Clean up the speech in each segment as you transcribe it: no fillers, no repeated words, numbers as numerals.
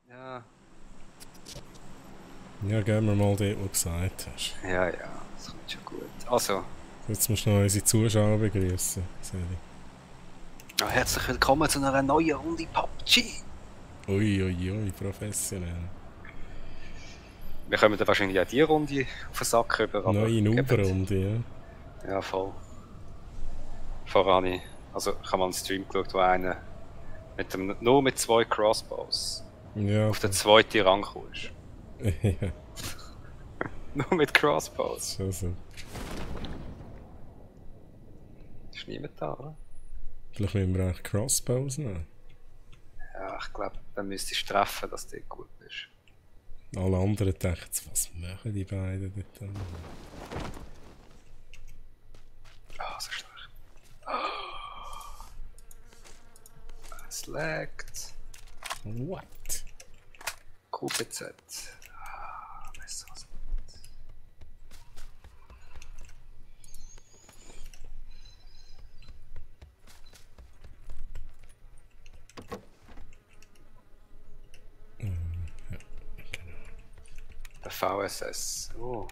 Ja. Ja, gehen wir mal dort, wo du gesagt hast. Ja, das kommt schon gut. Also. Jetzt musst du noch unsere Zuschauer begrüßen, Seli. Ja, herzlich willkommen zu einer neuen Runde PUBG. Ui, professionell. Wir kommen dann wahrscheinlich auch die Runde auf den Sack rüber. Neue Noob-Runde, ja. Ja, voll. Vorher ich habe mal einen Stream geschaut, wo einer nur mit 2 Crossbows auf den zweiten Rang kam. Ja. Nur mit Crossbows. Schon so. Ist niemand da, oder? Vielleicht müssen wir auch Crossbows nehmen. Ja, ich glaube, dann müsstest du treffen, dass du gut bist. Alle anderen denken, was machen die beiden dort? Ah, so stark. Es laggt. What? QPZ. Besser als nicht. Ja, genau. Der VSS. Oh.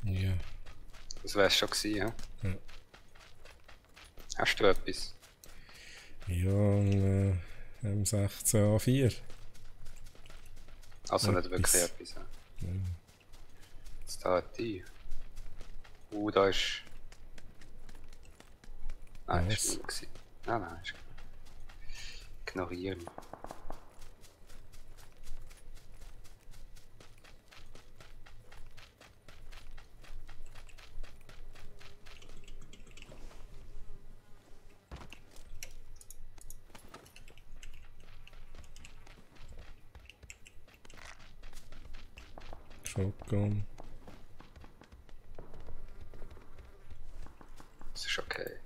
Ja. Das wär's schon gewesen, ja? Ja. Hast du etwas? Ja, ein M16A4. Also nicht wirklich etwas, ja? Ja. Jetzt da die. Da ist... Nein, das war nicht. Nein, ist ignorieren. Shotgun. Das ist okay.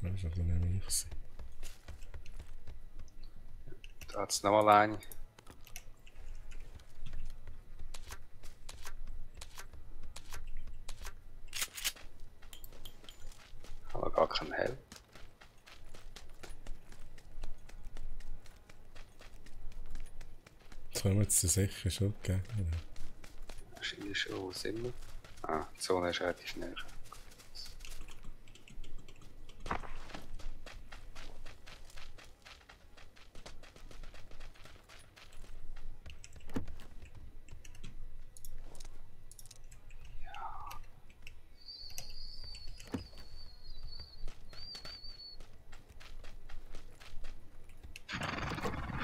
Das ist also nicht ich. Da hat es noch alleine. Aber gar kein Helm. Das haben wir jetzt sicher schon gegeben. Wahrscheinlich schon, sind wir. Ah, die Zone ist relativ näher.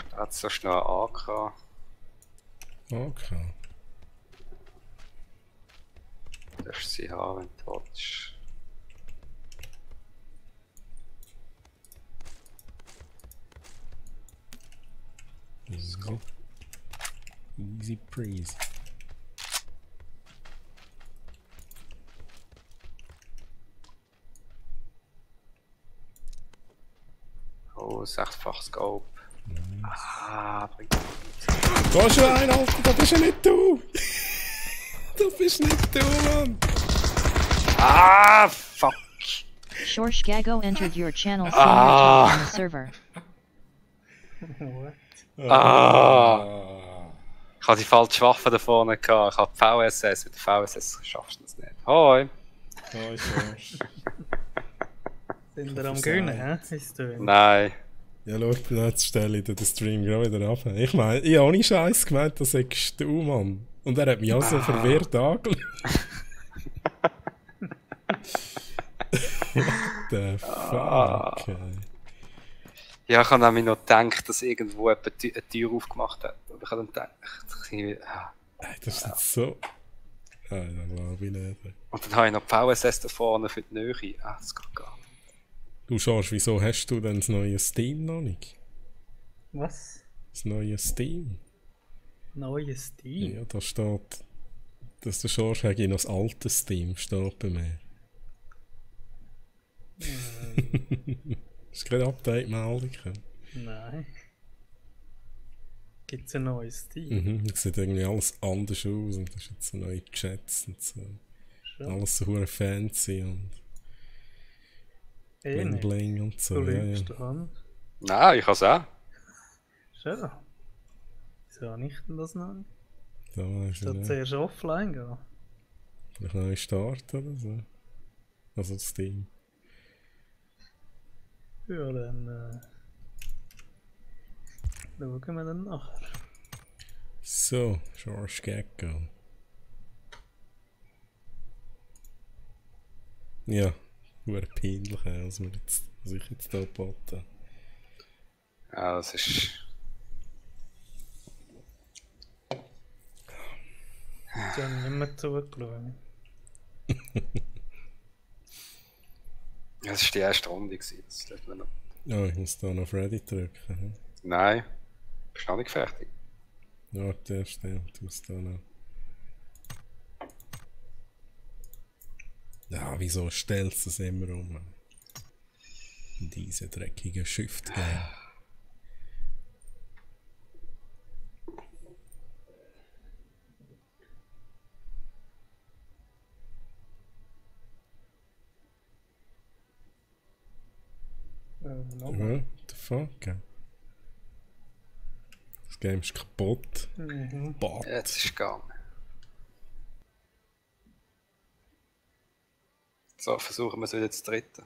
Da hat es so schnell AK. Okay. Du darfst sie haben, wenn du willst. Easy. Easy breezy. Oh, 6-fach Scope. Nice. Ah, bringt nichts. Da ist schon ein, Alter, da bist ja nicht du! Das bist nicht du, Mann! Ah, fuck! Shorsh Gago entered your channel on the server. What? Ah! Ich habe die falsche Waffe da vorne gehabt. Ich habe VSS. Mit der VSS schaffst du das nicht. Hoi! Hoi, Shorsh. Sind wir am Gönnen, hä? Nein. Ja, schau, jetzt stelle ich den Stream gerade wieder ab. Ich meine, ich habe ohne Scheiß gemeint, das sagst du, Mann. Und er hat mich auch so verwirrt angeschaut. What the fuck, ey. Ja, ich habe nämlich noch gedacht, dass irgendwo jemand eine Tür aufgemacht hat. Aber ich habe dann gedacht, hey, das ist jetzt so... Nein, das glaube ich nicht. Und dann habe ich noch VSS da vorne für die Nähe. Ah, das geht gar nicht. Du schaust, wieso hast du denn das neue Steam noch nicht? Was? Das neue Steam? Neues Steam? Ja, da steht, dass du schaust, habe ich noch das alte Steam, steht bei mir. Hast du gerade Update-Meldung? Nein. Gibt es ein neues Steam? Das sieht irgendwie alles anders aus und das ist jetzt so neue Chats und so. Schon. Alles so hure fancy und Bling Bling und so. Du ja. Nein, ich habe es auch. Schön. Wieso habe ich denn das noch nicht? Da weiss ich nicht. Zuerst offline gehen? Vielleicht neu starten oder so. Also das Steam. Ja, dann schauen wir dann nachher. So, Shorsh Gago. Ja, nur peinlich, was ich jetzt hier geboten. Ja, das ist... Ich habe nicht mehr zugeschaut. Das war die erste Runde. Das dürfen wir noch. Ja, ich muss da noch auf Ready drücken. Hm? Nein, bist noch nicht fertig. Ja, der erste, ja, du musst da noch. Ja, wieso stellst du es immer um? Diese dreckige Shift-Game. What the fuck? Das Game ist kaputt. Jetzt ist es gegangen. So, versuchen wir es wieder zu dritten.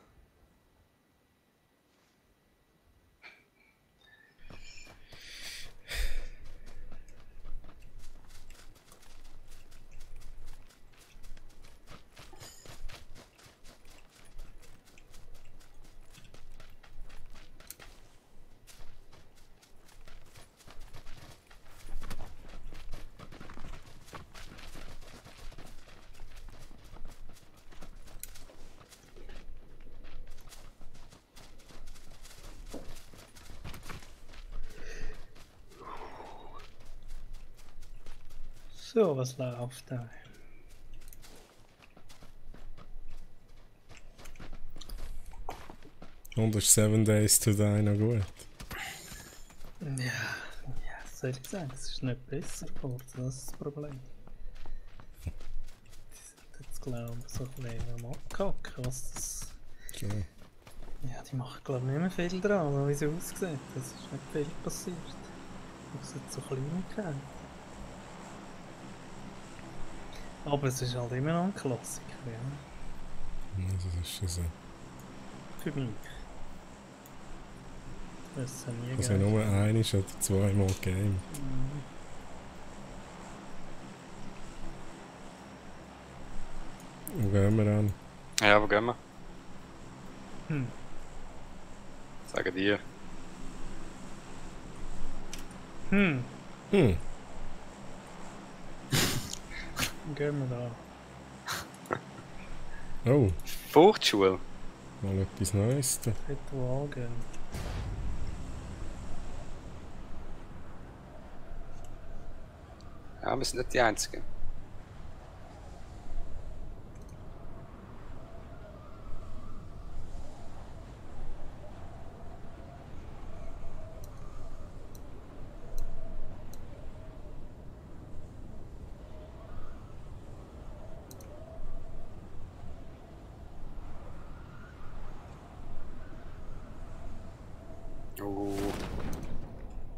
So, was läuft da? Und ist 7 Days to Die noch gut? Ja, was soll ich sagen? Es ist nicht besser geworden, das ist das Problem. Die sind jetzt, glaube ich, so ein bisschen am Abkacken, was das... So. Ja, die machen, glaube ich, nicht mehr viel dran, wie sie aussieht. Es ist nicht viel passiert. Es sind so Kleinigkeiten. Aber es ist halt immer noch ein Klassiker, ja. Also das ist schon so. Für mich. Das ist ja nie Also nur ein oder zweimal Game. Wo gehen wir an? Ja, wo gehen wir? Hm. Sagen dir. Hm. Hm. Gehen wir da. Oh, Furchtschule. mal etwas Neues da. Ritual gehen. Ja, wir sind nicht die Einzigen.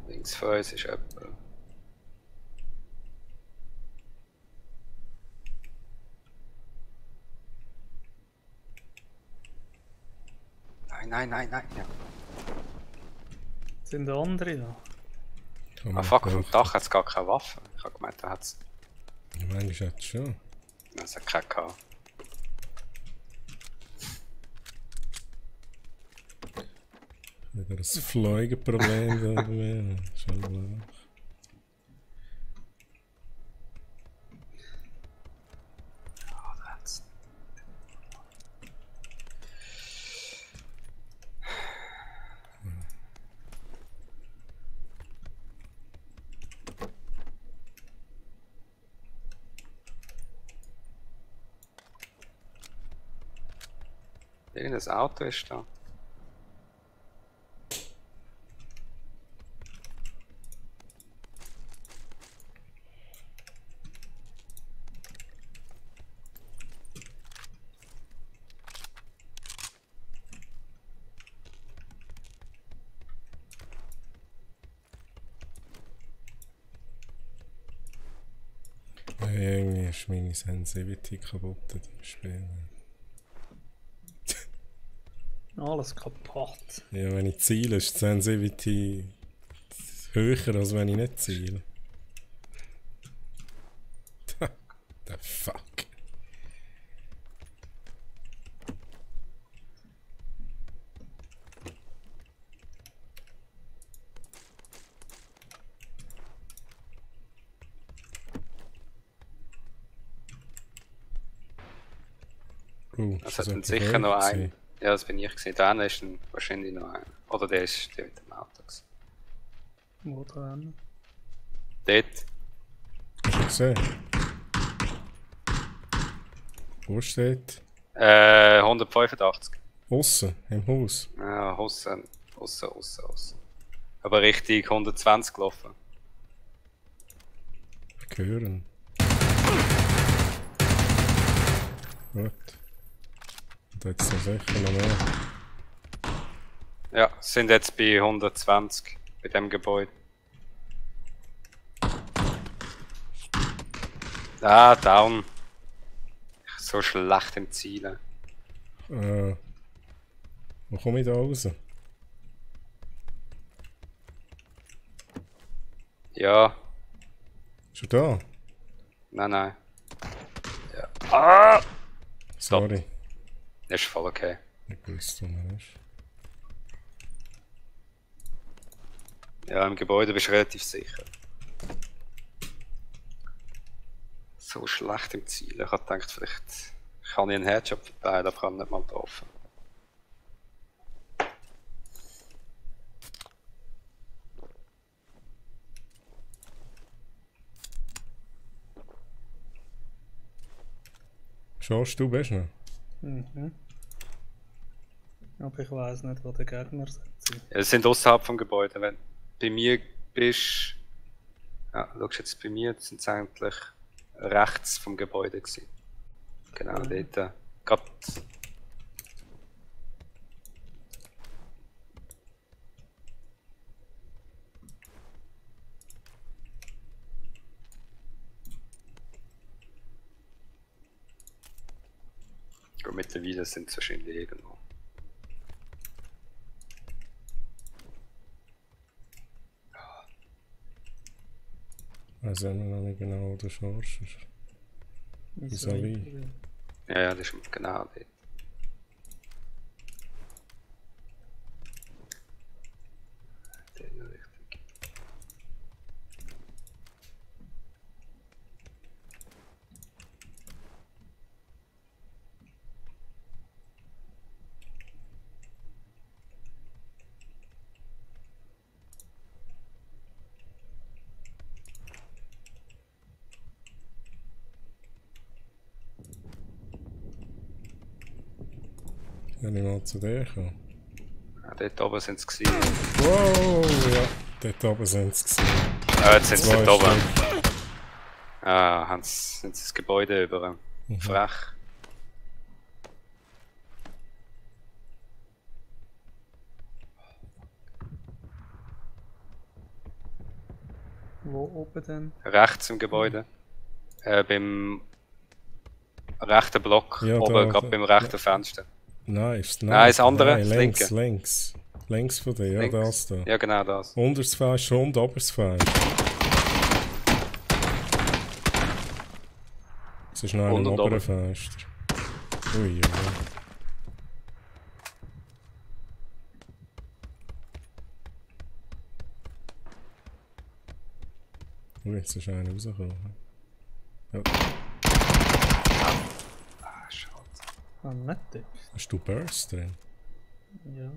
Links von uns ist jemand. Nein. Ja. Sind andere da? Ah fuck, auf dem Dach hat es gar keine Waffe. Ich habe gemeint, da hat es. Ja, manchmal hat es schon. Es hat keine gehabt. Wieder ein Fleugenproblem da bei mir. Schon klar. Ja, da hat's. Irgendein Auto ist da. Ja, irgendwie ist meine Sensitivity kaputt im Spiel. Alles kaputt. Ja, wenn ich ziele, ist die Sensitivity höher, als wenn ich nicht ziele. The fuck. Es hat dann sicher noch einen. Ja, das bin ich gesehen. Da ist dann wahrscheinlich noch einer. Oder der ist der mit dem Auto. Wo dran? Dort. Hast du gesehen? Wo steht? 185. Aussen, im Haus. Ja, aussen. Aber richtig 120 gelaufen. Hören. Gut. Und jetzt noch sicher noch mehr. Ja, sind jetzt bei 120 bei dem Gebäude. Ah, down. So schlecht im Zielen. Wo komme ich da raus? Ja. Schon da? Nein. Ja. Ah! Sorry. Das ist voll okay. Ich wusste, wo er ist. Ja, im Gebäude bist du relativ sicher. So schlecht im Ziel. Ich habe gedacht, vielleicht kann ich einen Headshot verteilen, aber kann nicht mal treffen. Schaust du, bist du noch? Mhm. Aber ich weiß nicht, wo der Gegner sind. Ja, es sind außerhalb vom Gebäude. Wenn du bei mir bist. Ja, schaust jetzt bei mir, sind es eigentlich rechts vom Gebäude gewesen. Genau, dort. Gerade. Und mittlerweile sind es wahrscheinlich irgendwo. Weiß auch noch nicht genau, wo du schaust. Wieso? Vis-à-vis. Ja, das ist genau dort. Der ist richtig. Wenn ich mal zu dir komme. Ja, dort oben sind sie gewesen. Wow, ja. Dort oben sind sie gewesen. Ah, jetzt sind sie Zwei dort oben. Stück. Ah, sind sie das Gebäude über. Frech. Wo oben denn? Rechts im Gebäude. Beim rechten Block. Ja, oben, da, gerade beim rechten Fenster. Nein, Das andere, Nein, das links, linke. links. Links von dir, ja, Links. das da. Ja, genau das. Unters Fenster und oberes Fenster. Es ist noch Und ein und oberen oben. Fenster. Ui, ui. Ui, jetzt ist einer rausgekommen. Ja. Ah, schade. Ah, nicht dort. Hast du Burst drin? Ja.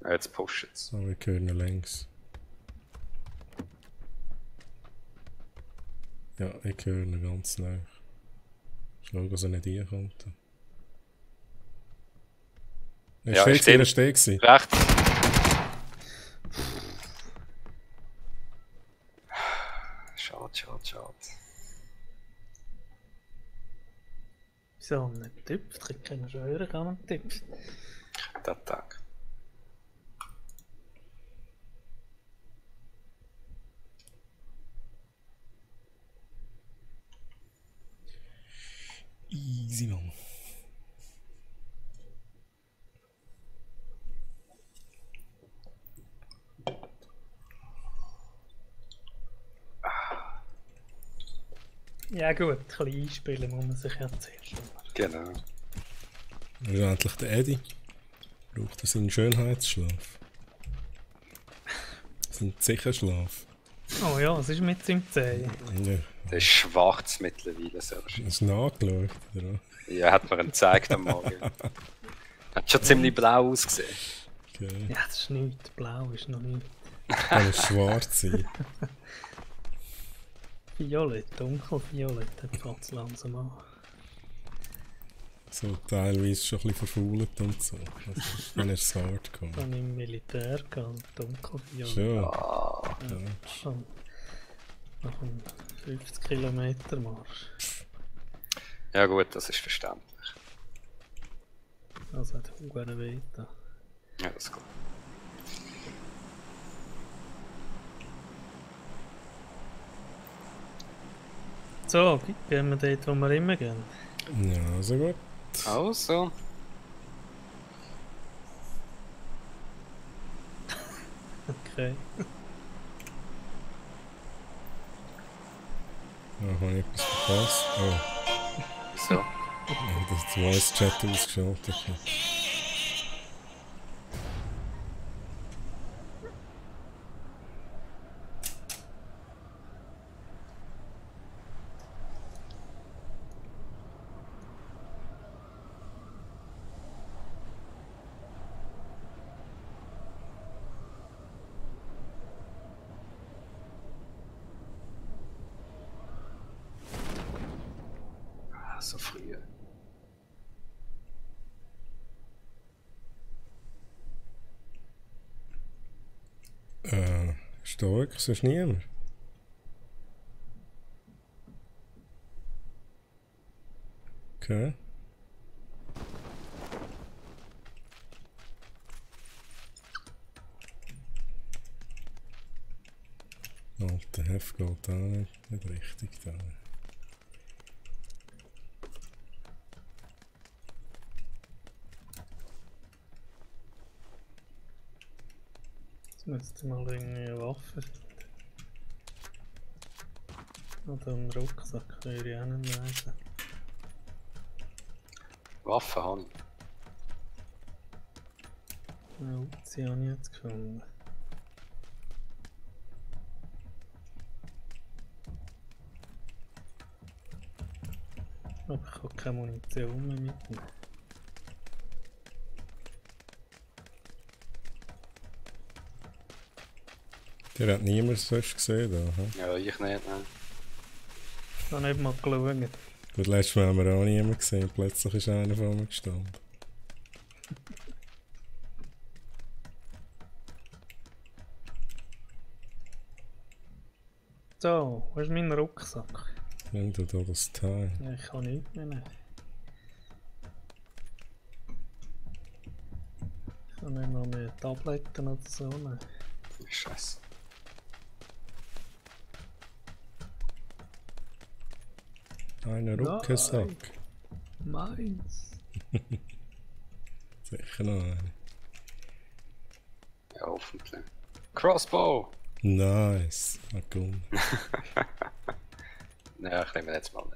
Ja, jetzt pusht es. So, wir hören ihn links. Ja, ich höre ihn ganz nah. Schau, dass er nicht reinkommt. Er Ja, steht, steht- er steht gewesen. Rechts. Schade. Wieso nicht tippt? Ich kann schon hören, kann man tippt. Der Tag. Easy, Mann. Ja gut, klein spielen muss man sich ja zuerst. Genau. Das ist endlich der Eddie. Braucht er seinen Schönheitsschlaf. Seinen Zichenschlaf. Oh ja, was ist mit seinem Zehen? Ja, Der ist schwarz mittlerweile, sehr schön. hast du nachgeschaut, oder? Ja, hat mir ihn gezeigt am Morgen. Hat schon ziemlich blau ausgesehen. Okay. Ja, das ist nichts. Blau ist noch nicht. Kann es schwarz sein? Violett, dunkelviolett hat es langsam an. So teilweise schon ein bisschen verfault und so. Das ist, wenn er es hart Ich kommt. habe im Militär gehabt, dunkelviolett. Schon. Ja, schon. Nach einem 50 Kilometer Marsch. Ja gut, das ist verständlich. Also hat er weh da. Ja, das ist gut. So, gehen wir dort, wo wir immer gehen. Ja, also gut. Also. Okay. Ja, habe ich etwas verpasst? Oh, Wieso? ja, das Voice Chat ausgeschaltet. Ah, so früh. Ist da wirklich sonst niemand? Okay. Alter Heft geht da nicht richtig da. Jetzt müsste mal irgendwie eine Waffe finden. Oder einen Rucksack, würde ich auch nicht lesen. Waffen habe ich. Eine Uzi habe ich jetzt gefunden. Aber ich habe keine Munition mehr mitnehmen. Der hat niemand sonst gesehen da. Hm? Ja, ich nicht, nein. Ich habe nicht mal geschaut. Gut, letztes Mal haben wir auch niemanden gesehen. Plötzlich ist einer vor mir gestanden. So, wo ist mein Rucksack? Nimm du da das Teil. Ja, ich kann nichts mehr nehmen. Ich kann nicht mal mehr Tabletten oder so nehmen. Scheiße. Einen Rucksack. Meins! Sicher noch einen. Ja, hoffentlich. Crossbow! Nice. Ah, cool. Ja, ich nehme jetzt mal den.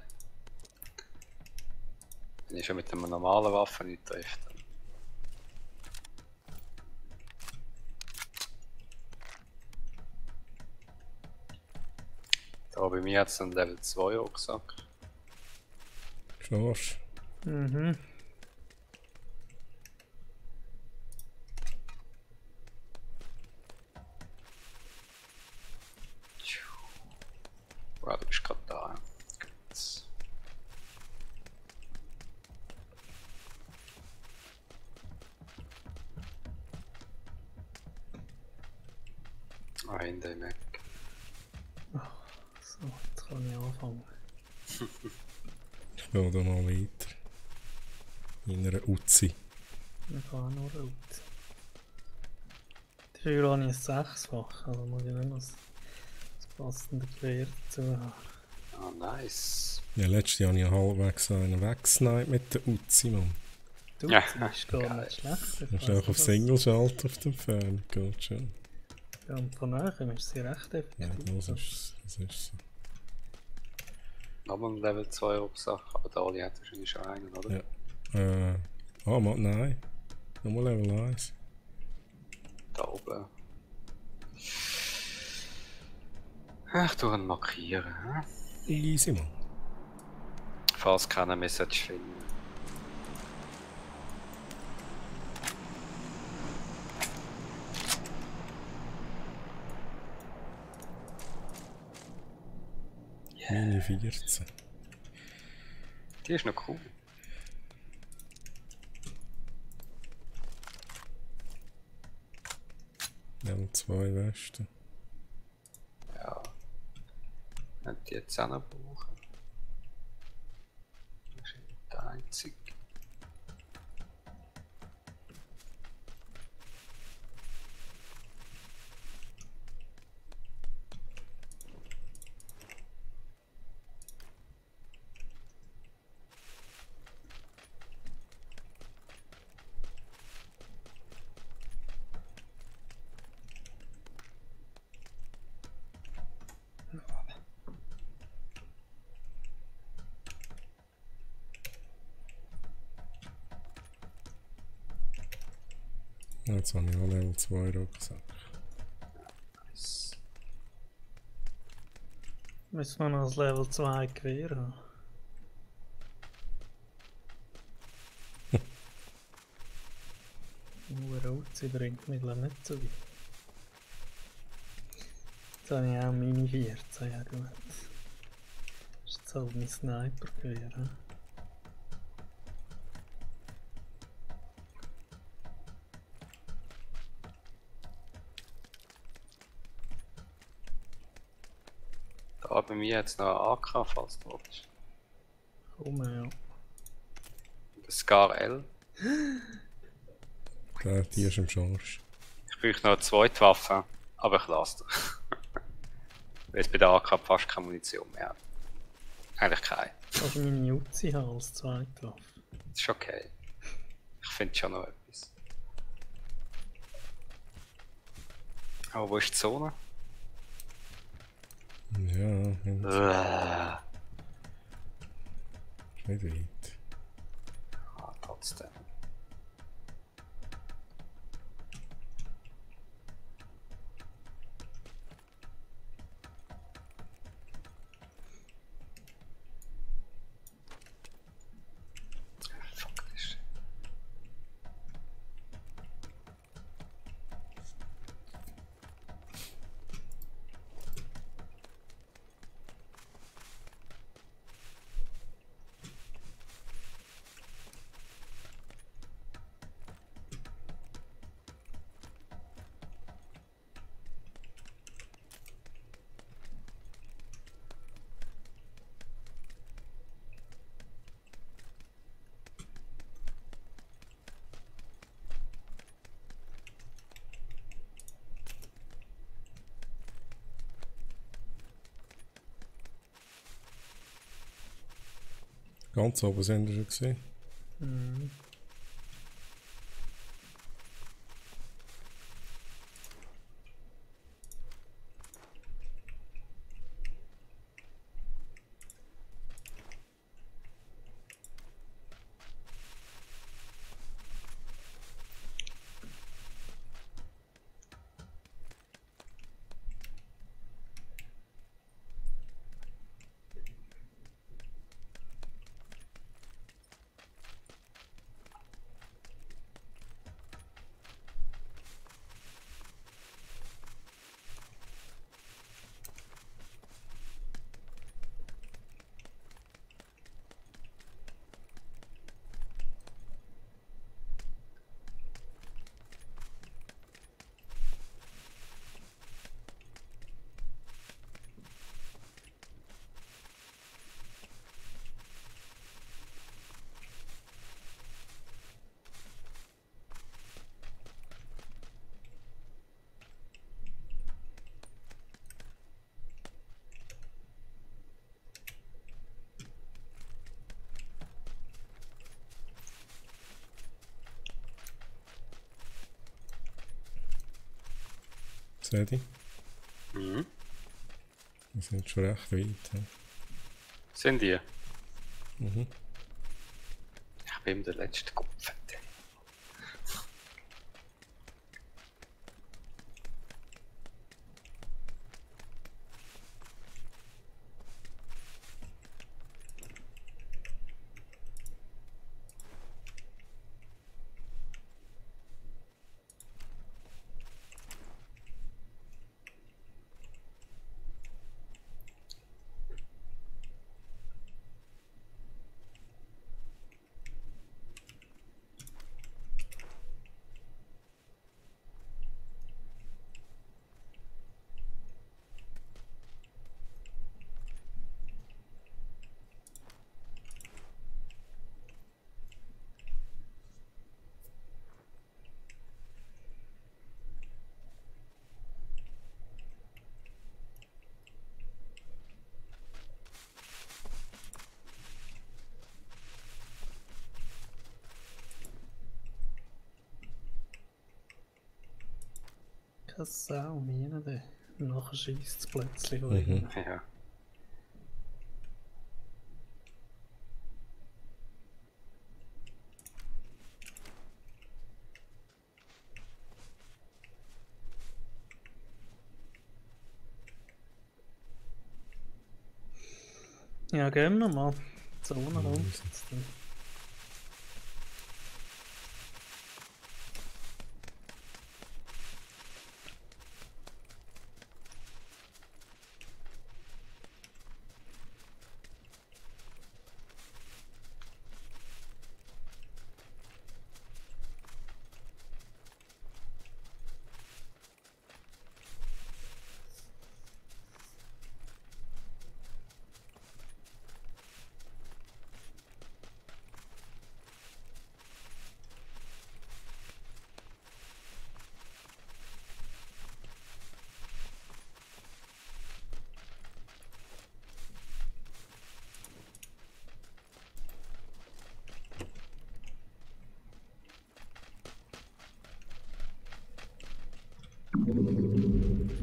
Wenn ich schon mit einer normalen Waffe nicht trifft. Da bei mir hat es einen Level 2 Rucksack. Schorsch. Mhm. Wow, du bist gerade da. Gut. Ah, hinter ihm weg. So, jetzt kann ich anfangen. Ich gehe da noch weiter. In einer Uzi. Ich kann auch noch rot. Dafür habe ich ein 6-fach, also muss ich nicht noch das passende Gewehr dazu haben. Ah, nice. Ja, letztes Jahr habe ich halbwegs einen weggesniped mit der Uzi, Mann. Du, Ja, das ist gar geil. nicht schlecht. Du musst auch auf Single schalten auf dem Fern. Geht schon. Ja, und von nachher ist sie recht Ja, effektiv. das ist so. Noch ein Level 2 Rucksack, aber der Ali hat wahrscheinlich schon einen, oder? Ja. Nein. Nochmal Level 1. Da oben. Ich tue ihn markieren. Hm? Easy, Mann. Falls keiner Message finden. Mini 14. Die ist noch cool. Level 2 Westen. Ja. Wenn die jetzt auch noch brauchen. Das ist nicht der einzige. Jetzt habe ich auch Level 2 Rucksack. Nice. Müssen wir noch das Level 2 Gewehr haben? Uzi bringt mich glaub nicht so weit. Jetzt habe ich auch Mini 14, ja gut. Das ist jetzt halt mein Sniper-Gewehr. Hm? Da bei mir jetzt noch ein AK, falls du willst. Komm, ja. Der Scar L. Die ist im Schorsch. Ich brauche noch eine zweite Waffe, aber ich lasse dich. Weil es bei der AK fast keine Munition mehr hat. Eigentlich keine. Kannst du meine Uzi haben als zweite Waffe? Das ist okay. Ich finde schon noch etwas. Aber wo ist die Zone? Ja, Ah, nicht weit. trotzdem. Fuck this shit. Ganz oben sind wir schon gesehen. Mhm. Seht ihr? Mhm. Wir sind schon recht weit. Ja. Sind die? Mhm. Ich bin der letzte Kopf. Keine Sau, nie der. Nachher schießt es plötzlich. Mhm. Ja. Ja, gehen wir mal. Zone rumsitzen.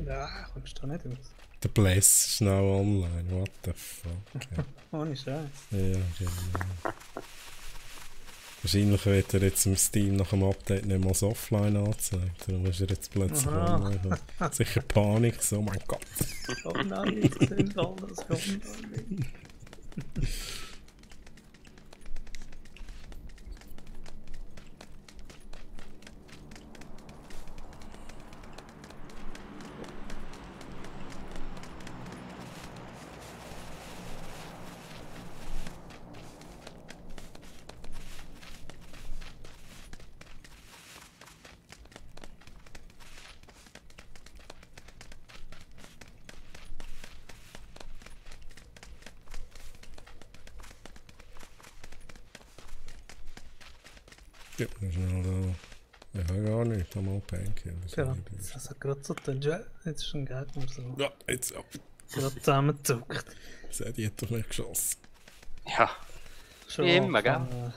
Ja, kommst du da nicht raus? Der Bless ist now online, what the fuck. Ohne Scheiß. Ja, genau. Wahrscheinlich wird er jetzt im Steam nach dem Update nicht mal das Offline angezeigt. Darum ist er jetzt plötzlich online. Sicher Panik, so, oh mein Gott. Oh nein, jetzt sind alles online. Gib mir schnell da. Ich habe gar nicht, einmal Painkiller. Ja, das hat gerade so den Jet, jetzt ist ein Gegner so. Ja, jetzt ab. Gerade zusammengezuckt. Die hat doch nicht geschossen. Ja, Schon wie immer, gell?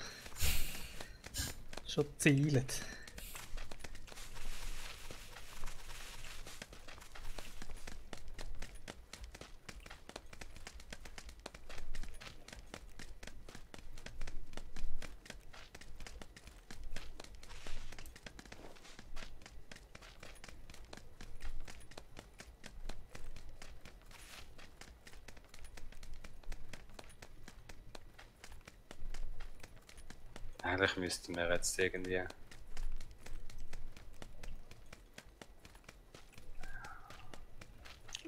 Schon gezielt. Eigentlich müssten wir jetzt irgendwie.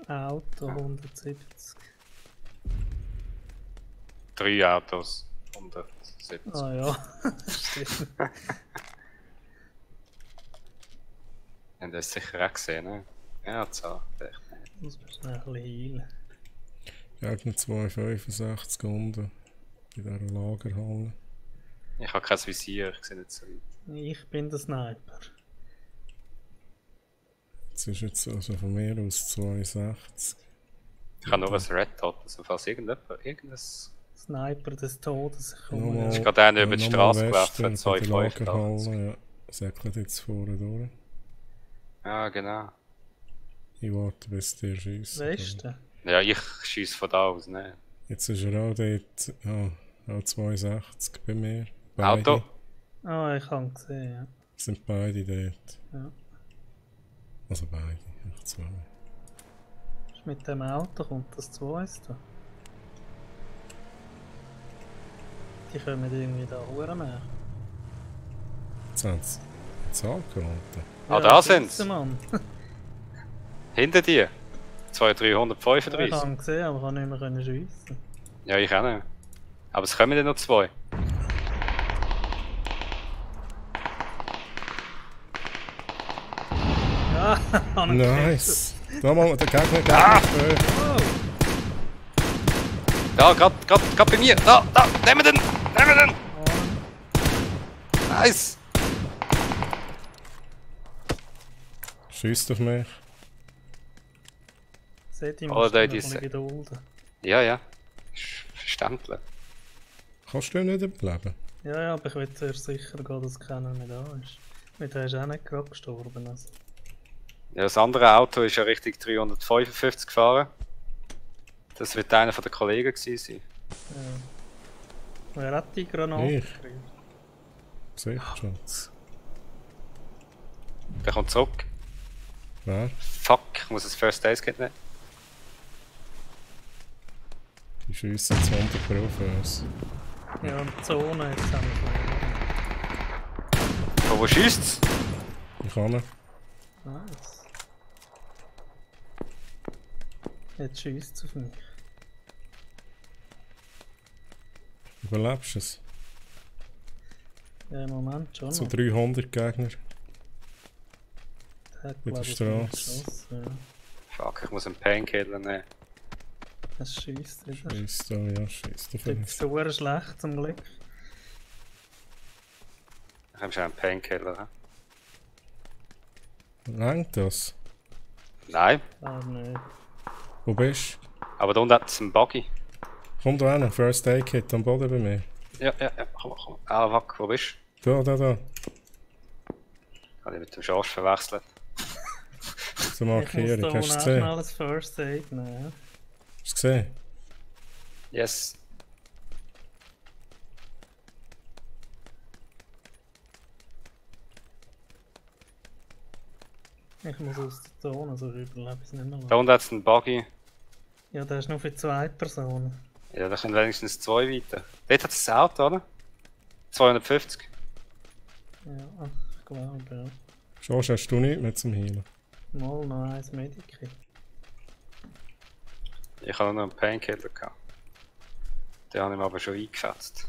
Auto 170. 3 Autos. 170. Ah ja, stimmt. Haben das sicher auch gesehen, ne? Ja, so, vielleicht nicht. Muss man schnell ein bisschen heilen. Gegner 265 unten. In dieser Lagerhalle. Ich habe kein Visier, ich sehe nicht so weit. Ich bin der Sniper. Jetzt ist jetzt also von mir aus 62. Ich habe nur ein Red Dot, also falls irgendwas. Sniper des Todes. Ich komme Nochmal- Ist gerade einer über die nochmal Straße Westen gelaufen, bei der 2,85. Lagerhalle, ja. Säckelt jetzt vorne durch. Ja, genau. Ich warte, bis der schießt. Westen. Ja, ich schieße von da aus, ne? Jetzt ist er auch dort. Auch 62 bei mir. Auto. Ah, ich habe gesehen, ja. Sind beide dort. Ja. Also beide, nicht zwei. Mit dem Auto kommt das zu uns da. Die kommen irgendwie da hoch. Jetzt haben sie Zahl gehalten. Ah, da sind sie. Mann. Hinter dir. Ich 2335. habe ihn gesehen, aber ich konnte nicht mehr schiessen. Ja, ich auch nicht. Aber es kommen ja noch 2. Ja, habe ihn Nice! Da mal, der Gegner geht Da, grad bei mir. Da, nehmen wir den! Nice! Schießt auf mich. Seht ihr, Oh, musst da du noch diese- ein bisschen gedulden. Ja. Verständlich. Kannst du nicht überleben? Ja, aber ich will zuerst sicher gehen, dass keiner mehr da ist. Mit der ist auch nicht gerade gestorben. Also. Ja, das andere Auto ist ja Richtung 355 gefahren. Das wird einer von den Kollegen gewesen sein. Ja. Wer hat die Granate Ich. gekriegt? Sicher schon. Der kommt zurück. Wer? Fuck, ich muss das First Aid Kit nehmen. Die schiessen 200 Pro für uns. Ja, und die Zone jetzt haben wir. Von wo schießt's? Ich kann ihn. Nice. Jetzt schießt es auf mich. Überlebst du es? Ja, im Moment schon. So noch. 300 Gegner. Der hat, mit der glaub ich, Straße. geschossen, ja. Fuck, ich muss einen Painkiller nehmen. Es schießt wieder. Schießt da, ja, schießt da Jetzt vielleicht. ist so schlecht zum Glück. Ich habe schon einen Painkiller. Längt das? Nein, Ah, nicht. Wo bist du? aber da unten hat es einen Buggy. Komm da hin, First Aid Kit am Boden bei mir. Ja, komm. Ah, fuck, wo bist Da. du? Habe ich mit dem Schorsch verwechselt. So Ich muss markieren, da hast du es unten auch gesehen? schnell ein First Aid nehmen. Hast du es gesehen? Yes. Ich muss aus der Zone, so überlebe ich es nicht mehr Da lang. unten hat es einen Buggy. Ja, der ist nur für 2 Personen. Ja, da können wenigstens 2 weiter. Dort hat es ein Auto, oder? 250. Ja, ich glaube, ja. Schon hast du nichts mehr zum Heilen. Mal noch eins Medikit. Ich habe noch einen Painkiller gehabt. Den habe ich mir aber schon eingefetzt.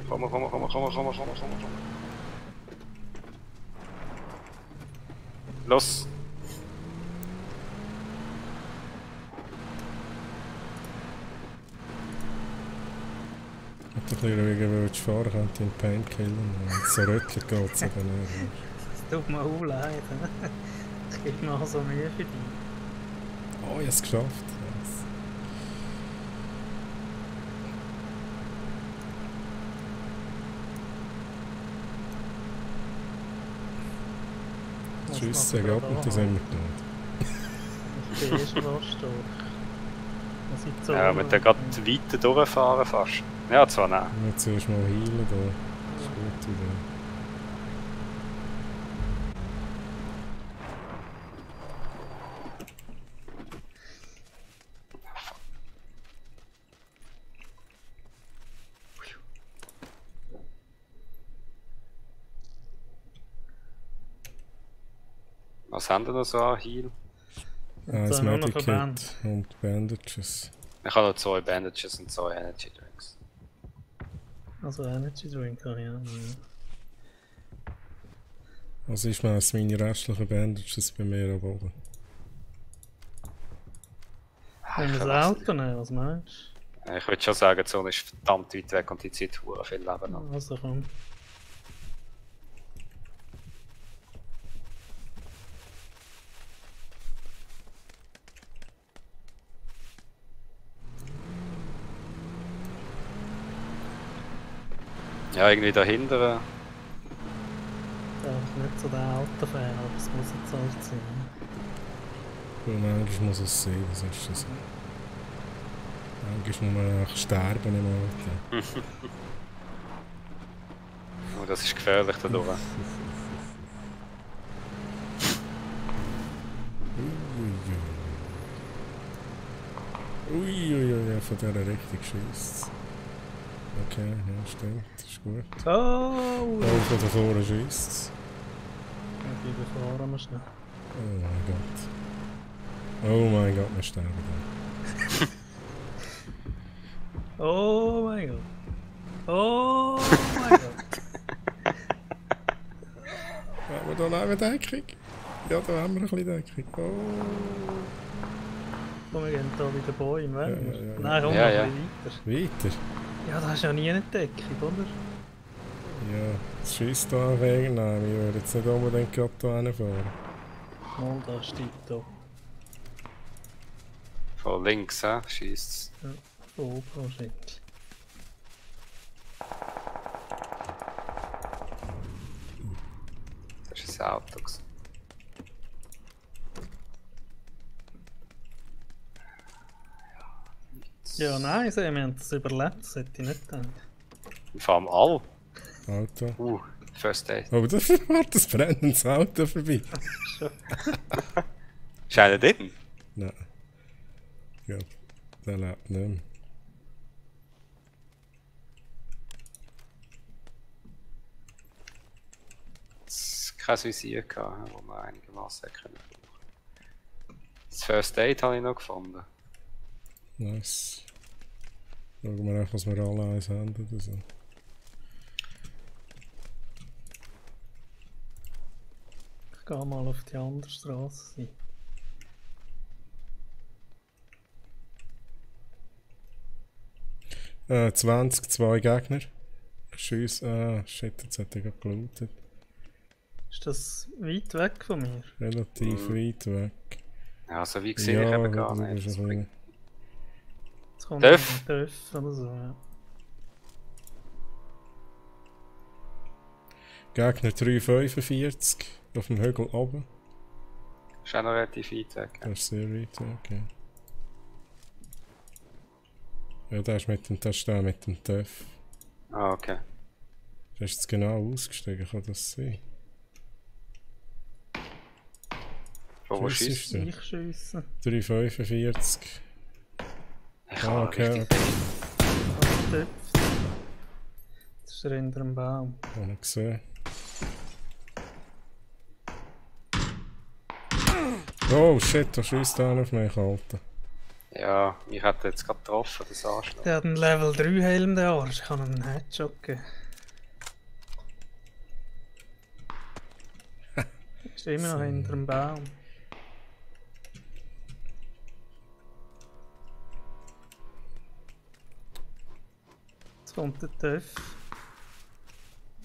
Komm. Los! Hat ein bisschen ruhiger willst fahren, könnte ich einen Pain killen. Wenn es so röttelt geht es aber nicht. Es tut mir auch leid. Ich gebe mir auch so Mühe für dich. Oh, ich habe es geschafft. Yes. Was Tschüss, macht sag er ab da? und das haben wir getan. Ich bin erst fast durch. Was ich so Ja, mit der gerade weiter durchfahren fast. Ja, zwar nein. Ich muss zuerst mal heilen da. Das ist eine gute Idee. Was haben wir noch so an Heal? Ein nur noch Medikit Verband. und Bandages. Ich habe noch 2 Bandages und 2 Energy Drinks. Also Energy Drink habe ich auch noch, ja. Also ich meine meine restlichen Bandages bei mir am Boden. Wenn wir das Auto nehmen, was meinst Ich würde schon sagen, die Zone ist verdammt weit weg und die Zeit hure viel Leben an. du? Also komm. Ja, irgendwie dahinter. Der ist nicht so der Autofan, aber es muss jetzt halt sein. Weil manchmal muss es sein, das ist schon so. Manchmal muss man einfach sterben im Alter. Oh, das ist gefährlich da durch. Uiuiui, von dieser Richtung schiesst. Okay, ja, stimmt, das ist gut. Oh! Oh, von da vorne schiesst. Ich überfahren wir schnell. Oh mein Gott. Oh mein Gott, wir sterben da. Oh mein Gott. Oh mein Gott. Haben wir da noch eine Deckung? Ja, da haben wir ein bisschen Deckung. Oh. Komm, wir gehen da wieder Bäume, wollen wir? Ja. Nein, komm Ja, noch ja. ein bisschen weiter. Weiter? Ja, da ist ja nie eine Deckung, oder? Ja, das schiesst da auf irgendeinen. Wir würden jetzt nicht unbedingt gerade da hinfahren. Mal, da steht da. Von links, hä? Schießt's. Von oben wahrscheinlich. Das ist ein Auto. Gewesen. Ja, nein, wir haben das überlebt, das hätte ich nicht gedacht. Vor allem all. Auto. First Aid. Aber da fährt das brennendes Auto vorbei. Ist einer drin? Nein. Ja, der lebt nicht mehr. Es kein Visier gehabt, wo man einigermaßen können brauchen. Das First Aid habe ich noch gefunden. Nice. Schauen wir einfach, was wir alle eins haben oder so. Ich gehe mal auf die andere Straße. 20, 2 Gegner. Schuss, shit, jetzt hat er gerade gelootet. Ist das weit weg von mir? Relativ weit weg. Ja, so wie gesehen, ich eben gar das nicht. ist ein bisschen... Jetzt kommt Döff? ein Döff oder so, ja. Gegner 345 auf dem Hügel oben. Ist auch noch relativ weit weg. Das ist sehr weit weg, ja. Ja, der ist mit dem TÜV. Ah, okay. Der ist jetzt genau ausgestiegen, kann das sein? Von wo Schießt schießt du? Ich schiesse. 345. Ich Ah, okay, richtig. okay. Döpf. Jetzt ist er hinter einem Baum. Habe ich gesehen. Oh shit, da schießt einer auf mich, Alter. Ja, mich hat jetzt gerade getroffen, das Arschloch. Der hat einen Level 3 Helm, der Arsch. Ich kann ihm einen Headshot geben. Ist immer noch hinter dem Baum. Jetzt kommt der Töff.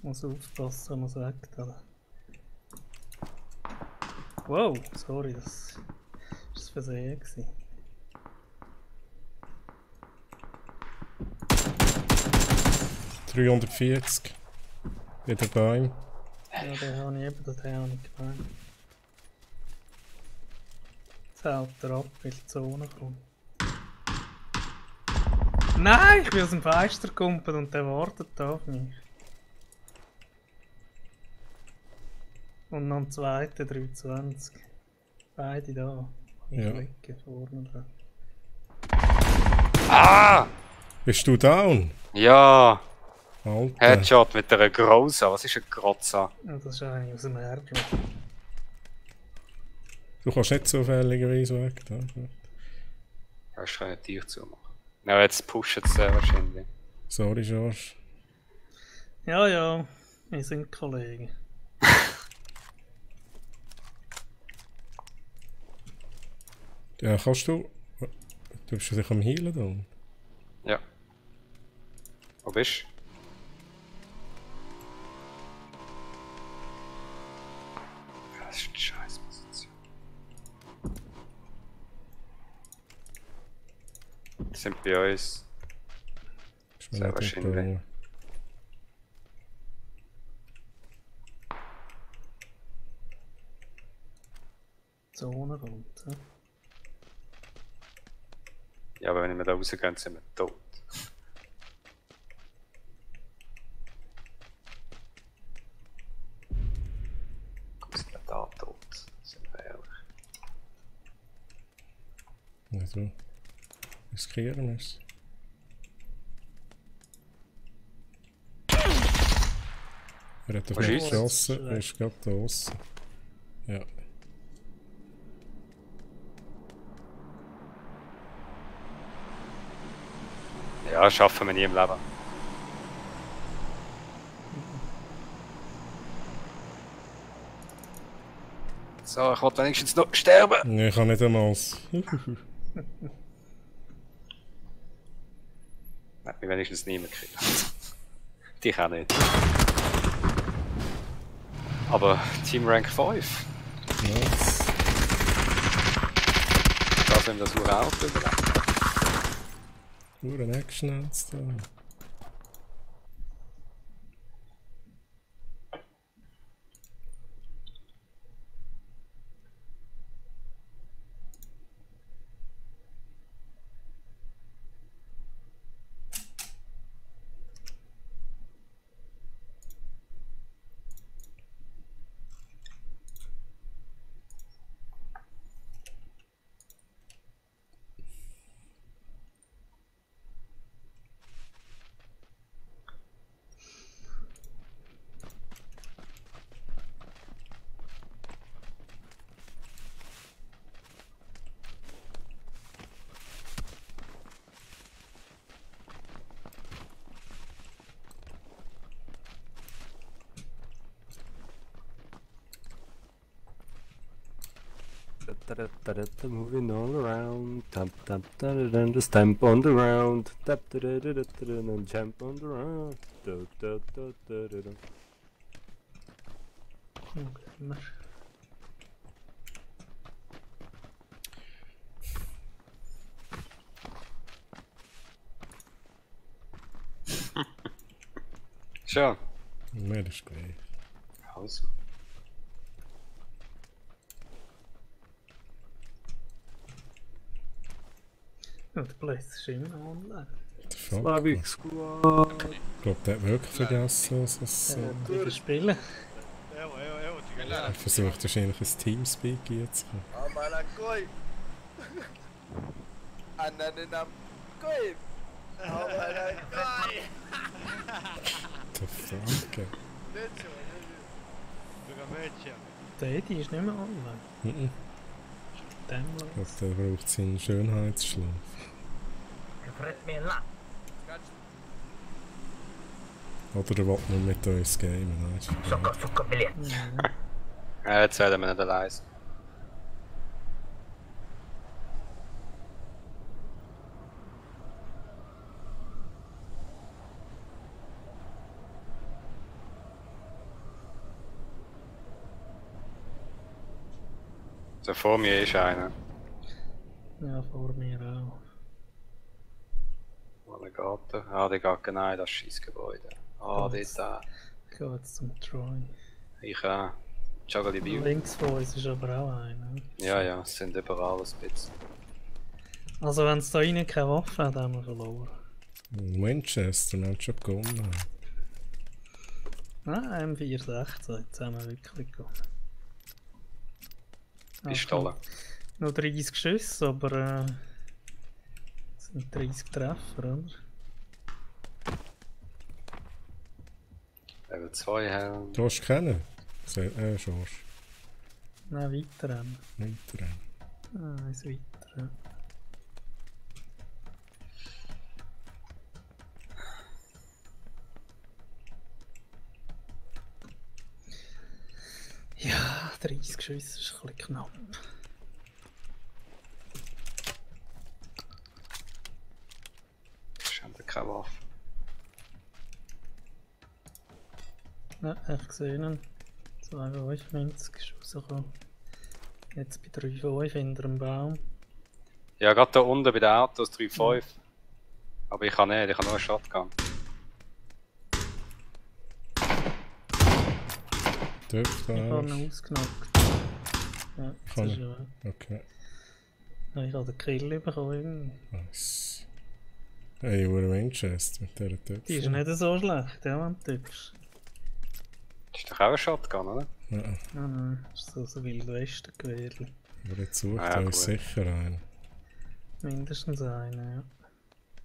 Muss aufpassen, muss weg. Oder? Wow, sorry, das war das Versehen gewesen. $340. Wieder Bäume. Ja, den habe ich eben, den habe ich gemeint. Jetzt haut er ab, weil die Zone kommt. Nein, ich bin aus dem Fenster gekumpelt und der wartet da auf mich. Und noch ein zweiter, 320. Beide da. Ja. Liegen, vorne dran. Ah! Bist du down? Ja! Alter. Headshot mit einer Grosa. Was ist eine Groza? Ja, das ist eigentlich aus dem Erdloch. Du kannst nicht zufälligerweise weg. Da. Hast du eine Tür zumachen? Ja, jetzt pushen sie wahrscheinlich. Sorry, George. Ja, ja, wir sind Kollegen. Ja, kannst du... Du bist dich am Healen da. Ja. Wo bist du? Das ist eine scheiß Position. Die sind bei uns. Ist mir Sehr nicht wahrscheinlich. entgangen. Zone kommt. Ja. Ja, aber wenn wir da rausgehen, sind wir tot. Wir sind ja da tot, sind wir ehrlich. Ja, so. Riskieren wir es. Er hat auf Wo mich schießt er? geschossen, er ist gerade da aussen. Ja. Ja, schaffen wir nie im Leben. So, ich wollte wenigstens noch sterben. Nee, ich kann nicht einmal. Hat mich wenigstens niemand gekriegt. Die auch nicht. Aber Team Rank 5. Nice. Da sind wir das nur Auto überlebt. Nur ein Action jetzt da. Moving all around. The stamp on the round. And jump on the round. Immer. Schon. Mir ist gleich. Also. Ja, der Platz ist immer online. Der Fuck. Slavic Squad. Ich glaube, der hat wirklich vergessen, was es Wieder spielen. Er versucht wahrscheinlich ein Teamspeak jetzt zu kommen. Amala koi. Ananam koi. Amala koi. The fuck? Der Edi ist nicht mehr online. Mhm. Dem Ich glaube, der braucht seinen Schönheitsschlaf. Oder er will nur mit uns gamen, weißt du? Jetzt werden wir nicht allein sein. So vor mir ist einer. Ja, vor mir auch. Wo geht er? Ah, der geht genau in das Scheissgebäude. Ah, dort da. Ich gehe jetzt zum Troy. Ich auch. Juggly View. Links von uns ist aber auch einer. Ja, ja, es sind überall ein bisschen. Also wenn es da rein keine Waffe hat, haben wir verloren. Manchester, wir haben schon gewonnen. Nein, M416, jetzt haben wir wirklich gewonnen. Pistole. Nur 30 Schüsse, aber es sind 30 Treffer, oder? Level 2 Helm. Du hast keinen? Schon. Nein, weiter haben Weiter. wir. Eins weiter. Ja, 30 Schüsse ist ein bisschen knapp. Ich habe keine Waffe. Ja, ich sehe ihn. 2,50 ist rausgekommen. Jetzt bei 3,5 hinter dem Baum. Ja, gerade da unten bei den Autos 3,5. Aber ich kann nicht, ich habe nur einen Shotgun. Dürfte Ich habe auch. ihn ausgenockt. Ja, jetzt Kann ist er? er. Okay. Ja, ich habe den Kill bekommen. Nice. Hey, wo Manchester mit dieser Töpfe? Die ist nicht so schlecht, ja, wenn du tippst. Das ist doch auch ein Shotgun, oder? Ja, Nein, das ist so Wild Westen gewesen. aber jetzt sucht Ah, ja, uns gut. sicher einen. Mindestens eine, ja.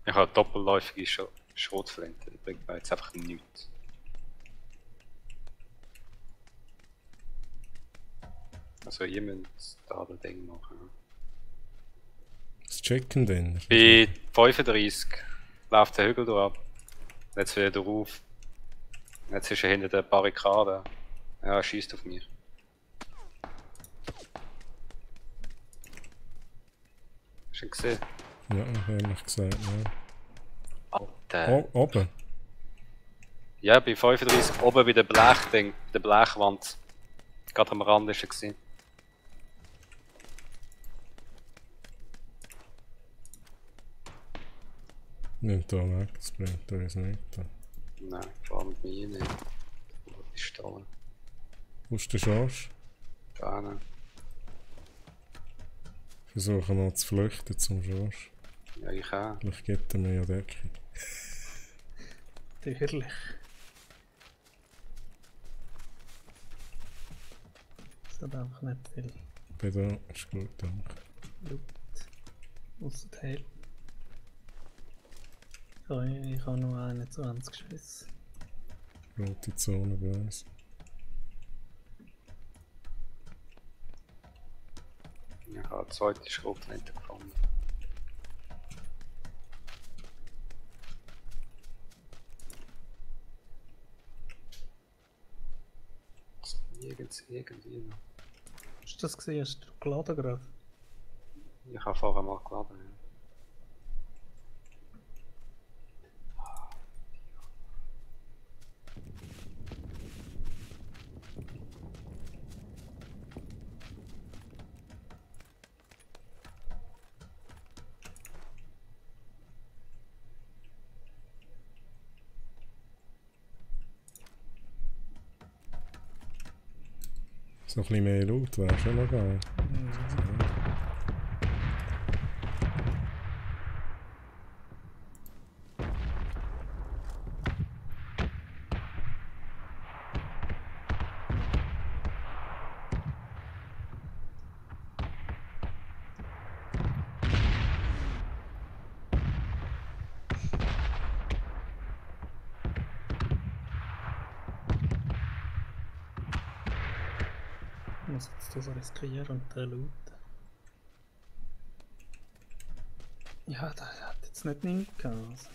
Ich habe eine doppelläufige Schrotflinte, das bringt mir jetzt einfach nichts. Also ihr müsst da das Ding machen. Das Chicken Dinner. Bei 35 läuft der Hügel da ab. Jetzt wieder drauf. Jetzt ist er hinter der Barrikade. Ja, er schießt auf mich. Hast du ihn gesehen? Ja, ehrlich gesagt, ja. Alter. Oh, oben. Ja, bei 35 oben bei der Blechding, der Blechwand. Gerade am Rand ist er gewesen. Nimmt da weg, das bringt uns nicht. Nein, vor allem bei mir nicht. Pistole. Wo ist der Schorsch? Da nicht. Versuchen mal zu flüchten zum Schorsch. Ja, ich auch. Vielleicht gibt er mir ja Deckung. Natürlich. Das hat einfach nicht viel Bei da ist gut, danke. Loot. Ausser der Helm. Ich habe nur 21 Schüsse. Rote Zone bei uns. Ich habe eine zweite Schrotflinte gefunden. Irgendwie noch. ist das gewesen? Hast du geladen gerade? Ich habe vorher mal geladen. Ja. So ein bisschen mehr Loot wäre schon noch geil. Ich muss jetzt das riskieren und den looten. Ja, der hat jetzt nicht nichts gehabt. Also.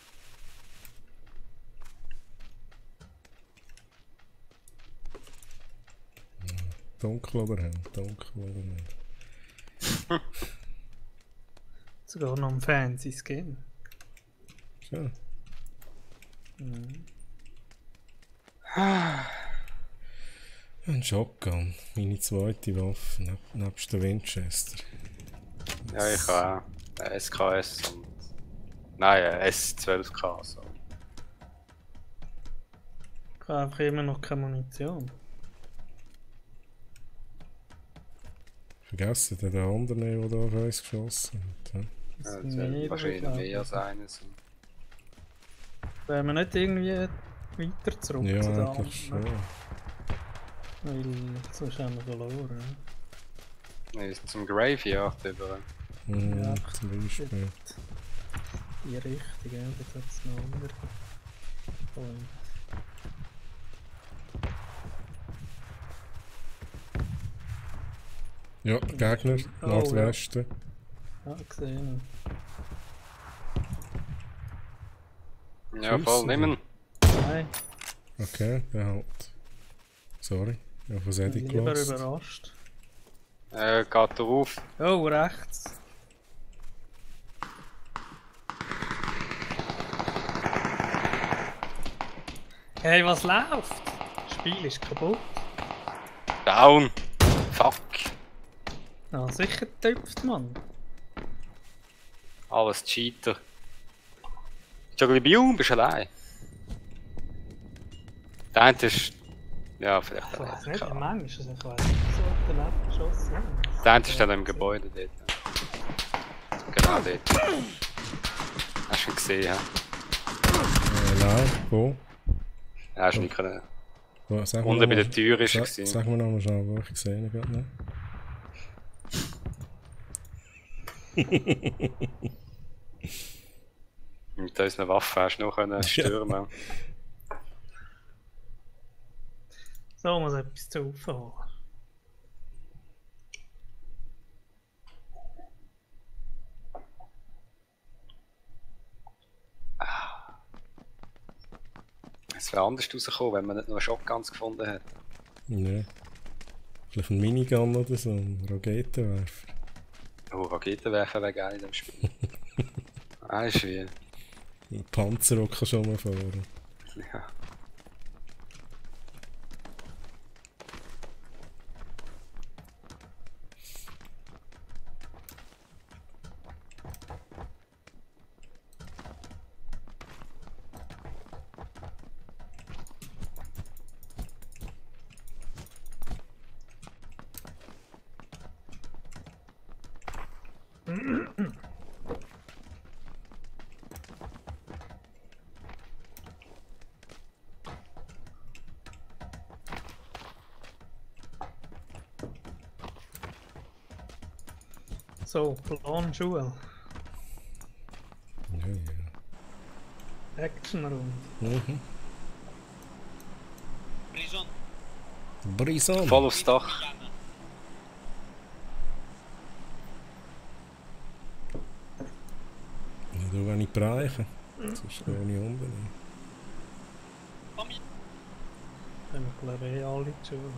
Dunkel oder hell? Dunkel oder hell? Sogar noch ein fancy Skin. Schön. Mhm. Ein Shotgun. Meine zweite Waffe, nebst der Winchester. Ja, ich habe auch SKS und. Nein, S12K. So. Ich habe einfach immer noch keine Munition. Vergessen den anderen, der da auf uns geschossen hat. Ja. Ja, Das das sind wäre mehrere, wahrscheinlich glaub mehr ich. als eines. Wären wir nicht irgendwie weiter zurück Ja, zu den eigentlich anderen? schon. Weil sonst haben wir verloren. Nee, zum Graveyard über. Mhm, Ja, zum Beispiel. Die Richtung, ja, das hat es noch andere. Und Ja, Gegner, Oh, Nordwesten. ja, gesehen. Ja, voll, nehmen. Nein, Okay, der halt. Sorry, ich habe was ich Eddie bin lieber gelassen. überrascht. Geht drauf. Oh, rechts. Hey, was läuft? Das Spiel ist kaputt. Down! Fuck! Na, sicher getüpft, Mann. Alles Cheater. Juggly Bium, bist du allein? Der eine ist. Ja, vielleicht Ich weiß allein. nicht, keine ein Ahnung. Mensch, also ich weiß nicht, so daneben geschossen haben. Der eine ist dann im Gebäude dort. Genau dort. Hast du ihn gesehen, hä? Nein, wo? Hast du nicht können. Wo? Sag mir Unten noch bei mal- der Tür ist er. Sag mir nochmal schnell, wo ich gesehen habe. Ne? Mit unseren Waffen hast du noch können stürmen. So, muss etwas zu aufholen. Es wäre anders rausgekommen, wenn man nicht nur Shotguns gefunden hätte. Ja. Vielleicht ein Minigun oder so, ein Raketenwerfer. Oh, Raketenwerfer wäre geil in dem Spiel. Weißt du wie? Ein Panzer kann schon mal fahren. Ja. So, Plan Schule. Ja, ja. Action-Runde. Mhm. Prison. Brison! Voll aufs Dach. Ja, da will ich bereichen. Sonst gehe ich unten. Komm hier. Dann haben wir glaube ich alle die Schule.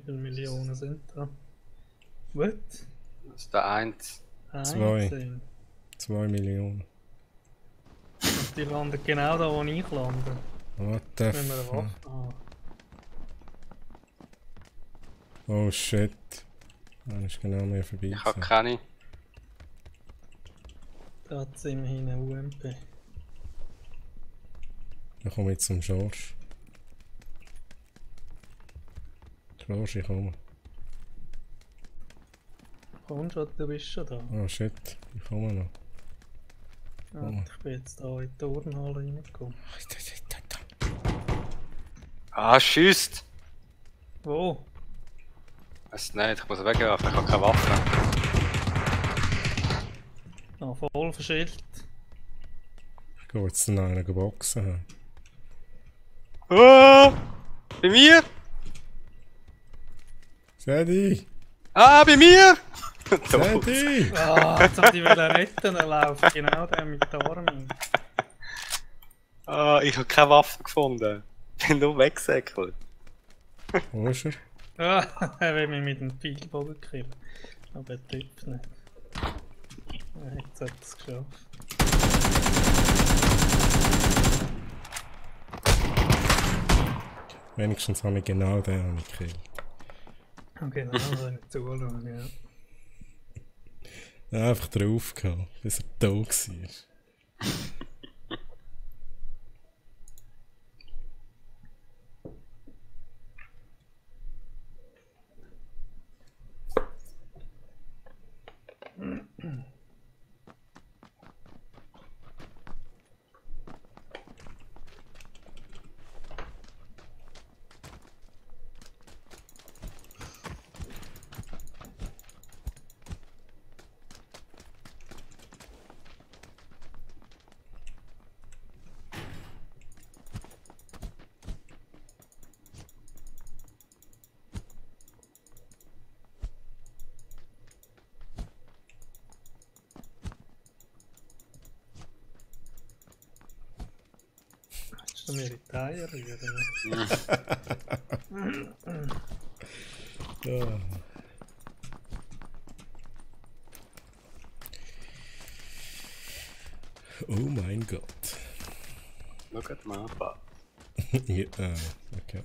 viele Millionen sind da? Was? Das ist der eins. 2 Millionen. Und die landen genau da, wo ich lande. What the Wenn wir eine fuck? Waffe haben. Oh shit. Dann ist genau mehr vorbei. Ich habe keine. Da hat es immerhin eine UMP. Dann komme ich zum Schorsch. Schorsch, ich komme. Komm schon, du bist schon da. Oh shit, ich komme noch. Ja, ich bin jetzt da in die Turnhalle reingekommen. Ah, schießt! Wo? Weiss nicht, ich muss wegwerfen, ich habe keine Waffe. Ah, voll verschillt. Ich gehe jetzt in einen boxen. Ah! Bei mir? Sadie! Ah, bei mir! Sadie! Ah, jetzt hat ich retten, er läuft genau der mit der Arme. Ah, ich habe keine Waffe gefunden. Ich bin nur weggesäckelt. Wo ist er? Ah, er will mich mit dem Pfeilbogen killen. Aber er trifft nicht. Ja, jetzt hat er es geschafft. Wenigstens habe ich genau den gekillt. Genau, da nicht zuschauen, ja. Ja, einfach drauf gehabt, bis er da war. Willst du mir in die Eier rühren? Ja. Oh mein Gott. Schaut mal an. Ja, okay.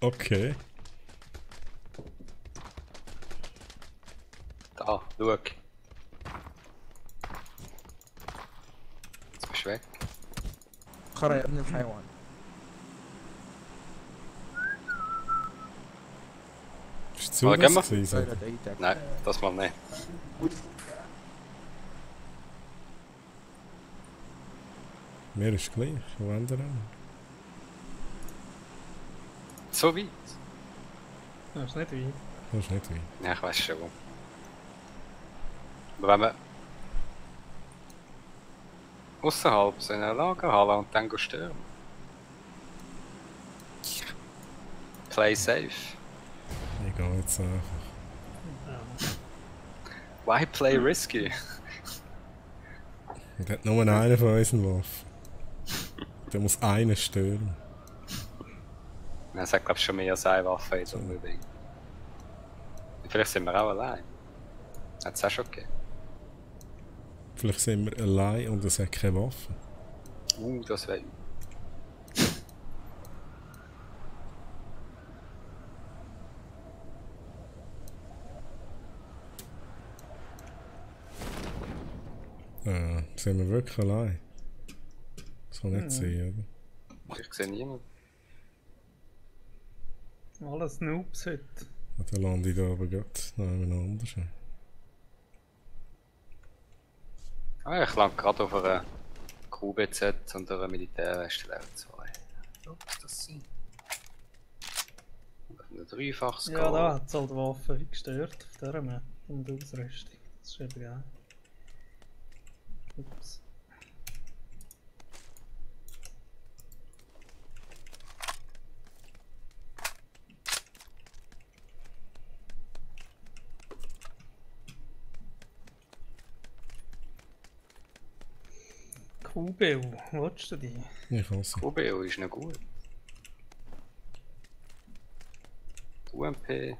Okay. Da, schau. Jetzt bist du weg. قرية من الحيوان. Bist du Aber gehen wir? das gewesen? غير دعيتك. Nein, das mal nicht. Mir ist gleich, wo wollen wir hin? So weit? Das ist nicht weit. Das ist nicht weit. Ja, ich weiß schon wo. Aber wenn wir außerhalb so in einer Lagerhalle und dann stürmen. Play safe. Ich gehe jetzt einfach. Why play risky? Und hat nur einer von uns eine Waffe. Der muss einen stören. Es hat, glaube ich, schon mehr als eine Waffe in so einem Ding. Vielleicht sind wir auch allein. Hat es auch schon gegeben. Vielleicht sind wir allein und es hat keine Waffe. Das wäre. Sind wir wirklich allein? Das kann nicht sein, Ich sehe niemanden. Alles Noobs heute. oder? Dann lande ich da aber gerade noch jemand anders. Ah, ich lande gerade auf einer QBZ und einer Militärweste Level 2. So muss das sein. Und auf einer Dreifachskala. Ja, da hat es halt Waffen wie gestört auf dieser Map und Ausrüstung. Das ist eben geil. Ups. QBU, willst du die? Ich hasse. QBO ist noch gut. UMP.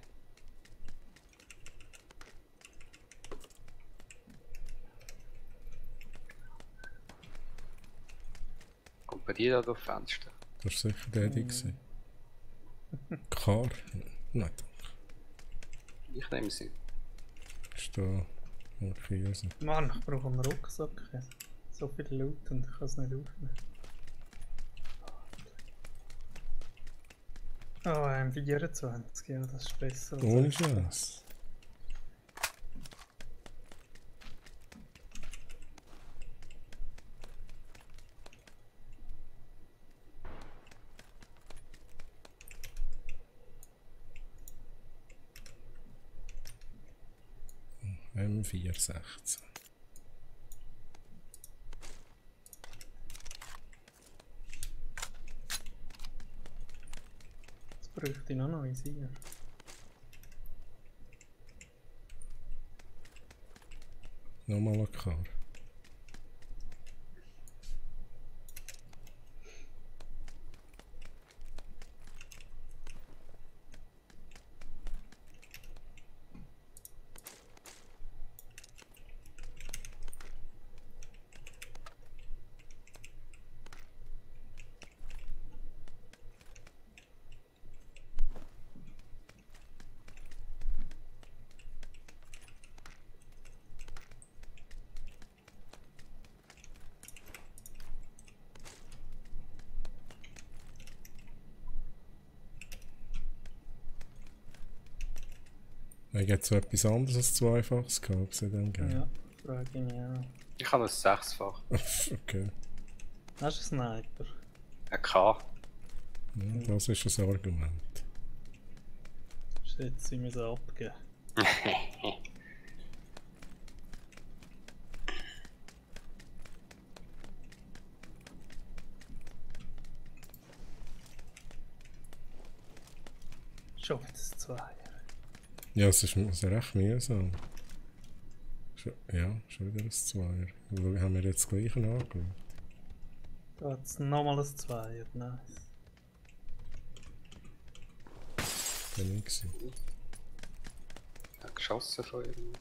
Kommt bei dir da durch Fenster? Das war sicher der gewesen. Kar? Nein, Ich nehme sie. ist da. Okay, also. Mann, ich brauche einen Rucksack. So viel Loot und ich kann es nicht aufnehmen. Oh, M24, ja, das ist besser. als Ohne extra. Scheiß. M416. Jetzt bräuchte ich noch neues hier. Nochmal ein Kar. Da gibt es so etwas anderes als zweifaches gehabt in dem Game. Ja, frage ich mich auch. Ich habe ein 6-fach. Okay. Hast du einen Sniper? Ein K. Ja, das ist ein Argument. Shit, sie müssen abgeben. Schon wieder das Zweier. Ja, es ist recht mühsam. Ja, schon wieder ein Zweier. Wo haben wir jetzt das gleiche angeschaut? Da hat es nochmal ein Zweier, nice. Bin ich gewesen. Ich habe geschossen von ihm.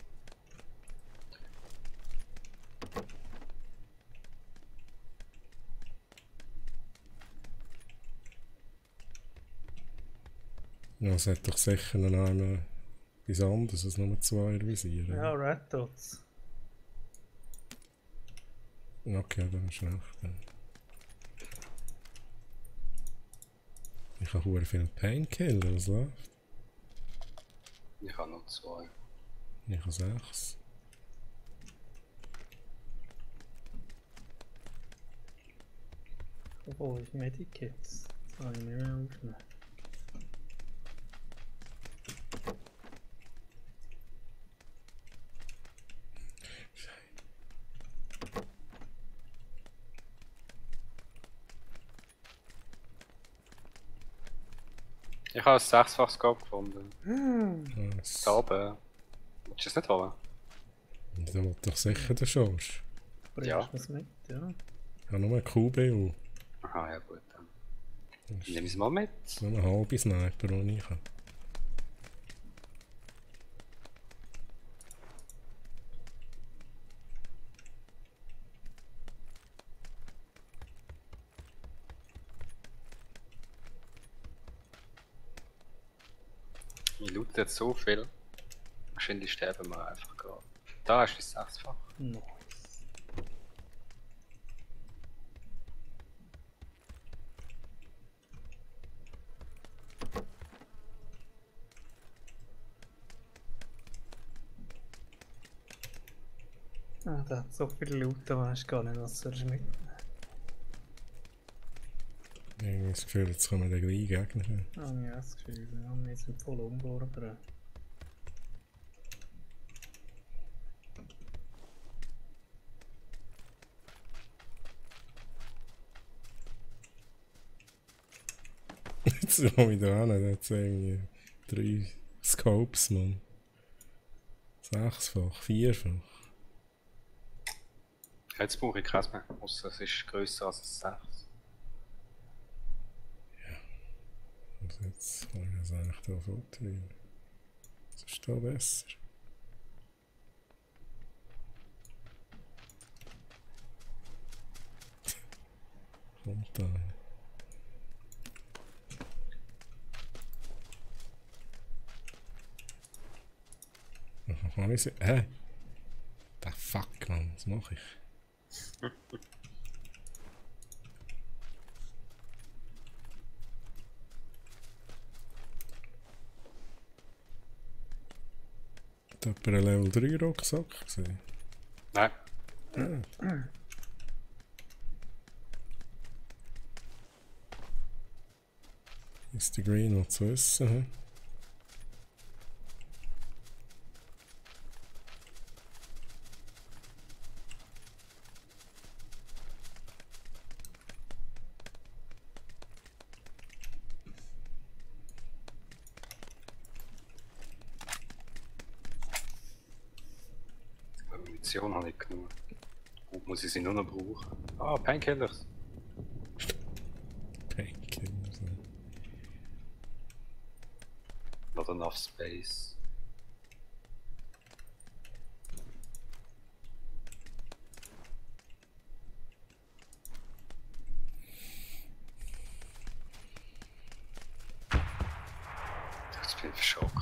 Ja, es hat doch sicher noch einmal etwas anderes als nur Zweier visieren. Ja, Red Dots. Okay, dann ist recht. Ja. Ich habe sehr viel Painkiller, was läuft? Ich habe noch 2. Ich habe 6. Obwohl, ich Medikits. Das kann ich nicht mehr aufnehmen. Ich habe ein 6-faches Scope gefunden. Das, Da oben. Willst du es nicht holen? da wird doch sicher der Schorsch. Bringst Ja. du es mit, ja? Ich habe nur eine QBU. Aha, ja gut. Dann nehmen wir es mal mit. Nur eine halbe Sniper, die ich habe. Wir looten jetzt so viel. Wahrscheinlich sterben wir einfach gerade. Da ist das 6-fach. Nice. Ah, da hat so viel Loot, da weißt du gar nicht, was sollst du mitnehmen. Ich habe das Gefühl, jetzt kommen der gleiche Gegner. Ah, ja, das Gefühl, ja, wir sind voll umgeworfen. Jetzt komme ich da hin, da hat es irgendwie 3 Scopes, Mann. 6-fach, 4-fach. Jetzt brauche ich keins mehr. Ausser es ist grösser als ein 6. Also jetzt kann ich das eigentlich da vortreiben. Das ist da besser. Kommt da. Dann kann ich sie. Der Fuck, Mann, was mache ich? Hat jemand einen Level 3 Rucksack gesehen? Nein. Ist die Green noch zu essen? Hm? Munition habe ich genug. Gut, muss ich sie nur noch brauchen. Ah, Painkillers. Painkillers. Not enough space. Jetzt bin ich verschockt.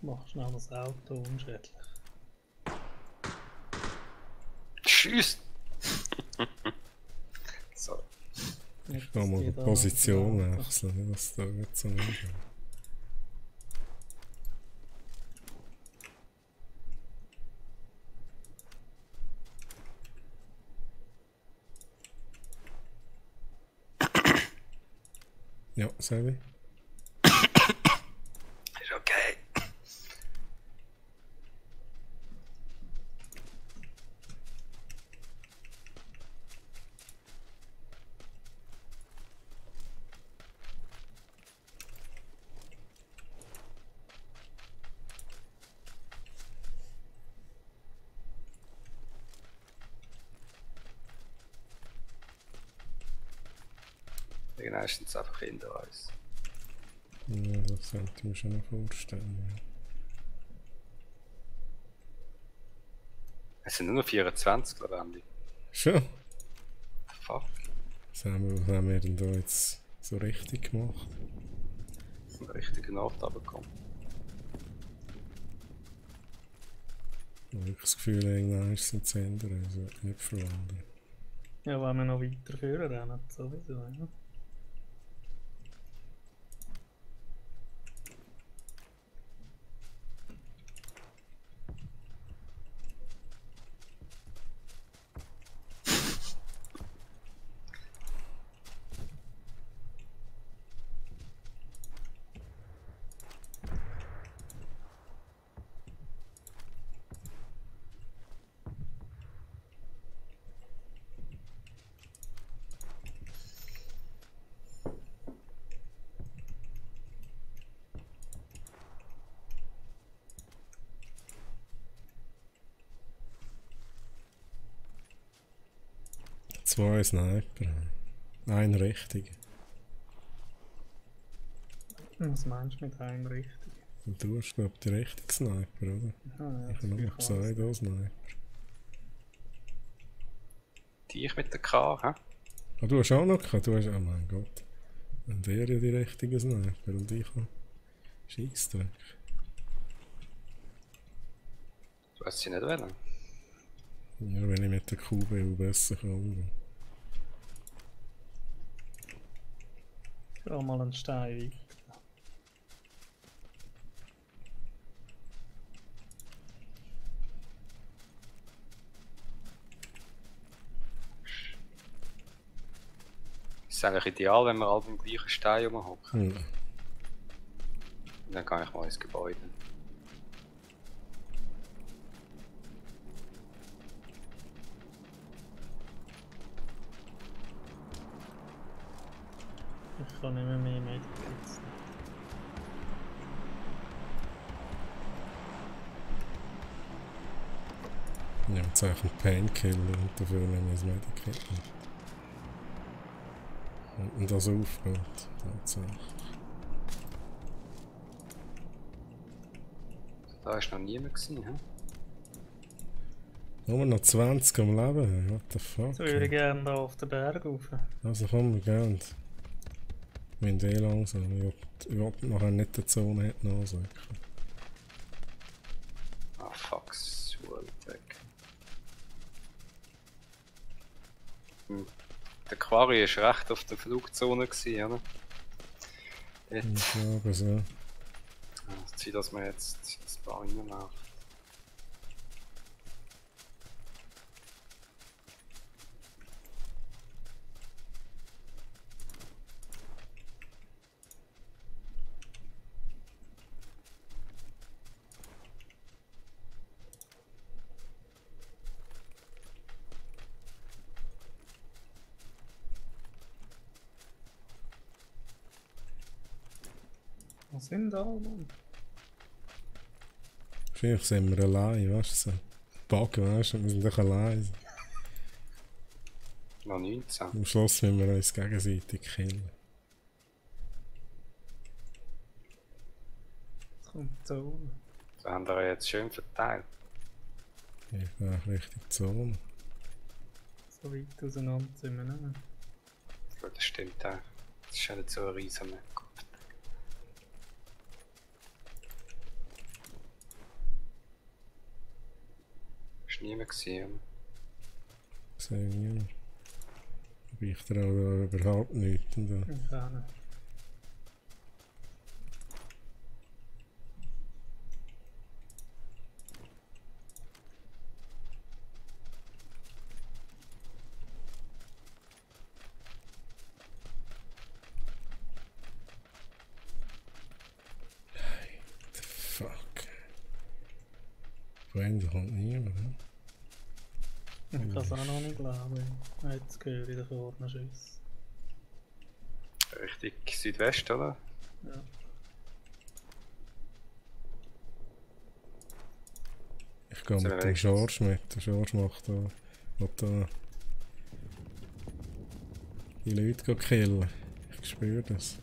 Mach schnell das Auto unschädlich. Tschüss! So. Ich kann mal die Position wechseln, dass da nicht so nicht. Ja, Sebi? Ist okay. Irgendwann sind es einfach hinter uns. Ja, das sollte ich mir schon noch vorstellen. Ja. Es sind nur noch 24 lebendig. Schon? Fuck. Was haben wir denn da jetzt so richtig gemacht? Eine richtige Nacht runtergekommen. Ich habe das Gefühl, irgendwann ist es ein Zender, also nicht verwandern. Ja, wenn wir noch weiter führen rennen, sowieso. Ja. Zwei Sniper. Ein richtiger. Was meinst du mit einem richtigen? Und du hast, glaube ich, die richtige Sniper, oder? Ah, ja, Ich habe noch Pseudo-Sniper. Die ich mit der K, hä? Ah, du hast auch noch gehabt? Du hast, oh mein Gott. Und der ja die richtige Sniper und ich habe Scheissdreck. Du hast sie nicht wählen. Ja, wenn ich mit der QBU besser kann umgehen. Scroll mal einen Stein weiter. Ist eigentlich ideal, wenn wir alle beim gleichen Stein rumhocken. Ja. Dann gehe ich mal ins Gebäude. Ich kann nicht mehr Medikits. Ich nehme jetzt einfach einen Painkiller und dafür nehme ich ein Medikit mit. Und das aufgeht. Tatsächlich. Da war noch niemand gewesen, hä? Nur noch 20 am Leben, what the fuck. Jetzt würde ich gerne da auf den Berg rauf. Also komm, wir gehen. Wir sind eh langsam. Ich will nachher nicht die Zone hinten ansehen. Ah fuck, so weit weg. Der Quarry war recht auf der Flugzone gewesen, oder? Dort. Ich glaube so. Zieh, dass wir jetzt ins Bau reinlaufen. Was sind da, Mann? Vielleicht sind wir allein, weißt du? So. Bug, weißt du? Wir sind doch allein. Noch 19. Am Schluss müssen wir uns gegenseitig killen. Jetzt kommt die Zone. So haben wir jetzt schön verteilt. Ich gehe Richtung Zone. So weit auseinander sind wir nicht mehr. Gut, das stimmt auch. Das ist ja nicht so ein riesen Map. Ist niemand gesehen. Sehe ich niemand. Aber ich traue da überhaupt nichts. Und, Ich auch nicht. fuck. Vorhin kommt niemand, ne? Ich kann es auch noch nicht glauben. Jetzt höre ich da vorne Schüsse. Richtig Südwest, oder? Ja. Ich gehe Sind mit wir dem wenigstens- George mit. Der George macht da, will da die Leute killen. Ich spüre das.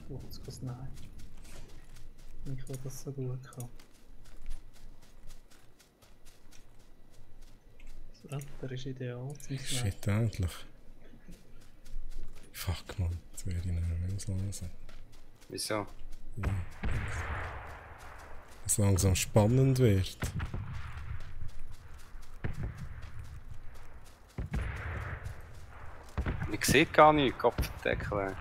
Jetzt kann es nein. Ich will das so gut kann. Das Wetter ist ideal zum Snipen. Shit, endlich. Fuck man, jetzt werde ich nervös langsam. Wieso? Ja. Es langsam spannend wird. Ich sehe gar nicht, Kopfdeckel.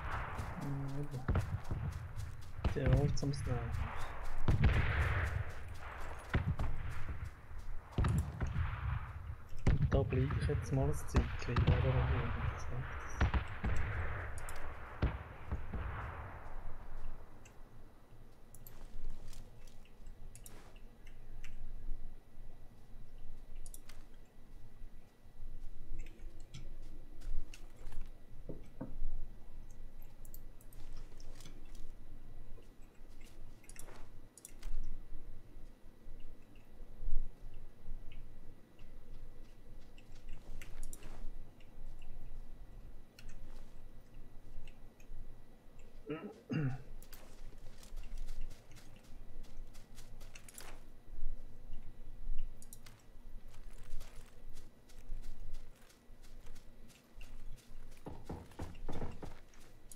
Ideal zum Snipen. Und da bleibe ich jetzt mal ein Zeitchen.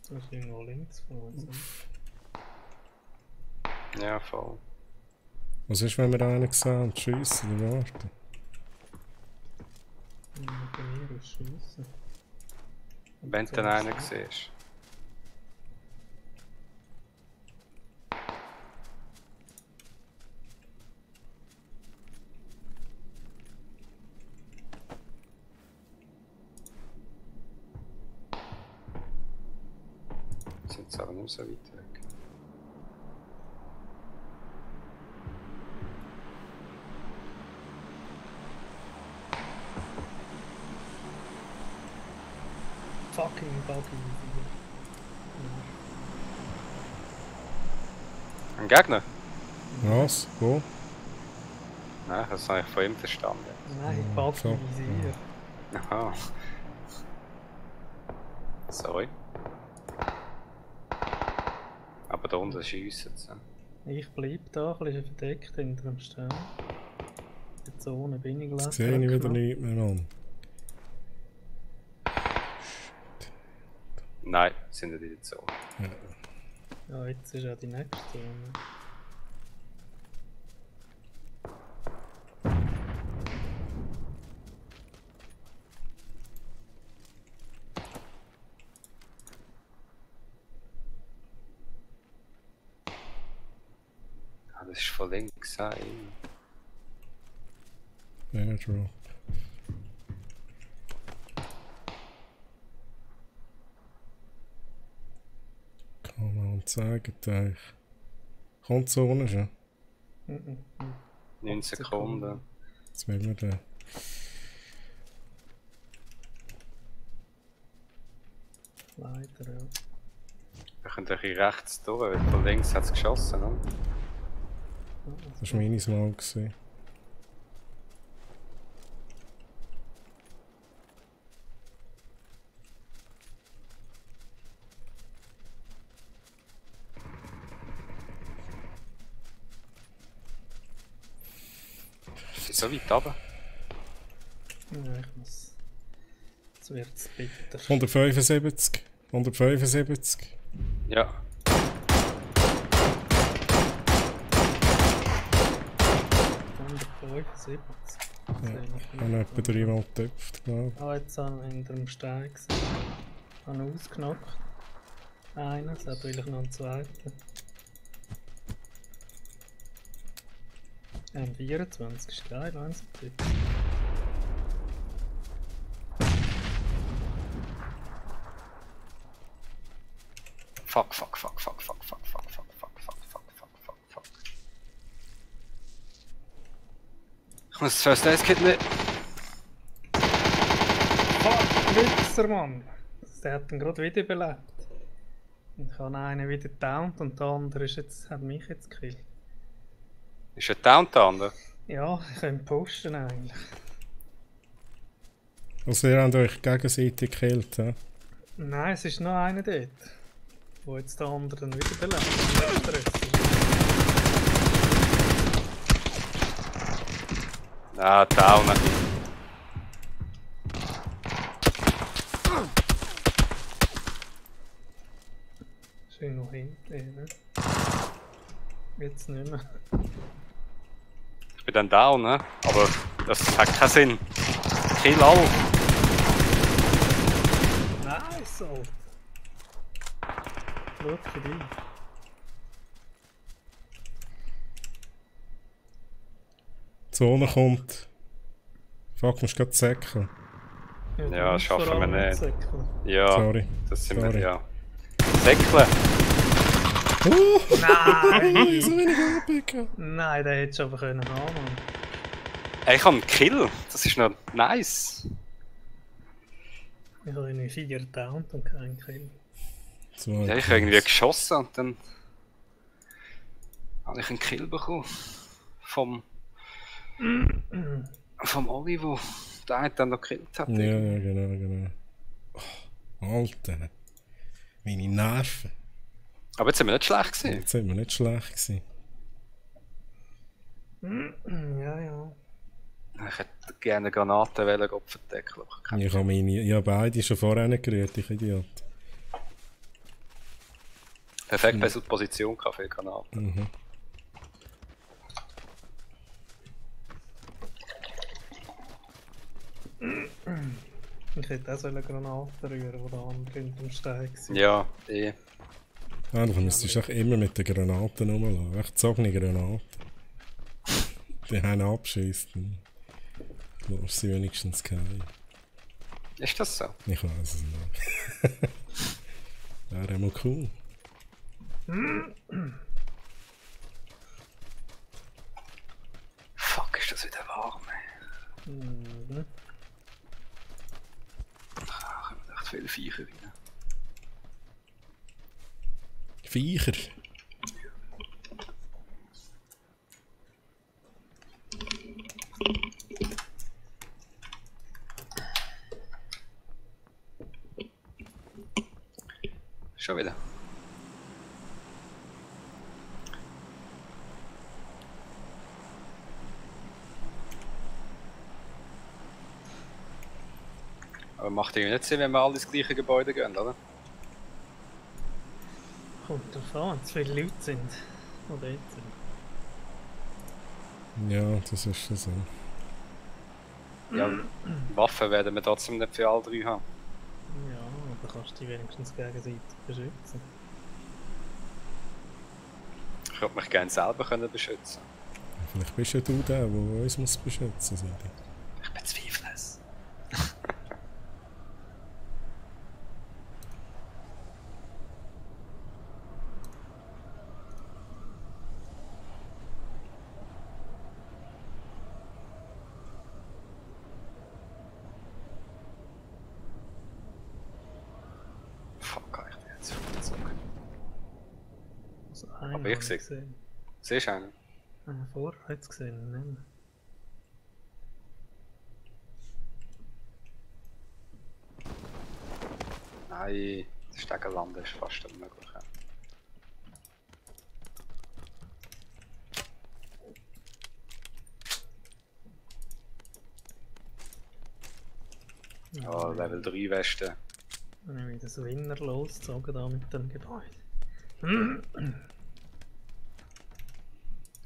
Das ist irgendwo links von uns. Ja, voll. Was ist, wenn wir einen sehen und schiessen oder warten? Bei mir ist Schiessen. Wenn du dann einen siehst. sind sie aber nicht mehr so weit weg. Fucking Buggy. Ein Gegner? Was? Wo? Nein, das habe ich von ihm verstanden. Nein, Ja, Buggy so. Visier. Aha. Sorry. Aber da unten schiessen sie. Ich bleib da, ein bisschen verdeckt hinter dem Stern. In der Zone bin ich Jetzt sehe ich wieder nichts mehr an. Nein, sind nicht in der Zone. Ja, jetzt ist ja die nächste Zone. Ah, das ist von links. Ah, Airdrop. Kann man zeigen, euch. Kommt so ohne schon. 9 Sekunden. Jetzt werden wir den. Leider, ja. Wir können ein bisschen rechts durch, weil von links hat es geschossen. Ne? Das war meines Mal. Gewesen. Ist so weit runter? Ja, ich muss. Jetzt wird's bitter. 175. 175. Ja. Ja. Ich habe etwa 3 Mal getöpft, glaube ich. Ah, jetzt haben wir hinter dem Stein gesehen. Habe ihn ausgenockt. Einen, es hat natürlich noch einen zweiten. 24 ist geil, eins und Fuck, fuck, fuck, fuck, fuck, fuck, fuck, fuck, fuck, fuck, fuck, fuck, fuck, fuck. Ich muss das First Aid Kit nicht. Fuck, Wichser, Mann! Der hat ihn gerade wiederbelebt. Und ich habe einen wieder downed und der andere ist jetzt, hat mich jetzt gekillt. Ist ein Downtown? Ja, ich könnte posten eigentlich. Also ihr habt euch gegenseitig gekillt, hä? Nein, es ist noch einer dort. Wo jetzt der andere dann wieder belebt. Ah, down. Schön noch hinten, ne? Jetzt nicht mehr. Ich bin dann down, ne? Aber das hat keinen Sinn. Kill all. Nice, Alter! Schau für dich. Die Zone kommt. Fuck, musst du gerade säckeln. Ja, du musst schaffen vor wir allem nicht. säckeln. Ja, Sorry. das sind Sorry. wir, ja. Säckle. Nein! So wenig abpicken. Nein, den hättest du aber können haben, Mann. Ey, ich habe einen Kill. Das ist noch nice. Ich habe irgendwie 4 downed und keinen Kill. Ja, ich habe irgendwie geschossen und dann habe ich einen Kill bekommen. Vom Olivo. Der hat dann noch gekillt hat. Ja, ja, genau. Oh, Alter. Meine Nerven. Aber jetzt sind wir nicht schlecht gewesen. Jetzt sind wir nicht schlecht gewesen. Ja. Ich hätte gerne Granaten verdecken. Ich habe meine, beide schon vorher gerührt, ich Idiot. Perfekt bessere Position gehabt für die Granaten. Mhm. Ich hätte auch so eine Granate rühren, wo der andere hinter dem Stein war. Ja, eh. Ja, du müsstest auch immer mit den Granaten rumlassen. Echt gezogene Granaten. Die haben abschießen. Du lässt sie wenigstens keinen. Ist das so? Ich weiß es nicht. Wäre mal cool. Fuck, ist das wieder warm, ey. Mhm. Da kommen echt viele Viecher rein. Viecher. Schon wieder. Aber macht irgendwie nicht Sinn, wenn wir alle ins gleiche Gebäude gehen, oder? Kommt drauf an, wenn zu viele Leute sind. Oder jetzt sind. Ja, das ist schon so. Ja, Waffen werden wir trotzdem nicht für alle drei haben. Ja, aber kannst du dich wenigstens gegenseitig beschützen. Ich würde mich gerne selber können beschützen. Vielleicht bist ja du der uns muss beschützen muss. Ich bezweifle es. Fuck, ich bin jetzt verzogen. Also Aber ich sehe. gesehen. Siehst du einen? Vorher hat es gesehen, nicht mehr. Nein, das Stegenland ist fast unmöglich. Ja, Level 3 Westen. Dann habe ich das Winner losgezogen da mit dem Gebäude. Das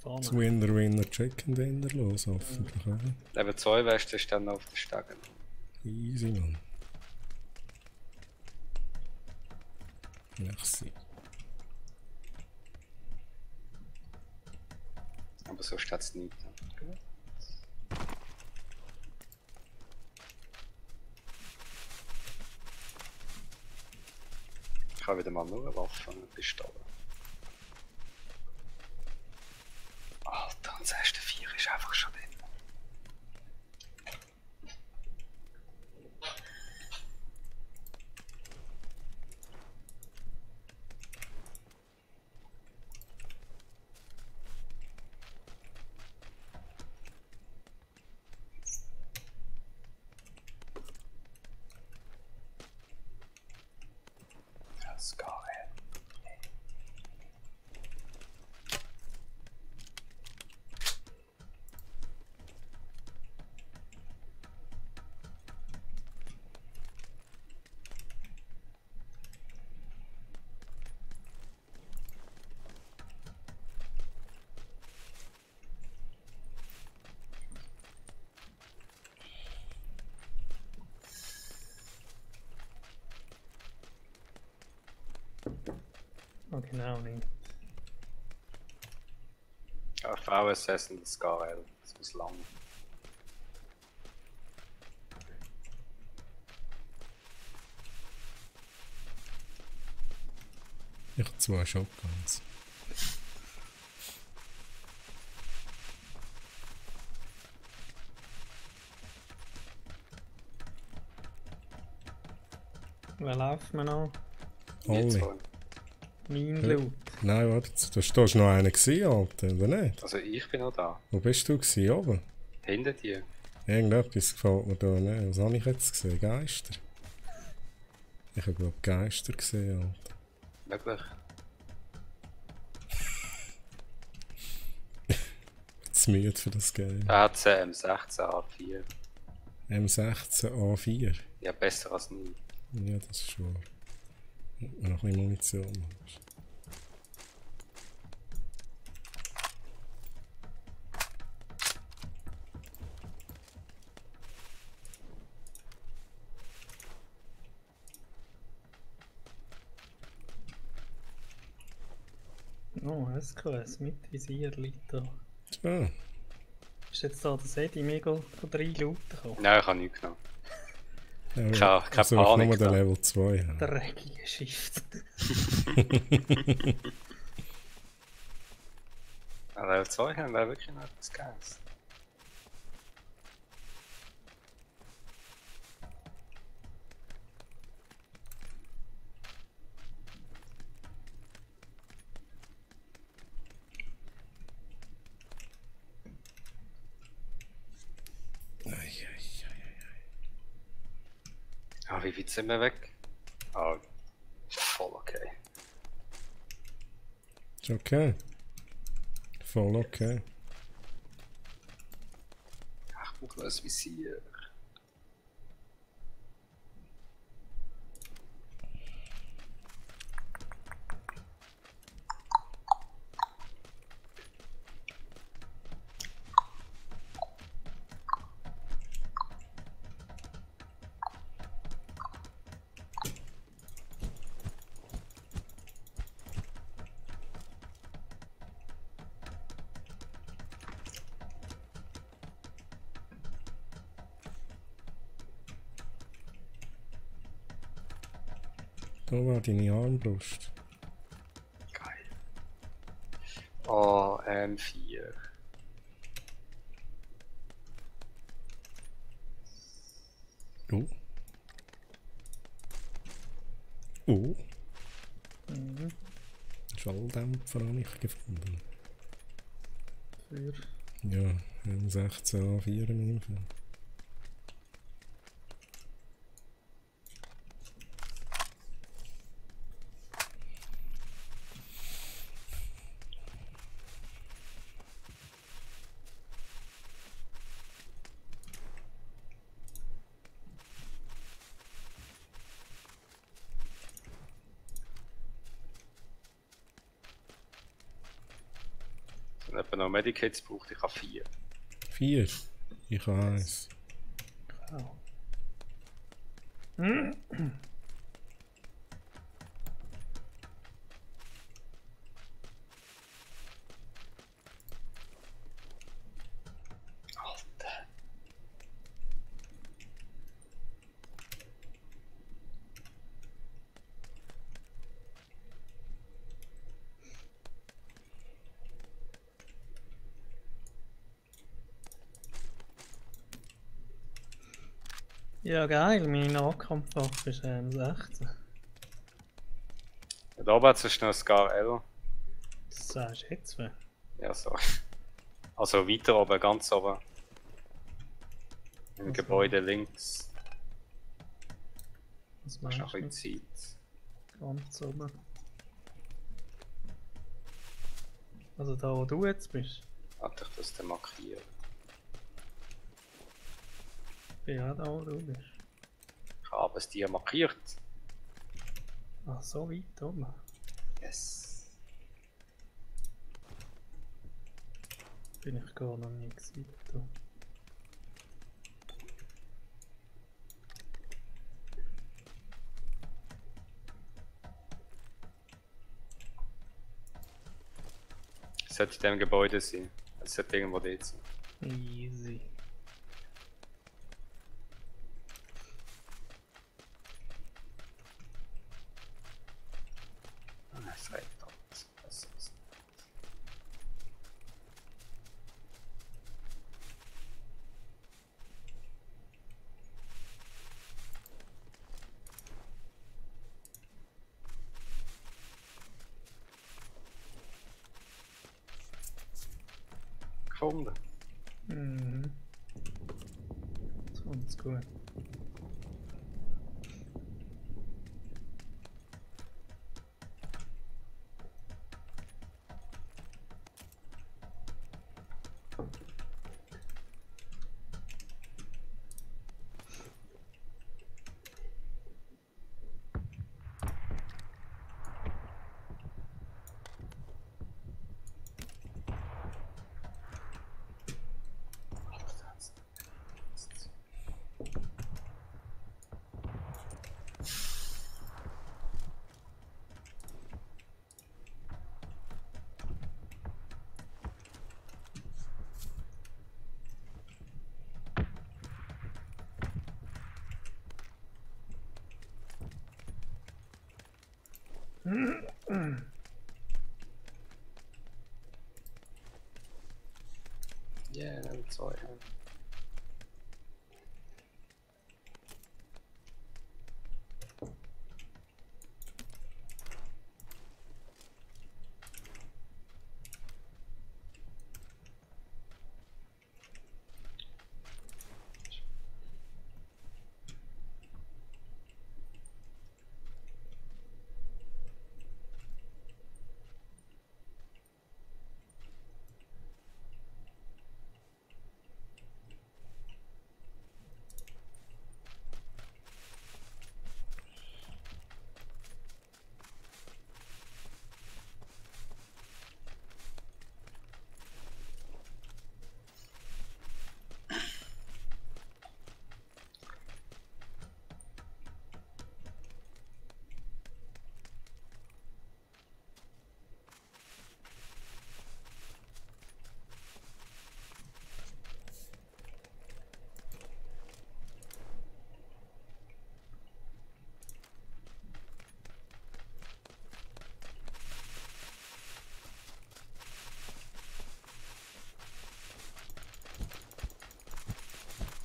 Vorne. Winner, Chicken Dinner los, hoffentlich, oder? Level 2 Westen ist dann noch auf der Stegen. Easy, Mann. Merci. Aber so steht es nicht. Ich habe wieder mal nur eine Waffe und eine Pistole. Alter, und das erste 4 ist einfach schon drin. Das geil. Oh, genau nicht. Ja, VSS und das GRL. Das muss lang. Ich habe 2 Shotguns. Wer läuft man noch? Wir zwei. Alle. Mein Loot. Nein, warte, da war noch einer gewesen, Alter, oder nicht? Also ich bin noch da. Wo bist du gewesen, oben? Hinter dir. Irgendetwas gefällt mir da nicht. Was habe ich jetzt gesehen? Geister? Ich habe glaube Geister gesehen, Alter. Möglich. Zu müde für das Game. Da hat M16 A4. M16 A4. Ja, besser als nie. Ja, das ist wahr. Und noch ein bisschen Munition. Oh, SKS mit Visier liegt da. Ah, Ist jetzt da das Eddie Mego von 3 Looten gekommen? Nein, ich habe nichts genommen. Keine also, ich Panik nur den da. Level 2 haben. Der dreckige Shift. Level 2 haben wir wirklich noch etwas Geiles. Ah, wie weit sind wir weg? Ah, voll okay. Ist okay. Voll okay. Ach, ich brauche noch ein Visier. Da war deine Armbrust. Geil. Oh, M4. Oh. Oh. Mhm. Schalldämpfer habe ich gefunden. Für. Ja, M16A4 im Fall. Wenn jemand noch Medikits braucht, ich habe 4. 4. Ich habe 1. Oh. Alter. Ja, geil, meine Nahkampfwaffe ist 16. Da oben hat es noch ein Scar L. Das sagst du jetzt. Ja, so. Also weiter oben, ganz oben. Im Also. Gebäude links. Was Hast noch meinst ein du? bisschen Zeit. Ganz oben. Also da, wo du jetzt bist. Warte, ich das dann markieren. Bin ja da, wo du bist. Ich habe es dir markiert. Ach, so weit oben. Yes. Bin ich gar noch nie gewesen. Da. Es sollte in diesem Gebäude sein. Es sollte irgendwo dort sein. Easy. Ah, es reicht dort. Das ist gefunden. Mhm. Sonst gut.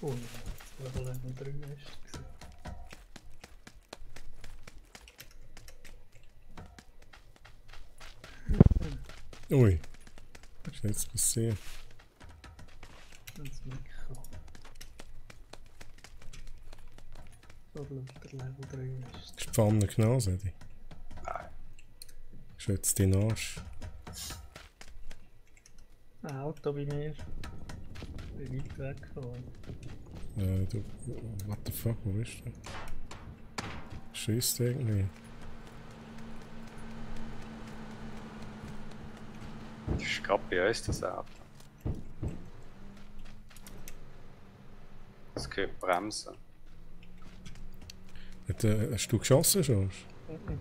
Oh, das war Level 3 ist. Ui. Was ist jetzt passiert? Das Mikro. So, der Level 3 ist. Ist die Pfanne genau, Sedi? Nein. Ist jetzt dein Arsch? Ein Auto bei mir. Ich bin weit weggefahren. Du. What the fuck, wo bist du? Schießt irgendwie. Das ist gerade bei uns das Auto. Es gehört bremsen. Hast du geschossen schon? Mhm.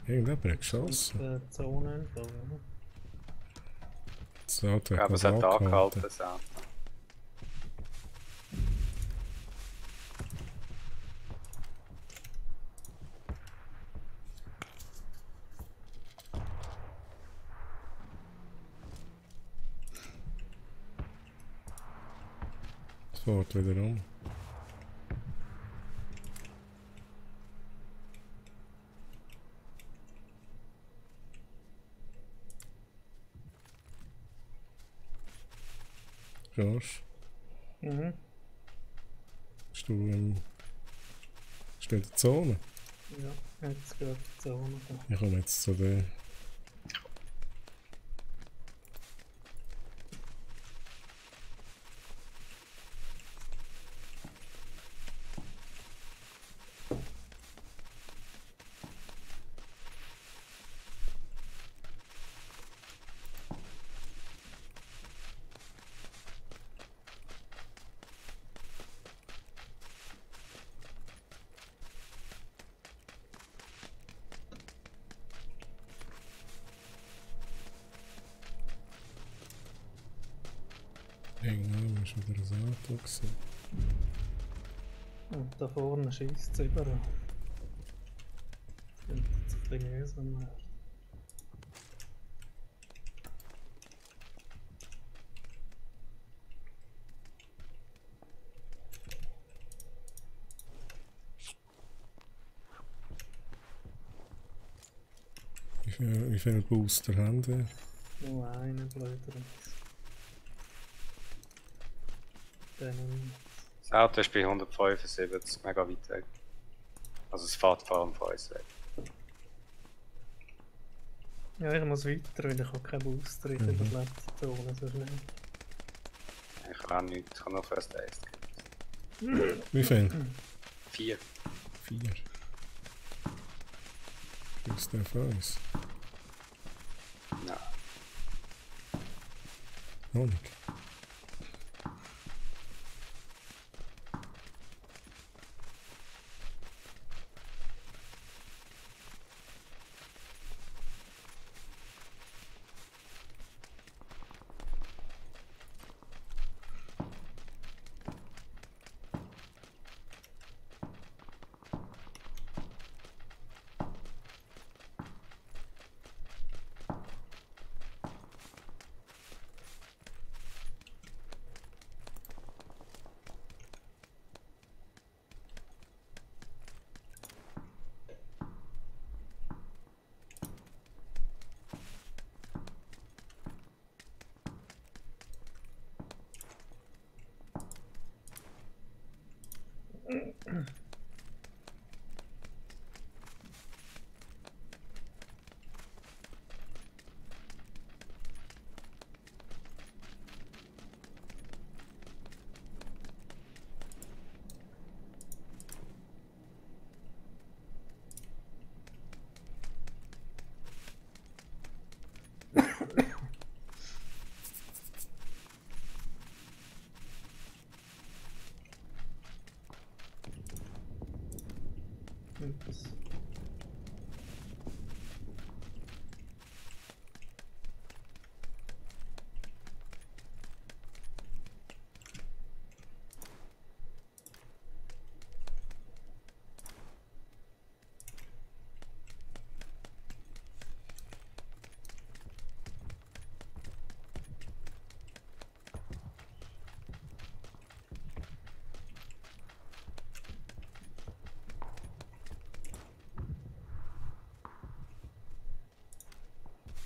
Irgendjemand hat geschossen. Die Zone entfernen. Das Auto Aber es hat angehalten, das Auto. Es fährt wieder um. Josh, Mhm. bist du in der Zone? Ja, jetzt geht die Zone da. Ich komme jetzt zu der. Irgendwann ist wieder ein Auto gewesen. Und da vorne schießt es überall. Das könnte jetzt ein bisschen mühsam werden. Wie viele Booster haben wir? Nur einen blöderweise. Dann Das Auto ist bei 175, mega weit weg. Also es fährt vor allem von uns weg. ja, ich muss weiter, weil ich habe keinen Booster. Ich überlebe die Zone so schnell. Ich habe auch nichts, ich habe nur First Aid. Wie viel? 4. 4. Ist der für uns? Nein. Noch nicht. Ups.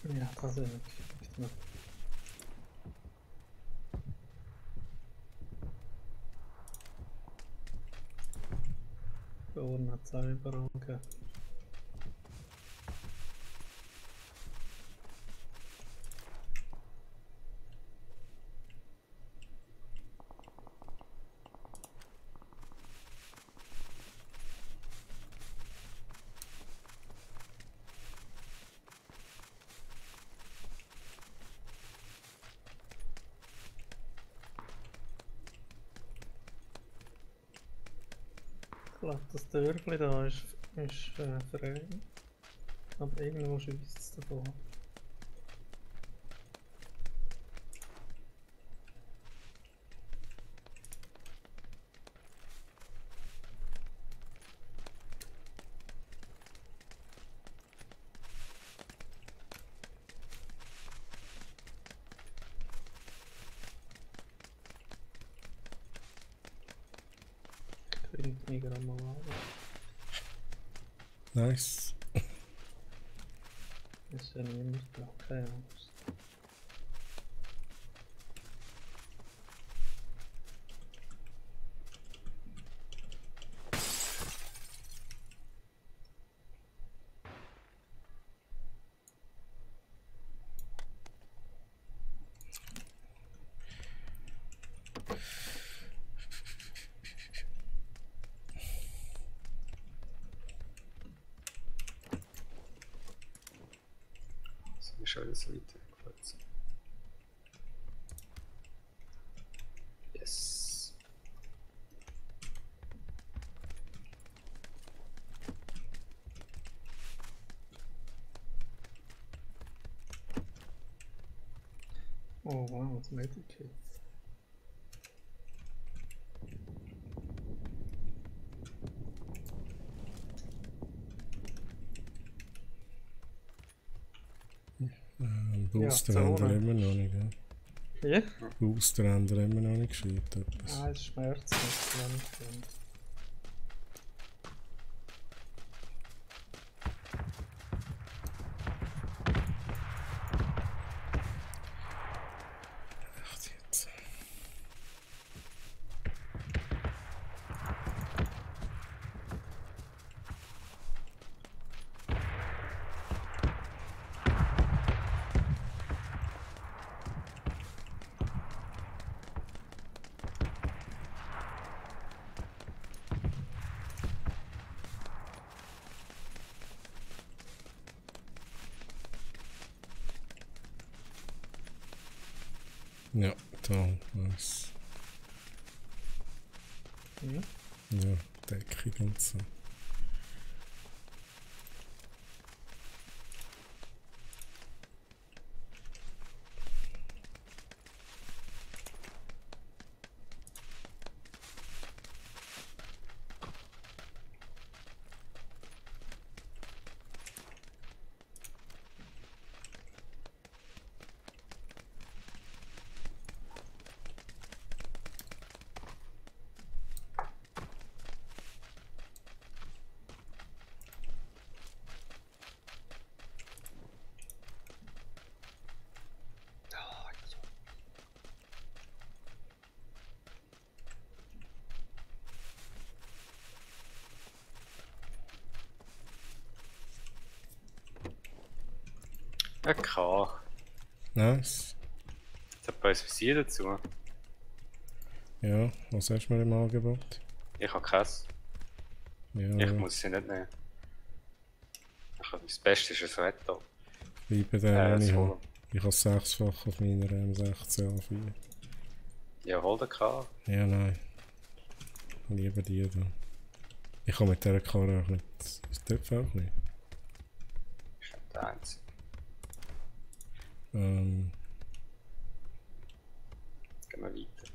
Ja, das ist echt noch. Vorne hat es auch überall gegeben. Ich glaube, das Dörfli da ist frei. Aber irgendwo schießt es davon. Klingt nicht gerade mal an. Nice. Ist ja niemand da, keine Angst. So ist alles weiter. Yes. Oh wow, das Medikit. Booster Ja, haben wir Zone. immer noch nicht. Ja? Ja? Booster haben wir immer noch nicht gescheit. Etwas. Ah, es schmerzt nicht, wenn ich bin. Echt jetzt. Ja, toll. Nice. Hm? Ja, Deckung und so. Ja, klar. Nice. Jetzt hat bei uns Visier dazu. Ja, was hast du mir im Angebot? Ich habe keins. Ja, Ich muss sie nicht nehmen. Das Beste ist ein Wetter. bleibe den, den ich holen. habe. Ich habe 6-fach auf meiner M16 A4. Ja, hol den K. Ja, nein. Lieber die da. Ich kann mit dieser Karre auch nicht. Ist das auch nicht? Ist nicht der einzige. Ähm, Gehen wir weiter.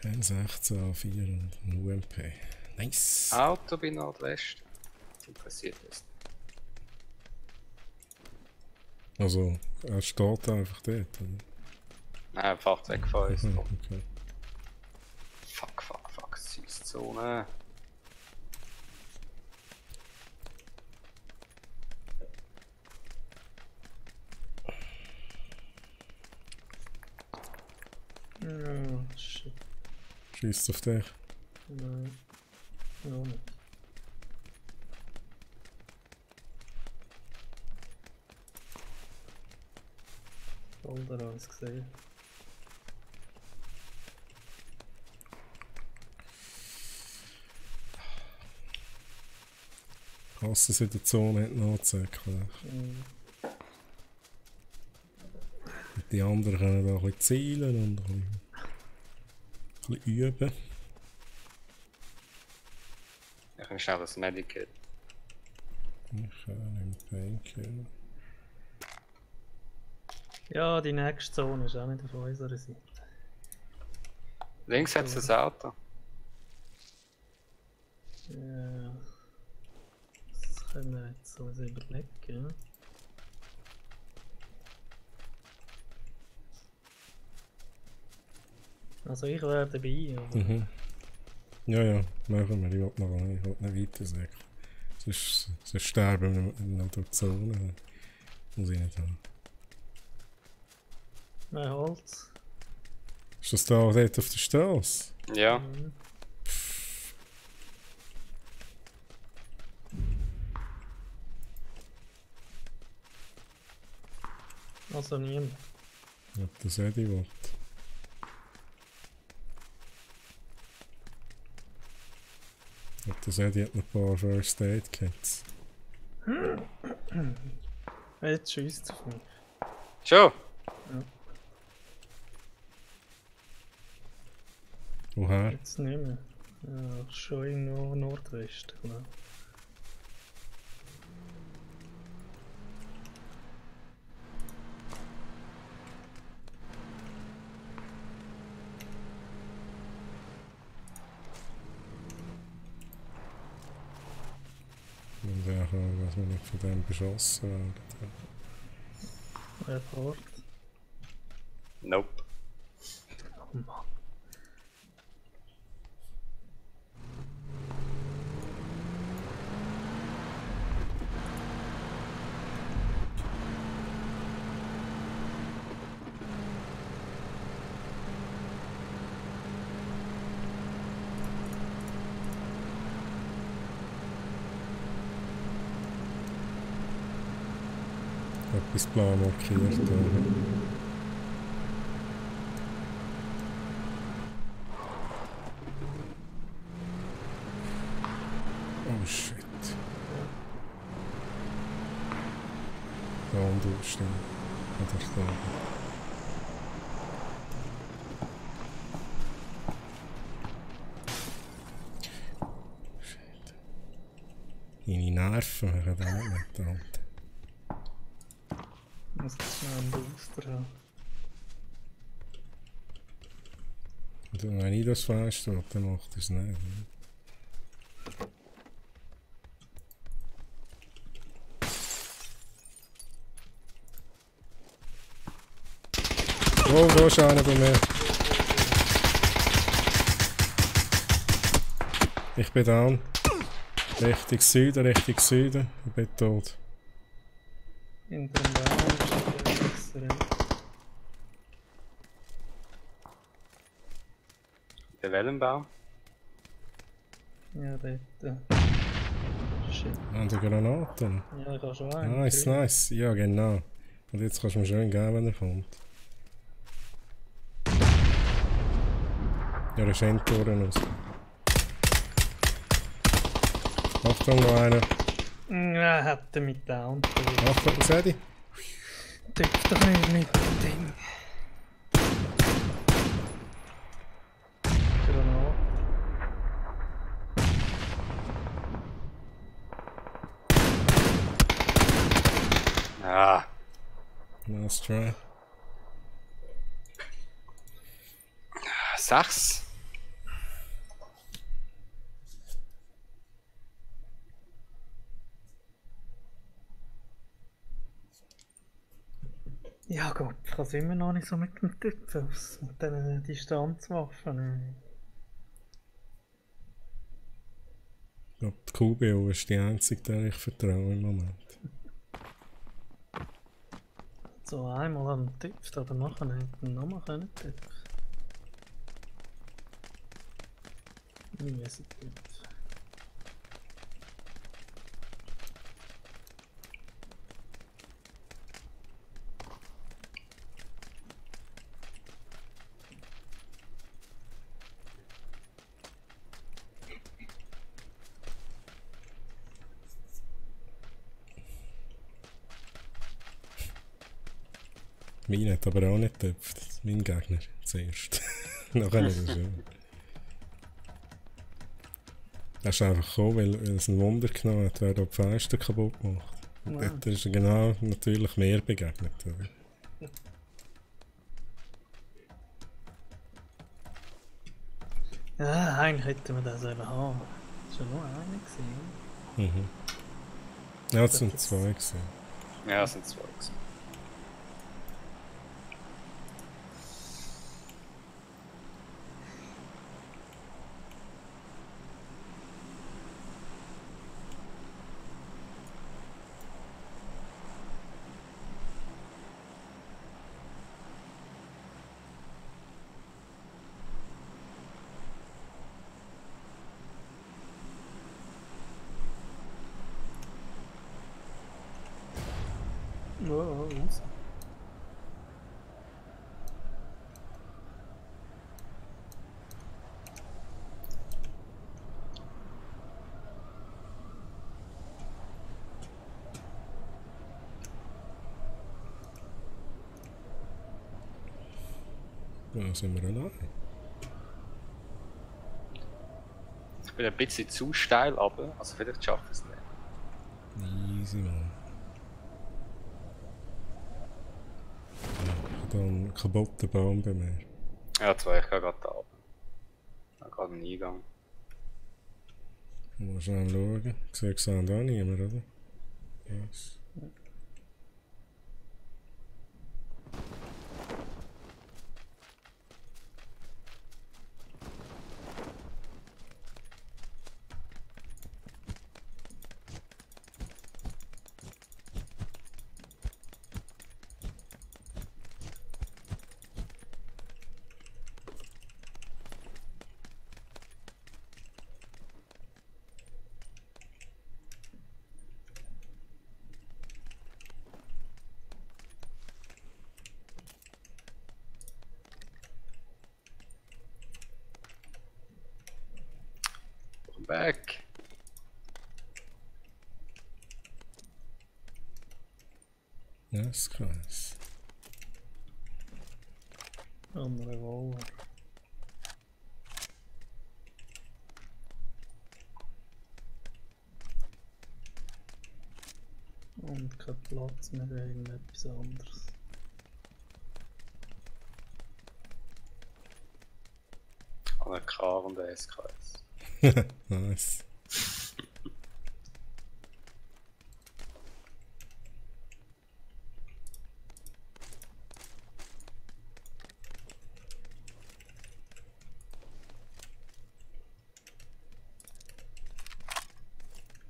N16 A4 und ein UMP. Nice! Auto bei Nordwest. Das interessiert uns. Also, er steht einfach dort, oder? Nein, ein Fahrzeug von uns. Mhm, okay. Fuck. Süßzone. Ja, shit. Schießt auf dich. Nein. Noch nicht. Voll da alles gesehen. Hast es in der Zone nicht nachzeigen. Die anderen können da ein bisschen zielen und ein bisschen üben. Ich kann schnell das Medikit. Ich nehme Painkiller. Ja, die nächste Zone ist auch nicht auf unserer Seite. Links hat es ein Auto. Ja. Das können wir jetzt so überlegen. Also ich wäre dabei, aber... Mhm. Ja, machen wir. Ich will noch weiter sagen. Sonst sterben wir noch durch die Zone. Muss ich nicht haben. Mehr Holz. Ist das da dort auf der Straße? Ja. Also niemand. Ob das Eddie will. Ob das Eddie hat noch ein paar First Aid Kits. Jetzt schießt auf mich. Schon? Woher? Jetzt nicht mehr. Ja, schon irgendwo Nordwest, glaube ich. Und ja, dass wir nicht von dem beschossen werden. Wer fährt? Nope. Oh Mann. Etwas blau markiert. Oh shit. Da unten stehen. Oder da. Shit. Deine Nerven hören da nicht mit, Alter. Ich muss jetzt schnell einen Booster haben. Und wenn ich das falsch tue, dann macht er es nicht. Oh, da ist einer bei mir. Ich bin down. Richtung Süden, Ich bin tot. Hinter dem Baum steht Häuser. Der Wellenbau. Ja, dort. Shit. An der Granaten. Ja, ich habe schon einen. Nice, nice. Ja, genau. Und jetzt kannst du mir schön geben, wenn er kommt. Ja, er scheint Toren aus. Achtung, noch einer. Ja, hat er mit down. Achtung, Sedi. Tipp doch nicht mit dem Ding. Granate. Ah, Nice try. 6. Ja Gott, ich kann es immer noch nicht so mit dem Typen, mit diesen Distanzwaffen. Ich glaube, die QBO ist die einzige, der ich vertraue im Moment. So einmal an den Typ, aber nachher hätte ich ihn nochmal können tippen. Miese Typ. Meine hat aber auch nicht getöpft. Mein Gegner zuerst. Nachher ist er schon. Er ist einfach gekommen, weil es ein Wunder genommen hat, wer da die Fenster kaputt gemacht. Und Wow. dort ist er genau natürlich mehr begegnet. Oder? Ja, eigentlich hätten wir das eben haben. Das war nur einer gewesen. Mhm. Ja, es sind zwei gewesen. Ja, es sind 2 gewesen. Oh, raus. Ja, sind wir allein. Ich bin ein bisschen zu steil runter, also vielleicht schaffe ich es nicht. Easy, man. Ja, ich habe da einen kaputten Baum bei mir. Ja, 2, ich gehe gerade da runter. Ich habe gerade einen Eingang. Mal schnell schauen. Ich sehe es auch niemand, oder? Yes. I'm back. Nice, krass. Ein Revolver. Und kein Platz mehr für irgendetwas anderes. An einer K und einer SKS. Nice.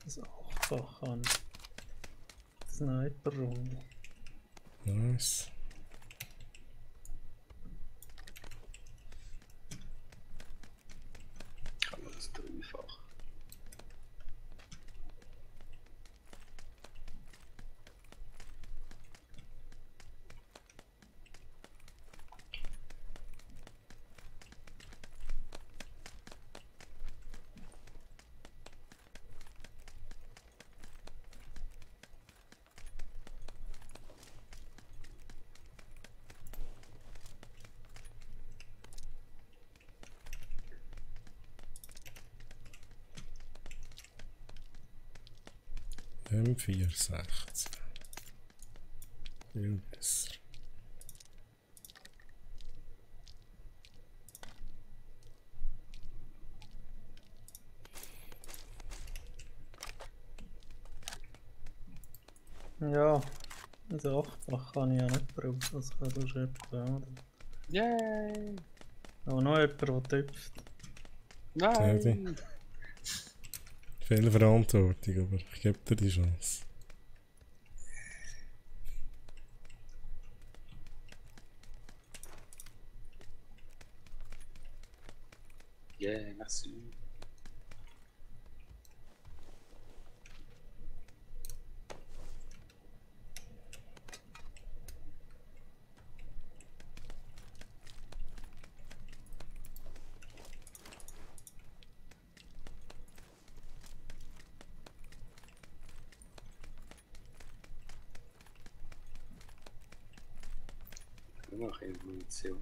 Das 8-fach an Sniper-Runde. Nice. dreifach. M416. Viel besser. Ja, also 8-fach kann ich ja nicht brauchen, das kann du schon etwa, oder? Yay! Aber noch jemand, der tüpft. Nein! Viel Verantwortung, aber ich gebe dir die Chance. Yeah, merci. Nur noch eine Munition.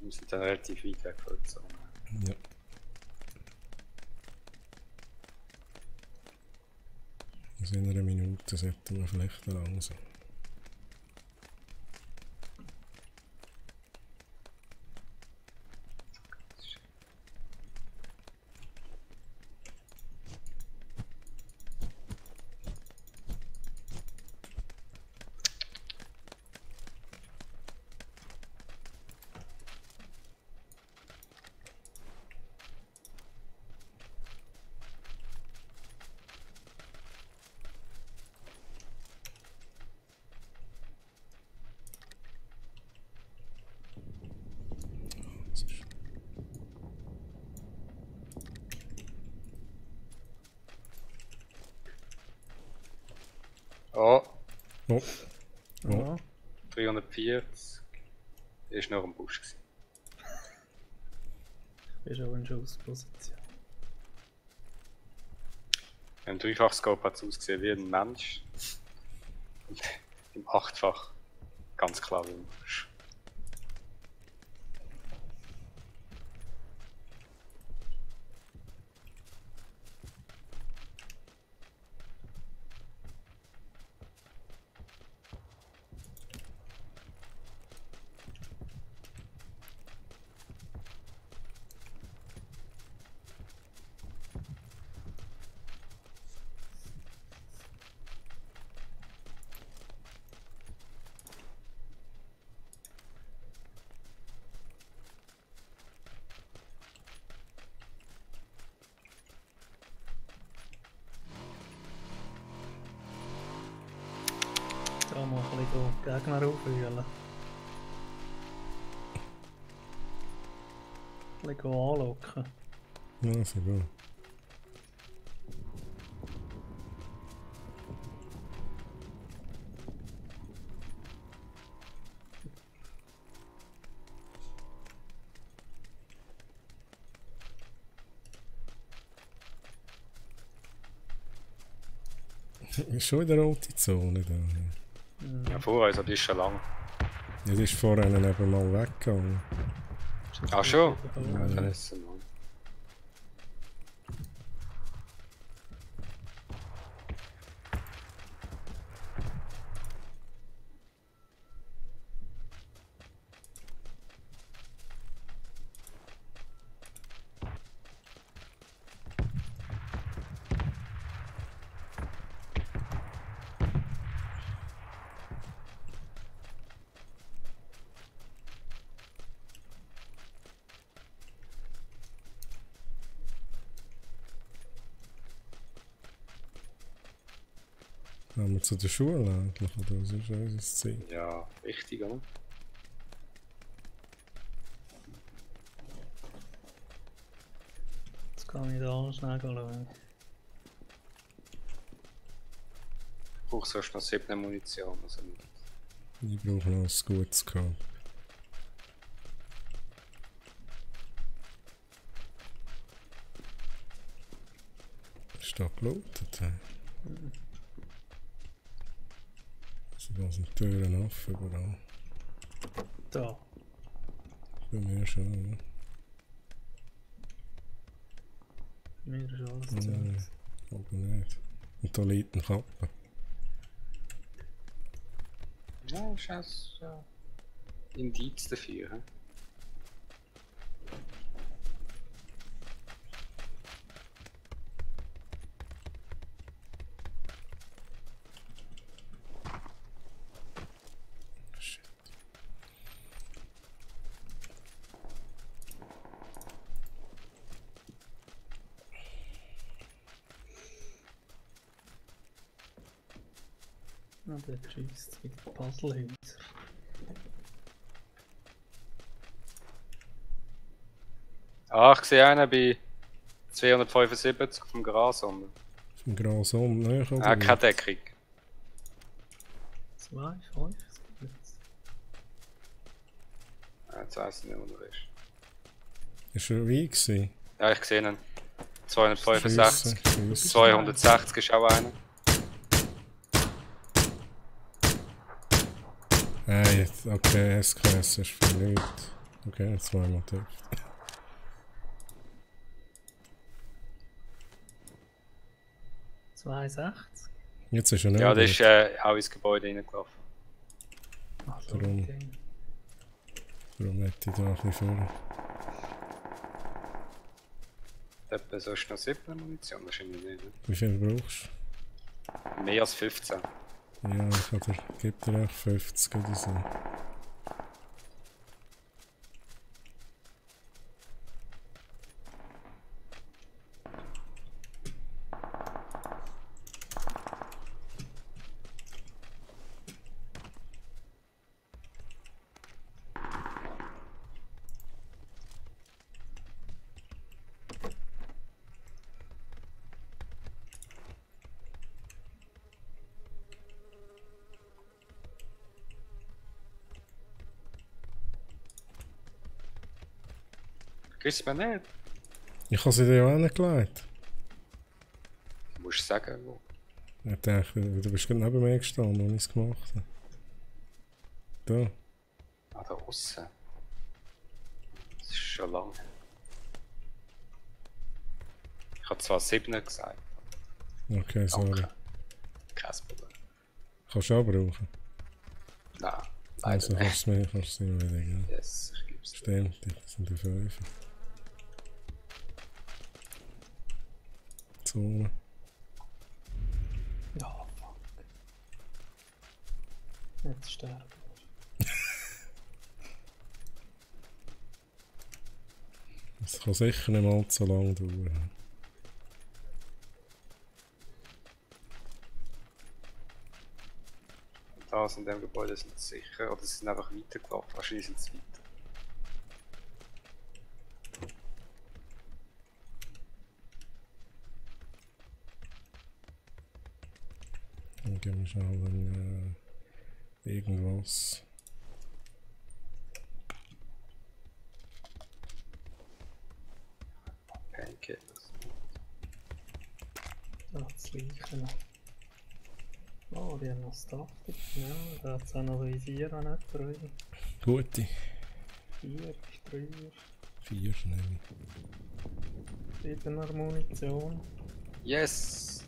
Wir sind dann relativ weit weg von der Zone. Ja. Also in einer Minute sollten wir vielleicht langsam. Oh, Oh, Ja. 340. Ist noch im Busch gewesen. Bist aber in Schussposition. Im Dreifach-Scope hat es ausgesehen wie ein Mensch. Und im Achtfach ganz klar wie ein Busch. Da mal ein bisschen die Gegner aufwühlen. Ein bisschen anlocken. ja, so gut. Ist schon in der roten Zone da. Ja. Ja, vor uns, aber die ist schon lang. Ja, die ist vorhin eben mal weggegangen. Ah, schon? Ja. Ja, dann ist es noch. Gehen wir zu der Schule eigentlich, oder was ist unser Ziel? Ja, richtig, oder? Jetzt kann ich da schnell schauen. Ich brauche sonst noch 7 Munition. Also nicht. Ich brauche noch ein gutes Scope. Ist da gelootet? Also da sind Türen offen überall. Da. Bei mir schon, oder? Mir ist alles zu. Nein, aber nicht. Und da liegt eine Kappe. Ja, ist das Indiz dafür. He? Shit. Na, der schießt wieder Puzzlehäuser. Ah, ich sehe einen bei 275 auf dem Gras unten. Vom Gras um, ne? Ah, keine Deckung. 2, 5, 6. Ah, jetzt weiss ich nicht, wo er ist. Ist er wie gewesen? Ja, ich sehe ihn. 265. Schiessen. 260 ist auch einer. Jetzt, okay, SKS ist verliebt. Okay, zweimal trifft. 62. Jetzt ist er nicht Ja, mehr der ist auch ins Gebäude reingelaufen. Also, Darum. okay. Darum hätte ich da ein bisschen vor. Etwa sonst noch 7 Munition, wahrscheinlich nicht. Ne? Wie viel brauchst Mehr als 15. du? Ja, ich kann dir, gib dir auch 50 oder so. Gibst du mir nicht? Ich habe sie dir auch hingelegt. Du musst sagen, wo. Ich dachte, du bist gerade neben mir gestanden, als ich es gemacht habe. Da. Ah, da aussen. Das ist schon lange. Ich habe zwar 7 gesagt. Okay, sorry. Danke. Kein Problem. Kannst du auch brauchen. Nein, Also leider kannst du es mir wieder geben. Yes, ich gebe es dir. Stimmt, das sind die 5. Zone. Ja, fuck. Jetzt sterben wir. Das kann sicher nicht mal so lange dauern. Da in dem Gebäude sind sie sicher, oder sie sind einfach weitergelaufen. Wahrscheinlich sind sie weiter. Dann geben wir schnell irgendwas. Painkillers. Da das Leichen noch. Oh, die haben noch Stuff. Ja, da hat es auch noch Visier an, nicht 3. Gute. 4, 3, 4 nehme 7er Munition. Yes!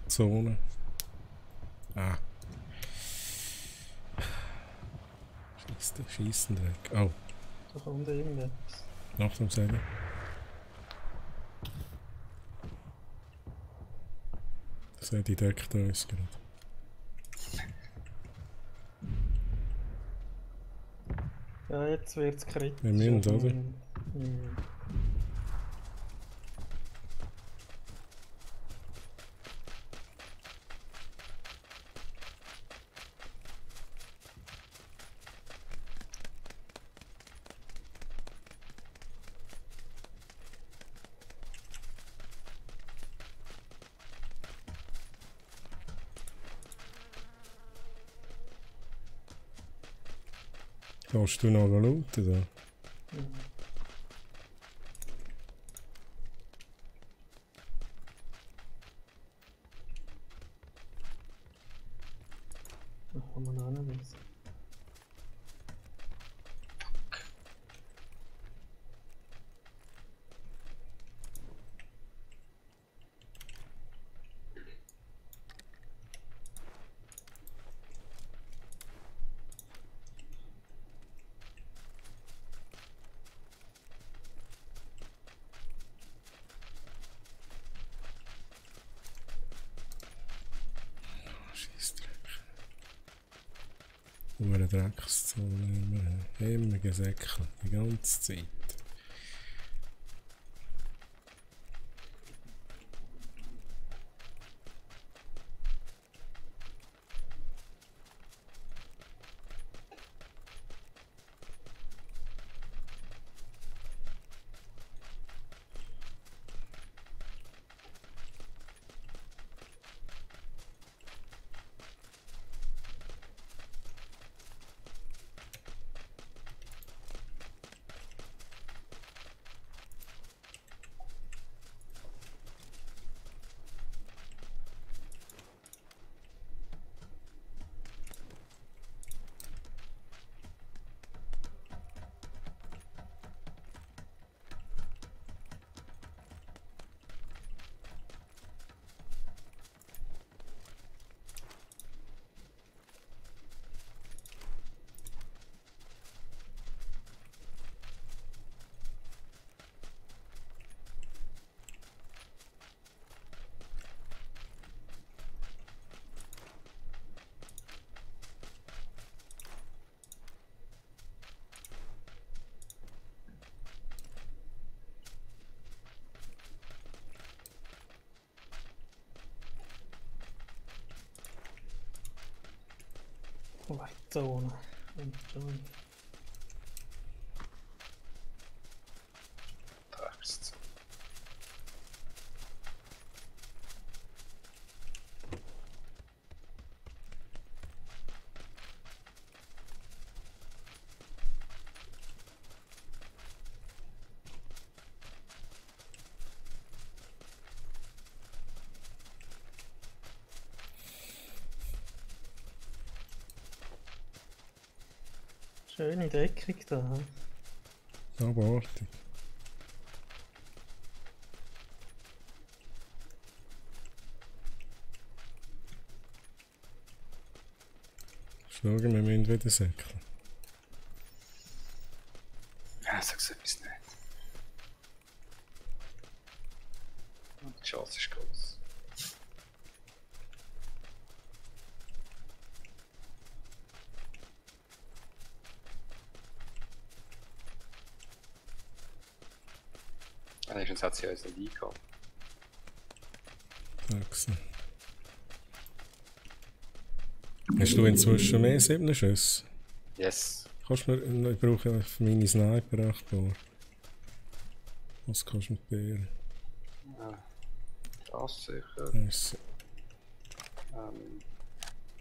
Zone. Ah. Schießen weg. Oh, Da kommt irgendetwas. nach dem Säge. Ich sehe, die deckt uns gerade. Ja, jetzt wird es kritisch. Wir müssen, aber oder? wir- Kannst du noch looten da? Da kann man auch nicht wissen. Scheissdreck. Hure Dreckszonen immer gesäckelt, die ganze Zeit. Weitzone. Und schon. Dreckst. Schöne Deckung da. Hm? Abartig. Schauen, wir müssen wieder säckeln. Ja, sag so etwas nicht. Die Chance ist groß. Wenigstens hat sie uns nicht eingekommen. Sechsen. Hast du inzwischen mehr 7 Schüsse? Yes. Kannst du mir, ich brauche für meine Sniper 8 Bar. Was kannst du mit Bären? Ja. Das sicher. Nice.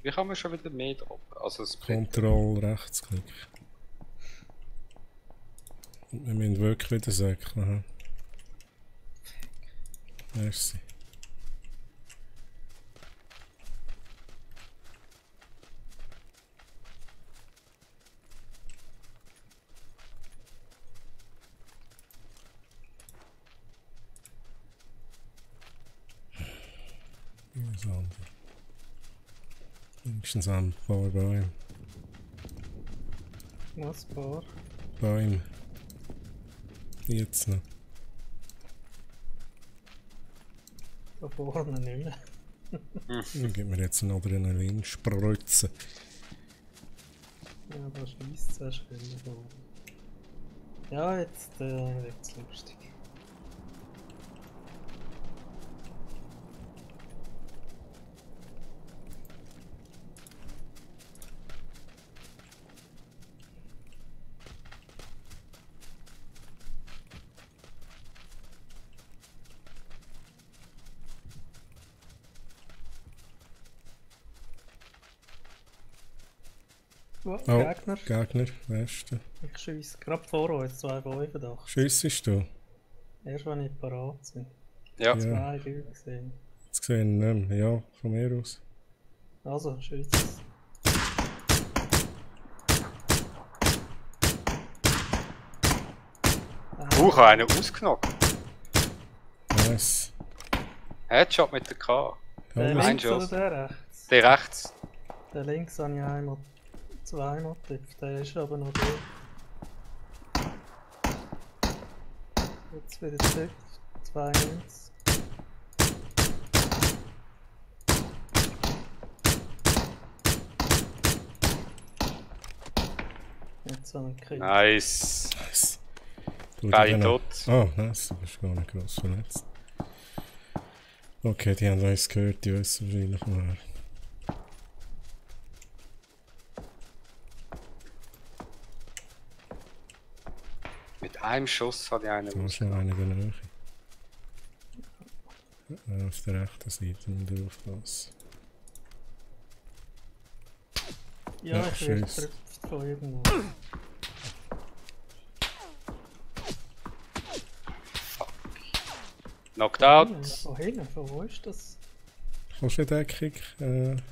Wie kann man schon wieder mehr droppen? Also das Control Rechtsklick. Und wir müssen wirklich wieder säckeln. Merci. Wenigstens ein paar Bäume. Was paar? Bäume. Jetzt noch. Da vorne nicht mehr. Dann gibt mir jetzt einen Adrenalin-Spritze. Ja, da schießt es erst wieder. Ja, jetzt wird's lustig. Oh, Gegner. Gegner, Westen. Ich schiesse gerade vor uns, 2 von 85. Schiessest du? Erst wenn ich parat bin. Ja. Ja. 2 Leute gesehen. Jetzt sehe ich ihn nicht mehr. Ja, von mir aus. Also, schieß. Ich habe einen ausgenockt. Nice. Headshot mit der K. Der Ja, Ein links oder Schuss. der rechts? Der rechts. Der links habe ich einmal, zweimal getippt, der ist aber noch da. Jetzt wieder zurück, 2-1. Jetzt habe ich gekriegt. Nice. nice. Du, Beide die tot. Oh, nice. Du bist gar nicht gross verletzt. Okay, die haben uns gehört, die wissen wahrscheinlich woher. Mit einem Schuss hat ich einen Da ist noch ausgenockt. einer in der Nähe. Auf der rechten Seite müssen wir aufpassen. Ja, Ja, ich werde scheiße. getrüpft von irgendwo. Knocked out. Von hinten, von wo ist das? Kommst du in Deckung?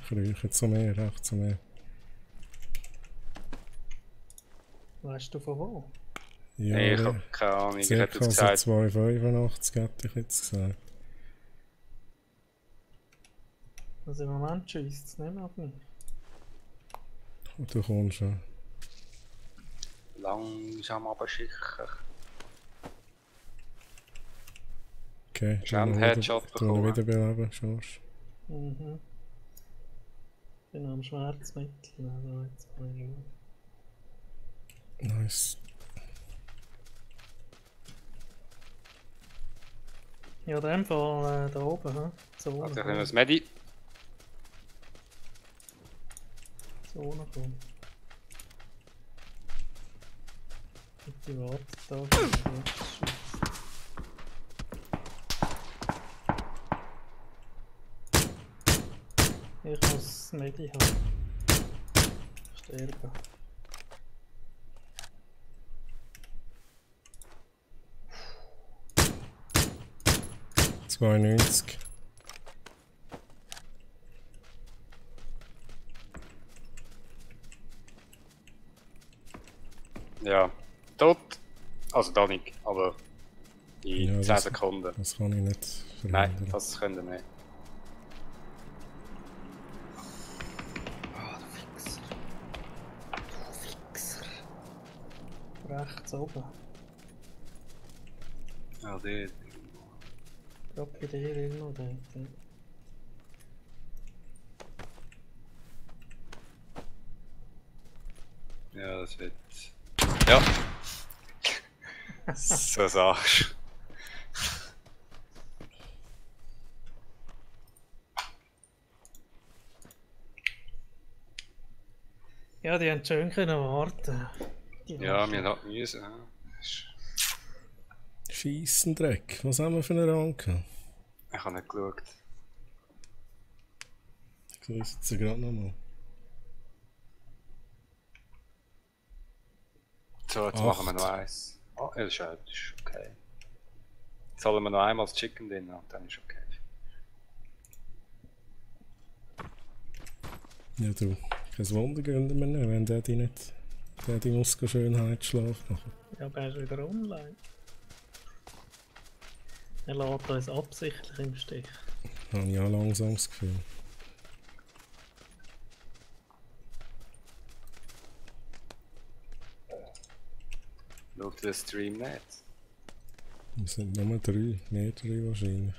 Kriechen zu mir, rechts zu mir. Weißt du von wo? Ja, Nee, ich habe keine Ahnung. Ich hätte circa jetzt so gesagt. 2,85 hätte ich jetzt gesagt. Also im Moment schießt es nicht mehr auf mich. Und du kommst schon. Langsam aber sicher. Okay, Hast du einen Headshot bekommen? wiederbeleben, Schorsch. Mhm. Bin am Schmerzmittel, also jetzt mal schauen. Nice. Ja, in dem Fall da oben, hä? Also Zone können wir das Medi. Zone kommt. Und die wartet da, bis er jetzt schießt. Ich muss Medi haben. Sterben. – 92. Ja. Tot. Also da nicht, aber in Ja, 10 das- Sekunden. Das kann ich nicht Nein, verhindern. das können wir nicht. Ah, du Fixer. Du Fixer. Rechts oben. Ja, die. Gerade bei dir irgendwo dort. Ja, das wird. Ja. So sagst du. Ja, die haben schön können warten. Die Ja, Arschlöcher. wir hatten müssen. Ja. Scheissendreck. Was haben wir für einen Rang gehabt? Ich habe nicht geschaut. Ich sehe es jetzt gerade nochmal. So, jetzt 8. machen wir noch eins. Oh, ja, das ist okay. Jetzt holen wir noch einmal das Chicken Dinner und dann ist okay. Ja, du. Kein Wunder gönnen wir nicht, wenn der die nicht. Der die Muskelschönheitsschlaf machen. Ja, aber er ist wieder online. Er lässt uns absichtlich im Stich. Habe ich auch langsam das Gefühl. Schaut den Stream nicht. Wir sind nur 3, mehr 3 wahrscheinlich.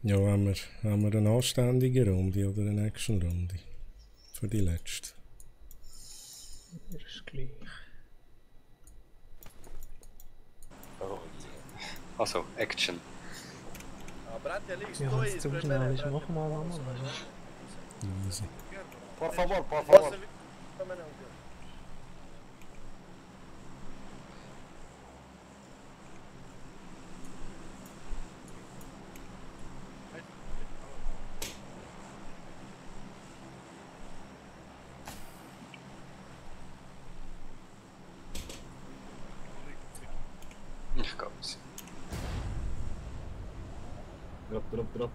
Ja, haben wir eine anständige Runde oder eine Action-Runde? Für die letzte. Hier ist gleich. Also, Action. Abrante ali, Ja, estou wenn es zu schnell ist, machen wir mal. Easy. Por favor, por favor. Também não, Deus. Ich glaube es. Drop.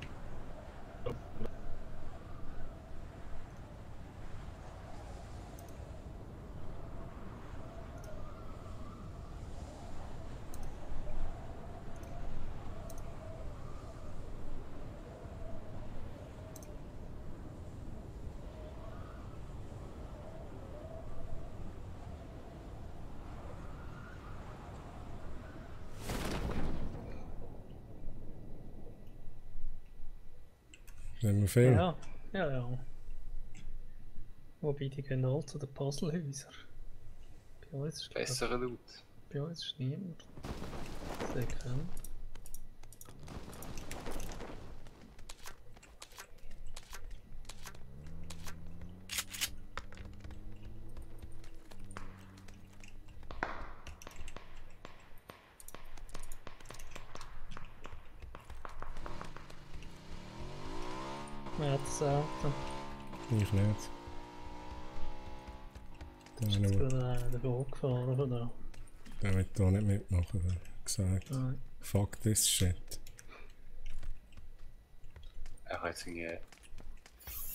Nehmen wir viel? Ja. Wobei die gehen alle zu den Puzzlehäusern. Bei uns ist Bessere Loot. Bei uns ist niemand. Sehr kennen. Wer hat das Auto? Ich nicht. Der Ist eine, jetzt gerade einer davon gefahren, oder? der will da nicht mitmachen, der hat gesagt. Nein. Fuck this shit. Er hat jetzt irgendwie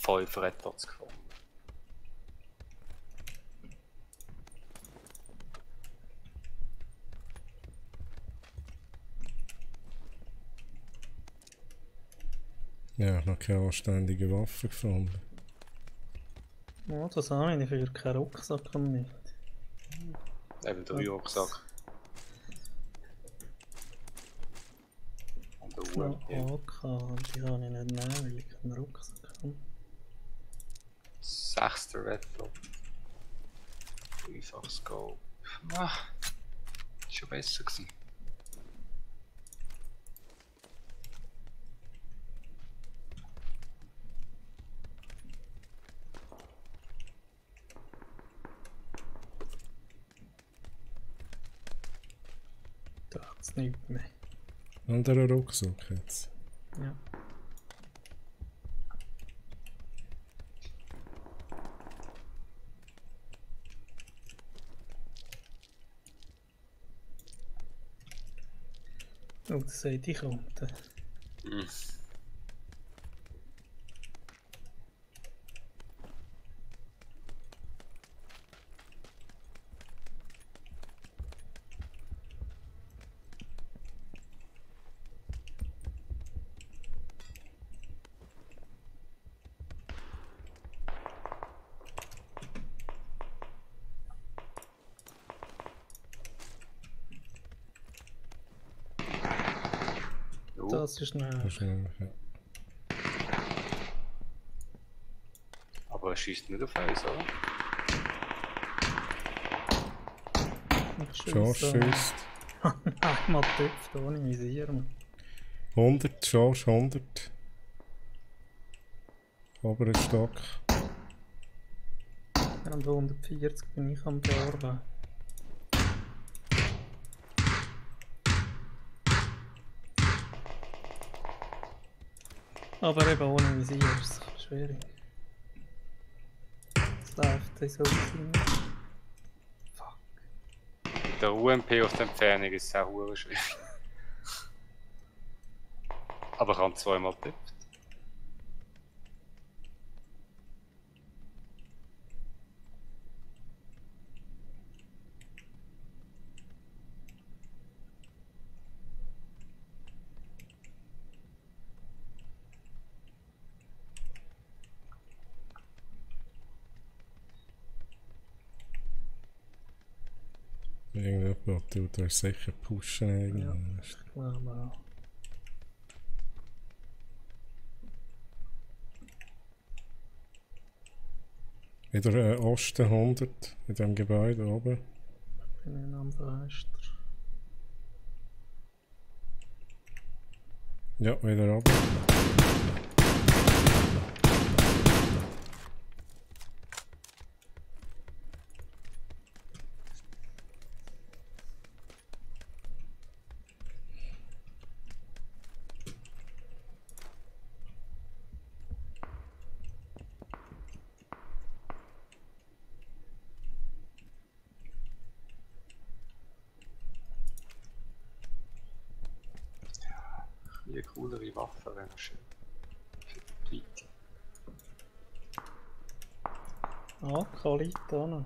5 Red Dots gefunden. Ja, noch keine anständige Waffe gefunden. Ja, das habe ich für keinen Rucksack und nicht. Eben der Rucksack. Und der Uhr. Ja, AK, die kann ich nicht nehmen, weil ich keinen Rucksack habe. 6. Red Dot. 3-fach Scope. Ah, ist schon besser gewesen. Da hat es nichts mehr. Anderer Rucksack jetzt. Ja. Oh, das sehe ich unten. Hm. Das ist näher. Wahrscheinlich, ja. Aber er schießt nicht auf uns, oder? Ich Josh schiesse schießt. einmal getöpft ohne Visier. 100, Josh 100. Oberen Stock. Und 140 bin ich am Bearbeiten. Aber eben ohne Visier ist es schwierig. Es läuft so nicht. Fuck. Mit der UMP aus der Entfernung ist es auch hure schwierig. Aber ich habe zweimal getippt. Irgendjemand tut euch sicher pushen Ja, irgendwann. ich glaube auch. Wieder Osten 100 in dem Gebäude oben. Bin ich am Fenster. Ja, wieder oben. Eine coolere Waffe wäre noch schön. Für die Leute. Ah, Kali da noch.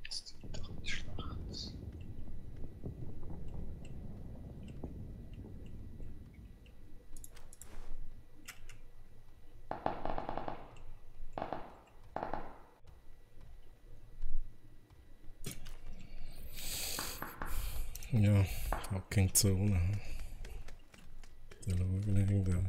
Das tut doch nicht schlecht. Ja, fucking Zone. Dann schauen wir irgendwann.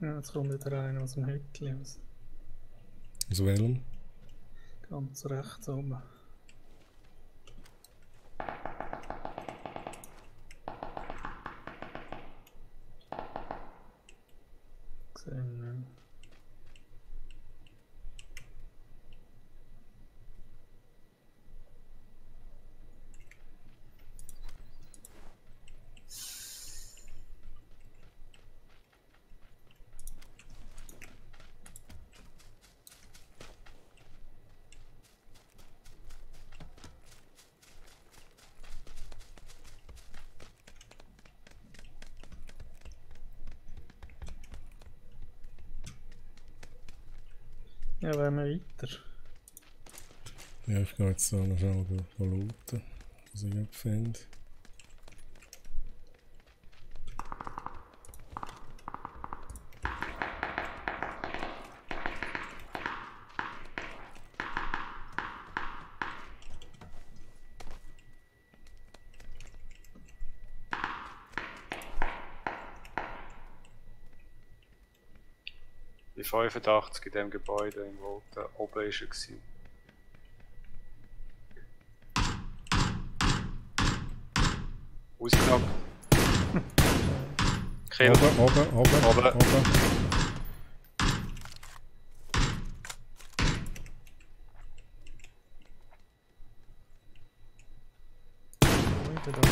Ja, jetzt kommt wieder einer aus dem Hütchen raus. Aus welchem? Ganz rechts oben. Gesehen, ne? Ja, wollen wir weiter? Ja, ich gehe jetzt da noch schnell looten, was ich gerade finde. Die 85 in dem Gebäude im Roten oben ist er gewesen. Ausgenockt. Kill. Oben. Oben. Wieder da.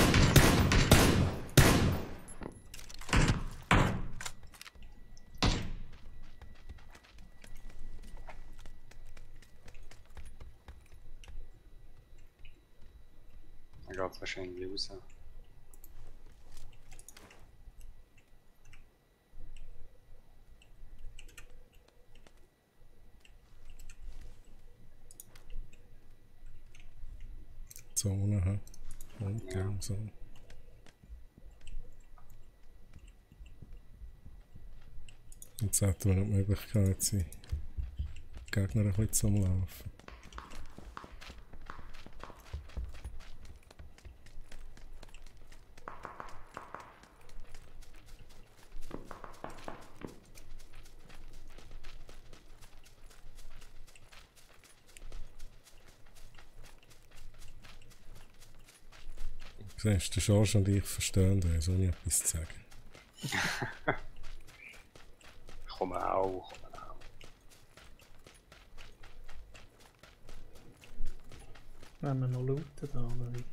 Dann geht es wahrscheinlich raus. Zone, hä? Und Ja. so. Jetzt hätten wir noch die Möglichkeit, die Gegner ein bisschen zu umlaufen. Siehst du, George und ich verstehen uns, ohne etwas zu sagen. Komm auch. Wenn wir noch looten da oder weiter.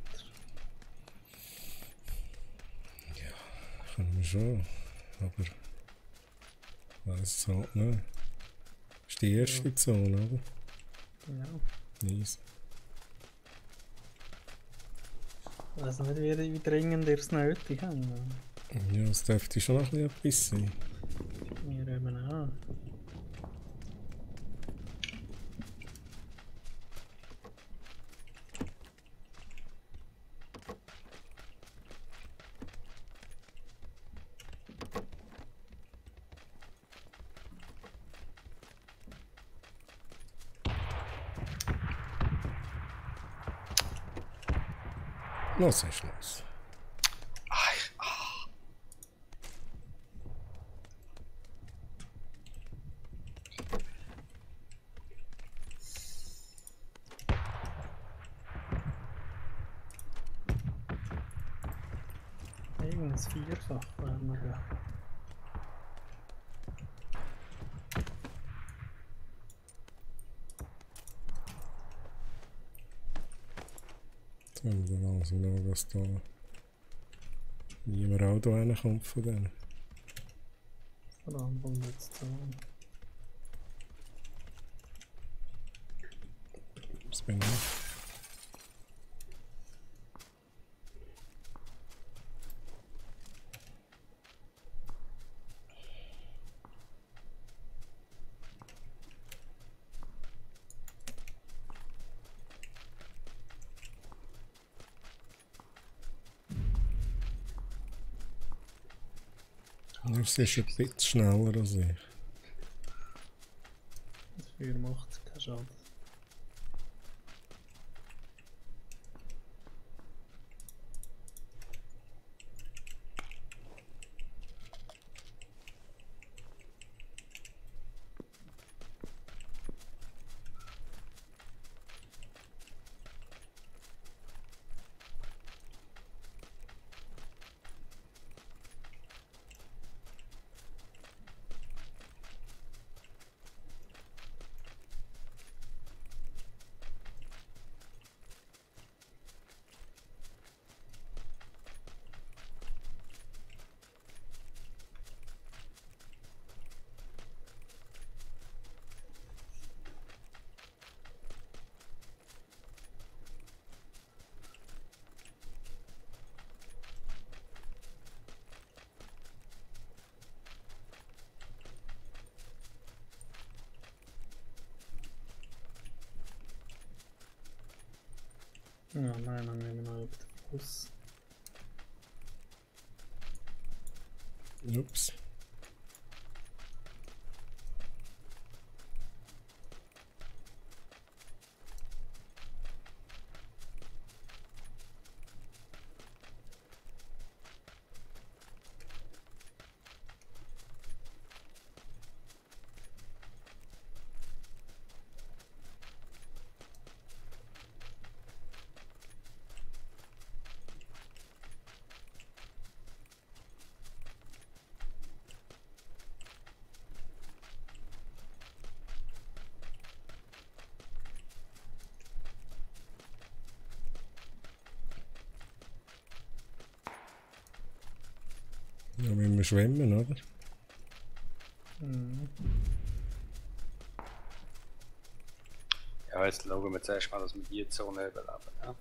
Können wir schon, aber ich weiss es halt nicht. Das ist die erste Zone, oder? Ja. Nice. Ich weiß nicht, wie dringend ihr es nötig habt. Ja, es dürfte schon noch ein bisschen etwas sein. Wir eben auch. Was ist los? Irgendein Vierfach wären wir ja. Jetzt müssen wir dann also schauen, was da niemand auch da reinkommt von denen. Vor allem von jetzt so. Das bin ich. Du bist ein bisschen schneller als ich. Dafür macht es keinen Schaden. Ja, nein, dann nehmen wir noch über den Fuß. Ups. Ja, müssen wir schwimmen, oder? Mhm. Ja, jetzt schauen wir zuerst mal, dass wir die Zone überleben. Ja?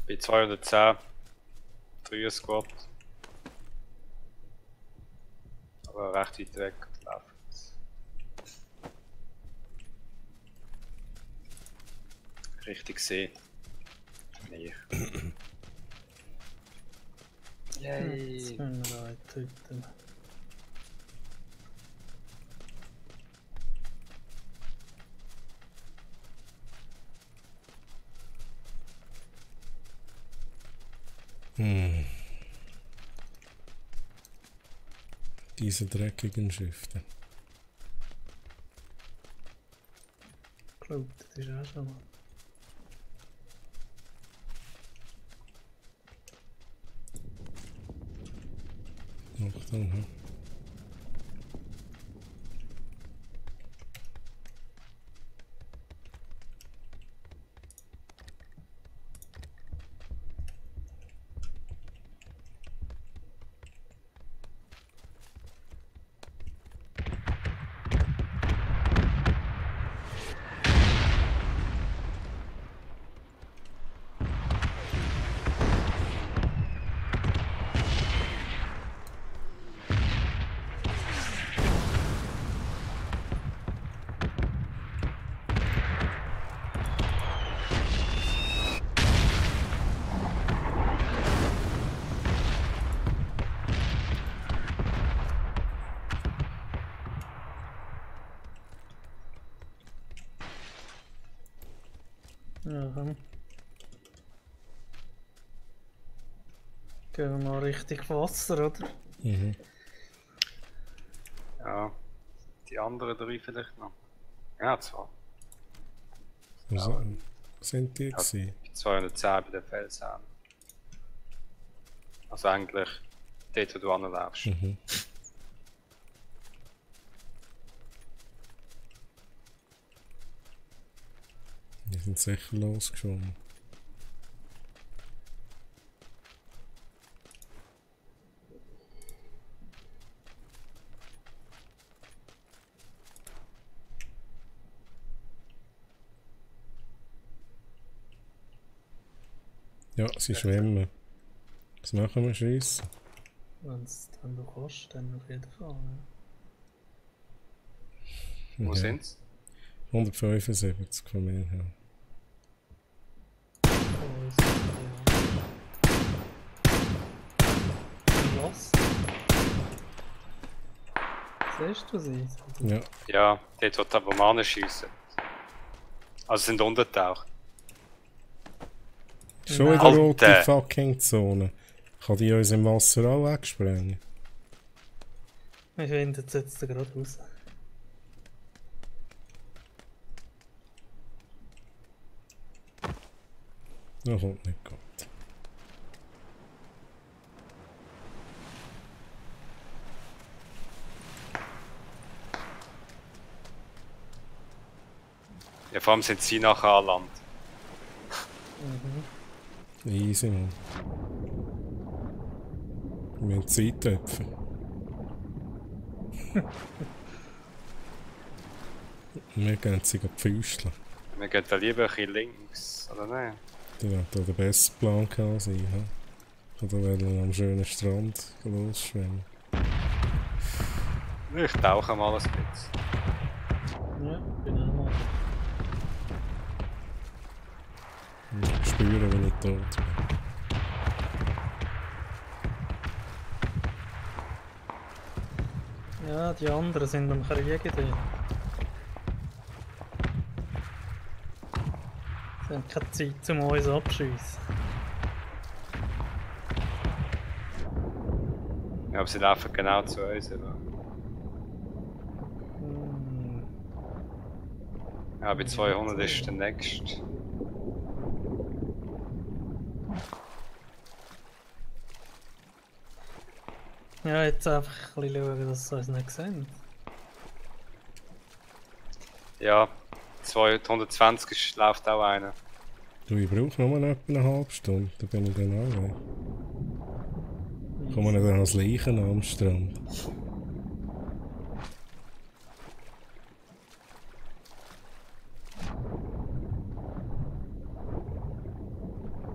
Bei 210, 3 Squad. Aber recht weit weg laufen. Richtig sehen. Nee. Jetzt müssen wir da in die Hütte. Diese dreckigen Schriften. Ich glaube, das ist auch schon mal. Achtung, ja. Ja, komm. Gehen wir mal richtig Wasser, oder? Mhm. Ja, die anderen drei vielleicht noch. Ja, zwei. Wo sind die Ja, gewesen? 210 bei den Felsen. Also eigentlich dort, wo du anläufst. Mhm. Die sind sicher losgeschwommen. Ja, sie schwimmen. Was machen wir? Schiessen? Wenn es dann du kannst, dann auf jeden Fall. Ja. Wo sind's? 175 von mir her. Oh, ist das ja. Was? Siehst du sie? Ja, Ja, dort, wo die Abomanen schiessen. Also sind untergetaucht. schon in der Alter. roten fucking Zone. Kann die uns im Wasser auch wegsprengen? Wir finden es jetzt gerade raus. Da kommt nicht gut. Ja, vor allem sind sie nachher an Land. Easy, man. Wir haben Zeitöpfer. Wir gehen sie pfüsteln. Wir gehen da lieber ein bisschen links, oder nicht? Die wird da der beste Plan gehabt sein. He? Oder wollen am schönen Strand losschwimmen. Ich tauche mal ein bisschen. Ja, bin auch mal. Und spüren, wenn ich tot bin. Ja, die anderen sind am Kriegen drin. Sie haben keine Zeit, um uns abzuschiessen. Ja, aber sie laufen genau zu uns, oder? Ja, bei 200 ist der nächste. Ja, jetzt einfach ein bisschen schauen, dass sie uns nicht sehen. Ja, 220 läuft auch einer. Du, ich brauche nur noch etwa eine halbe Stunde, dann bin ich dann auch weg. Kommen wir dann als Leichen am Strand.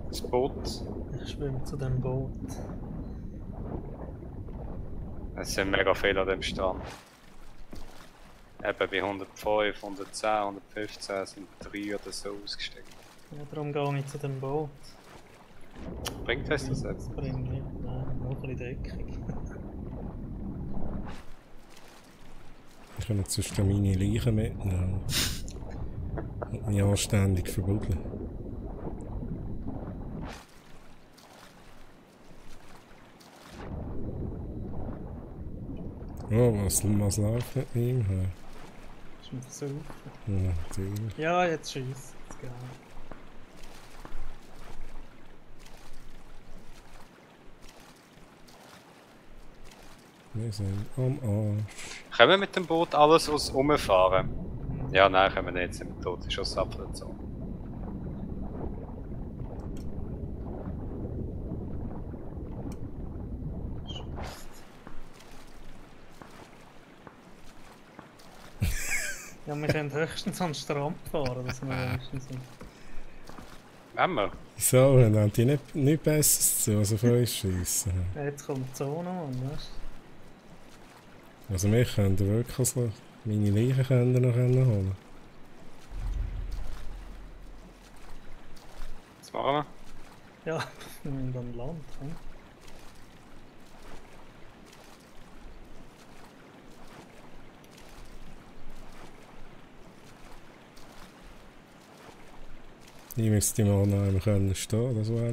Das Boot. Ich schwimme zu dem Boot. Es sind mega viele an dem Strand. Eben bei 105, 110, 115 sind 3 oder so ausgestiegen. Ja, darum gehe ich zu dem Boot. Bringt es das jetzt? Das bringt nicht. Nein, nur ein bisschen Deckung. Ich kann jetzt sonst meine Leichen mitnehmen. Und mich anständig verbuddeln. Oh, was läuft mit ihm? Ist mir versucht. Ja, natürlich. Ja, jetzt schießt. Jetzt geht's. Wir sind am Arsch. Können wir mit dem Boot alles aus rumfahren? Ja, nein, können wir nicht, sind wir tot, ist schon das Abfallzone. Ja, wir können höchstens an den Strand fahren, dass wir wenigstens sind. Wenn wir? So, dann haben die nicht Besseres zu, als auf uns schiessen. Jetzt kommt die Zone an, weißt Also wir können wirklich so meine Leichen können noch holen. Was machen wir? Ja, wir müssen an Land. Hm? Ich müsste mal noch einmal können stehen, das wär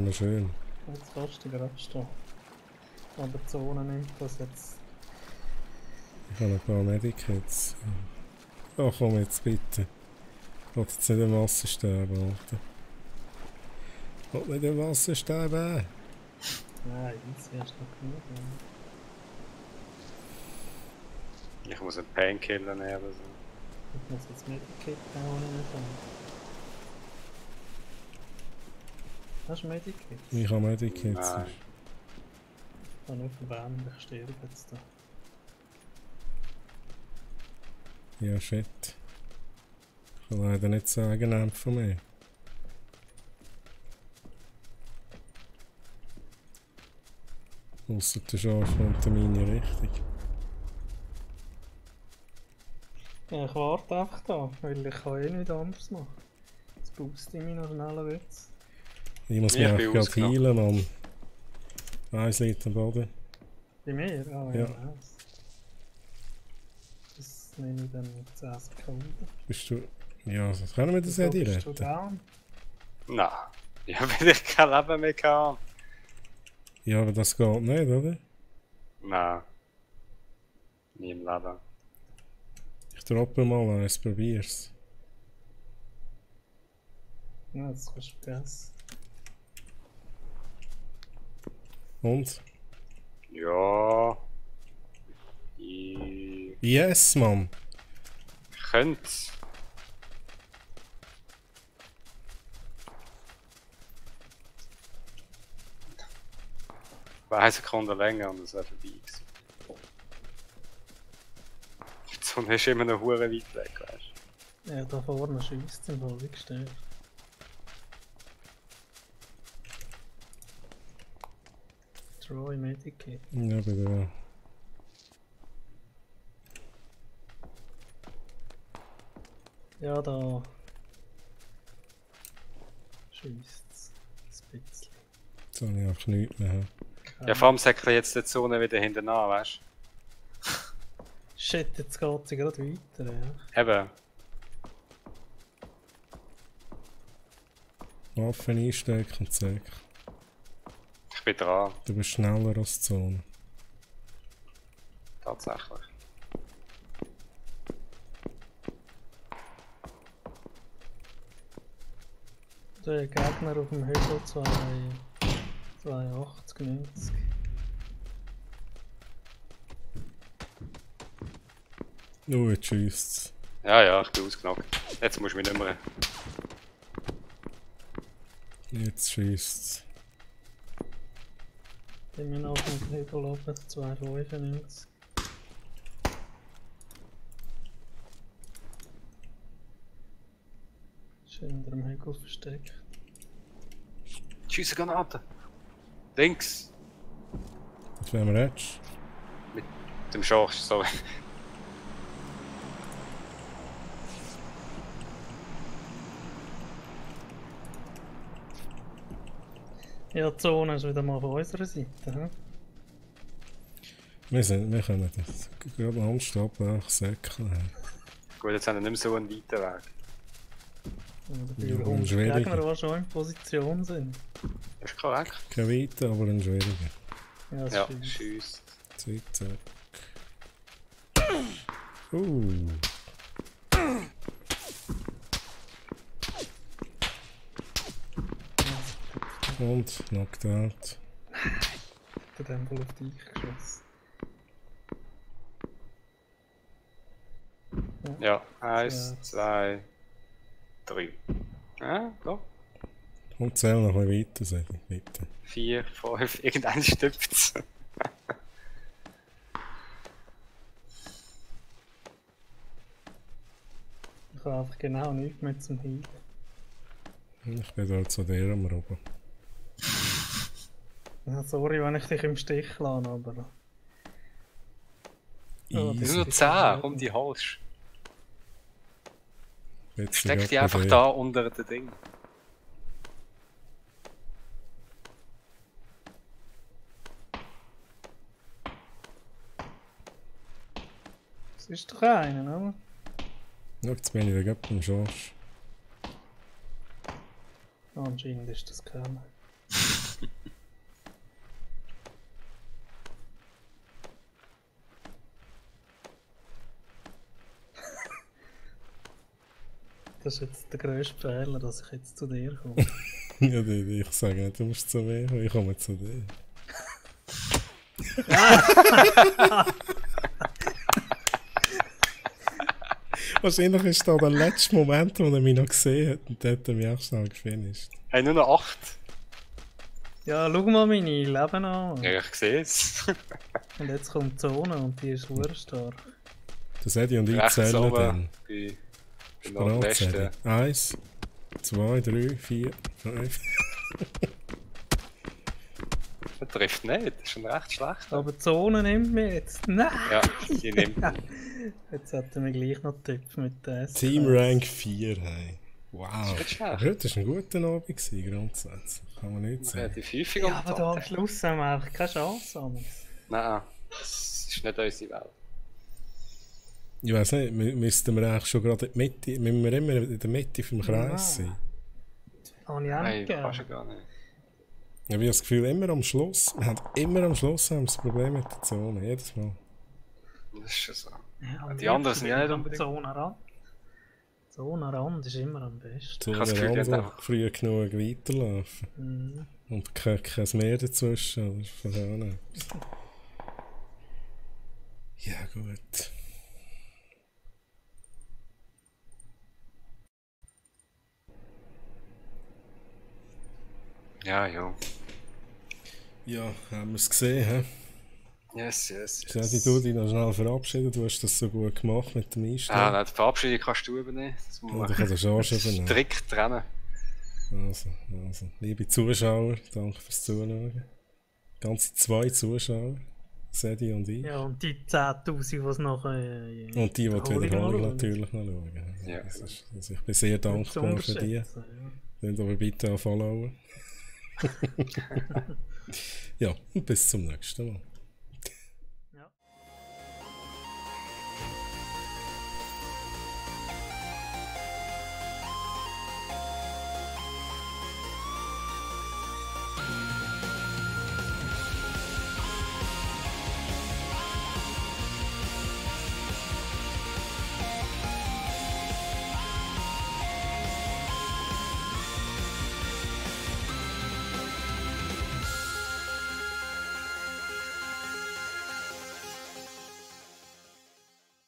noch schön. Jetzt kannst du gerade stehen. Aber die Zone nimmt das jetzt. Ich habe ein paar Medikits. Ach komm jetzt bitte. Ich will jetzt nicht im Wasser sterben, Alter. Ich will nicht im Wasser sterben. Nein, das wärst noch genug. Ich muss einen Painkiller nehmen oder so. Ich muss jetzt Medikit auch nicht haben. Hast du Medikit? Ich habe Medikits. Nein. Ich kann nicht verwenden, ich sterbe jetzt da. Ja, shit. Ich kann leider nicht sagen, nehmt von mir. Ausser der Chance kommt in meine Richtung. Ja, ich warte einfach da, weil ich kann eh nichts anderes machen. Jetzt boost ich mich noch schneller jetzt. Ich muss Ich mich bin auch gerade ausgenommen. heilen, Mann. Eins liegt am Boden. Bei mir? Ah Ja. ja, nice. Das nehme ich dann in 10 Sekunden. Bist du... Ja, das können wir das ja Bist du retten. down? Nein. Ja, weil ich kein Leben mehr kann. Ja, aber das geht nicht, oder? Nein. Nie im Leben. Ich droppe mal eins, probier's. Ja, das kannst du vergessen. Und? Ja. Ich Yes, Mann! könnte. 1 Sekunde länger und es wäre vorbei gewesen. Die Sonne ist immer noch hure weit weg, weißt du. Ja, da vorne schießt im Fall, wie gestört. Troy Medikit. Ja, bitte auch. Ja, da schießt es ein bisschen. Jetzt habe ich einfach nichts mehr. Ja, vor allem säckelt jetzt die Zone wieder hinten an, weißt Shit, jetzt geht sie gerade weiter, ja. du. Eben. Waffen einstecken, zack. Ich bin dran, Du bist schneller als die Zone. tatsächlich. Der Gegner auf dem Hügel 82, 90. Jetzt schiesst's. Ja, ja, ich bin ausgenockt. Jetzt musst du mich nicht mehr. Jetzt schiesst's. Ich bin auf dem Hügel oben 295. Ist hinter dem Hügel versteckt. Schiessen Granaten! Links! Jetzt werden wir jetzt. Mit dem Schorsch, sorry. Ja, die Zone ist wieder mal auf unserer Seite. Hm? Wir können das gerade nonstop einfach säckeln. Gut, jetzt haben wir nicht mehr so einen weiten Weg. Oder Ja, die und schwieriger. Gegner, die schon in Position sind. Das ist korrekt. Kein weiter, aber ein schwieriger. Ja, das Ja, stimmt. tschüss. Zack, zack. Und knocked out. Der hat voll auf dich geschossen. Ja, 1, Ja. 2, 3. Ja, doch. Und zähl noch ein bisschen weiter, sag ich, bitte. 4, 5, irgendein stüpft's. Ich habe einfach genau nichts mehr zum Healen. Ich bin dort zu dir am Robben. Ja, sorry, wenn ich dich im Stich lasse, aber... Oh, Das sind nur 10, um die holst. Jetzt Steck die einfach da unter den Ding. Das ist doch einer, oder? Ja, jetzt bin ich da gerade beim George. Anscheinend ist das keiner. Das ist jetzt der grösste Fehler, dass ich jetzt zu dir komme. Ja, ich sage nicht, du musst zu mir, ich komme zu dir. Wahrscheinlich ist da der letzte Moment, wo er mich noch gesehen hat und dort hat er mich auch schnell gefinisht. Hey, nur noch 8. Ja, schau mal meine Leben an. Ja, ich sehe es. Und jetzt kommt die Zone und die ist sehr stark. Das hätte ich und ich Rechts zählen oben dann. bei Nordwesten. 1, 2, 3, 4, 5. Das trifft nicht, das ist schon recht schlecht. Aber die Zone nimmt mich jetzt. Nein! Ja, die nimmt mich. Jetzt hat er mir gleich noch Tipps mit der S. Team Rank 4, hey. Wow. Das ist nicht schlecht. Heute war ein guter Abend gewesen, grundsätzlich. Kann man nicht sagen. Relativ häufig Ja, aber da am Top. Schluss haben wir einfach keine Chance. Alex. Nein, das ist nicht unsere Welt. Ich weiss nicht, müssten wir eigentlich schon gerade in die Mitte, müssen wir immer in der Mitte vom Kreis sein? Habe ich auch Nein, nicht kannst du gegeben. gar nicht. Ich habe das Gefühl, immer am Schluss, wir haben immer am Schluss haben wir das Problem mit der Zone, jedes Mal. Das ist schon so. Ja, Die anderen sind ja nicht am unbedingt. Zonenrand. Zonenrand ist immer am besten. So habe das der Gefühl, die haben andere einfach- früh genug weiterlaufen. Mhm. Und kein Meer dazwischen, das ist von da auch etwas. Ja, gut. Ja, ja. Ja, haben wir es gesehen, hä? Yes, yes, Sadi, yes. du dich noch schnell verabschiedet, du hast das so gut gemacht mit dem Einstellen. Ah, nein, die Verabschiedung kannst du übernehmen. Das muss Ja, man da kann der Charge übernehmen. strikt trennen. Also, liebe Zuschauer, danke fürs Zuschauen. Ganze 2 Zuschauer, Sadi und ich. Ja, und die 10.000, die es noch. Und die Wiederholung natürlich noch schauen. Ja. Also ich bin sehr dankbar für die. Ja. Nehmt aber bitte auch followen. Ja, und bis zum nächsten Mal.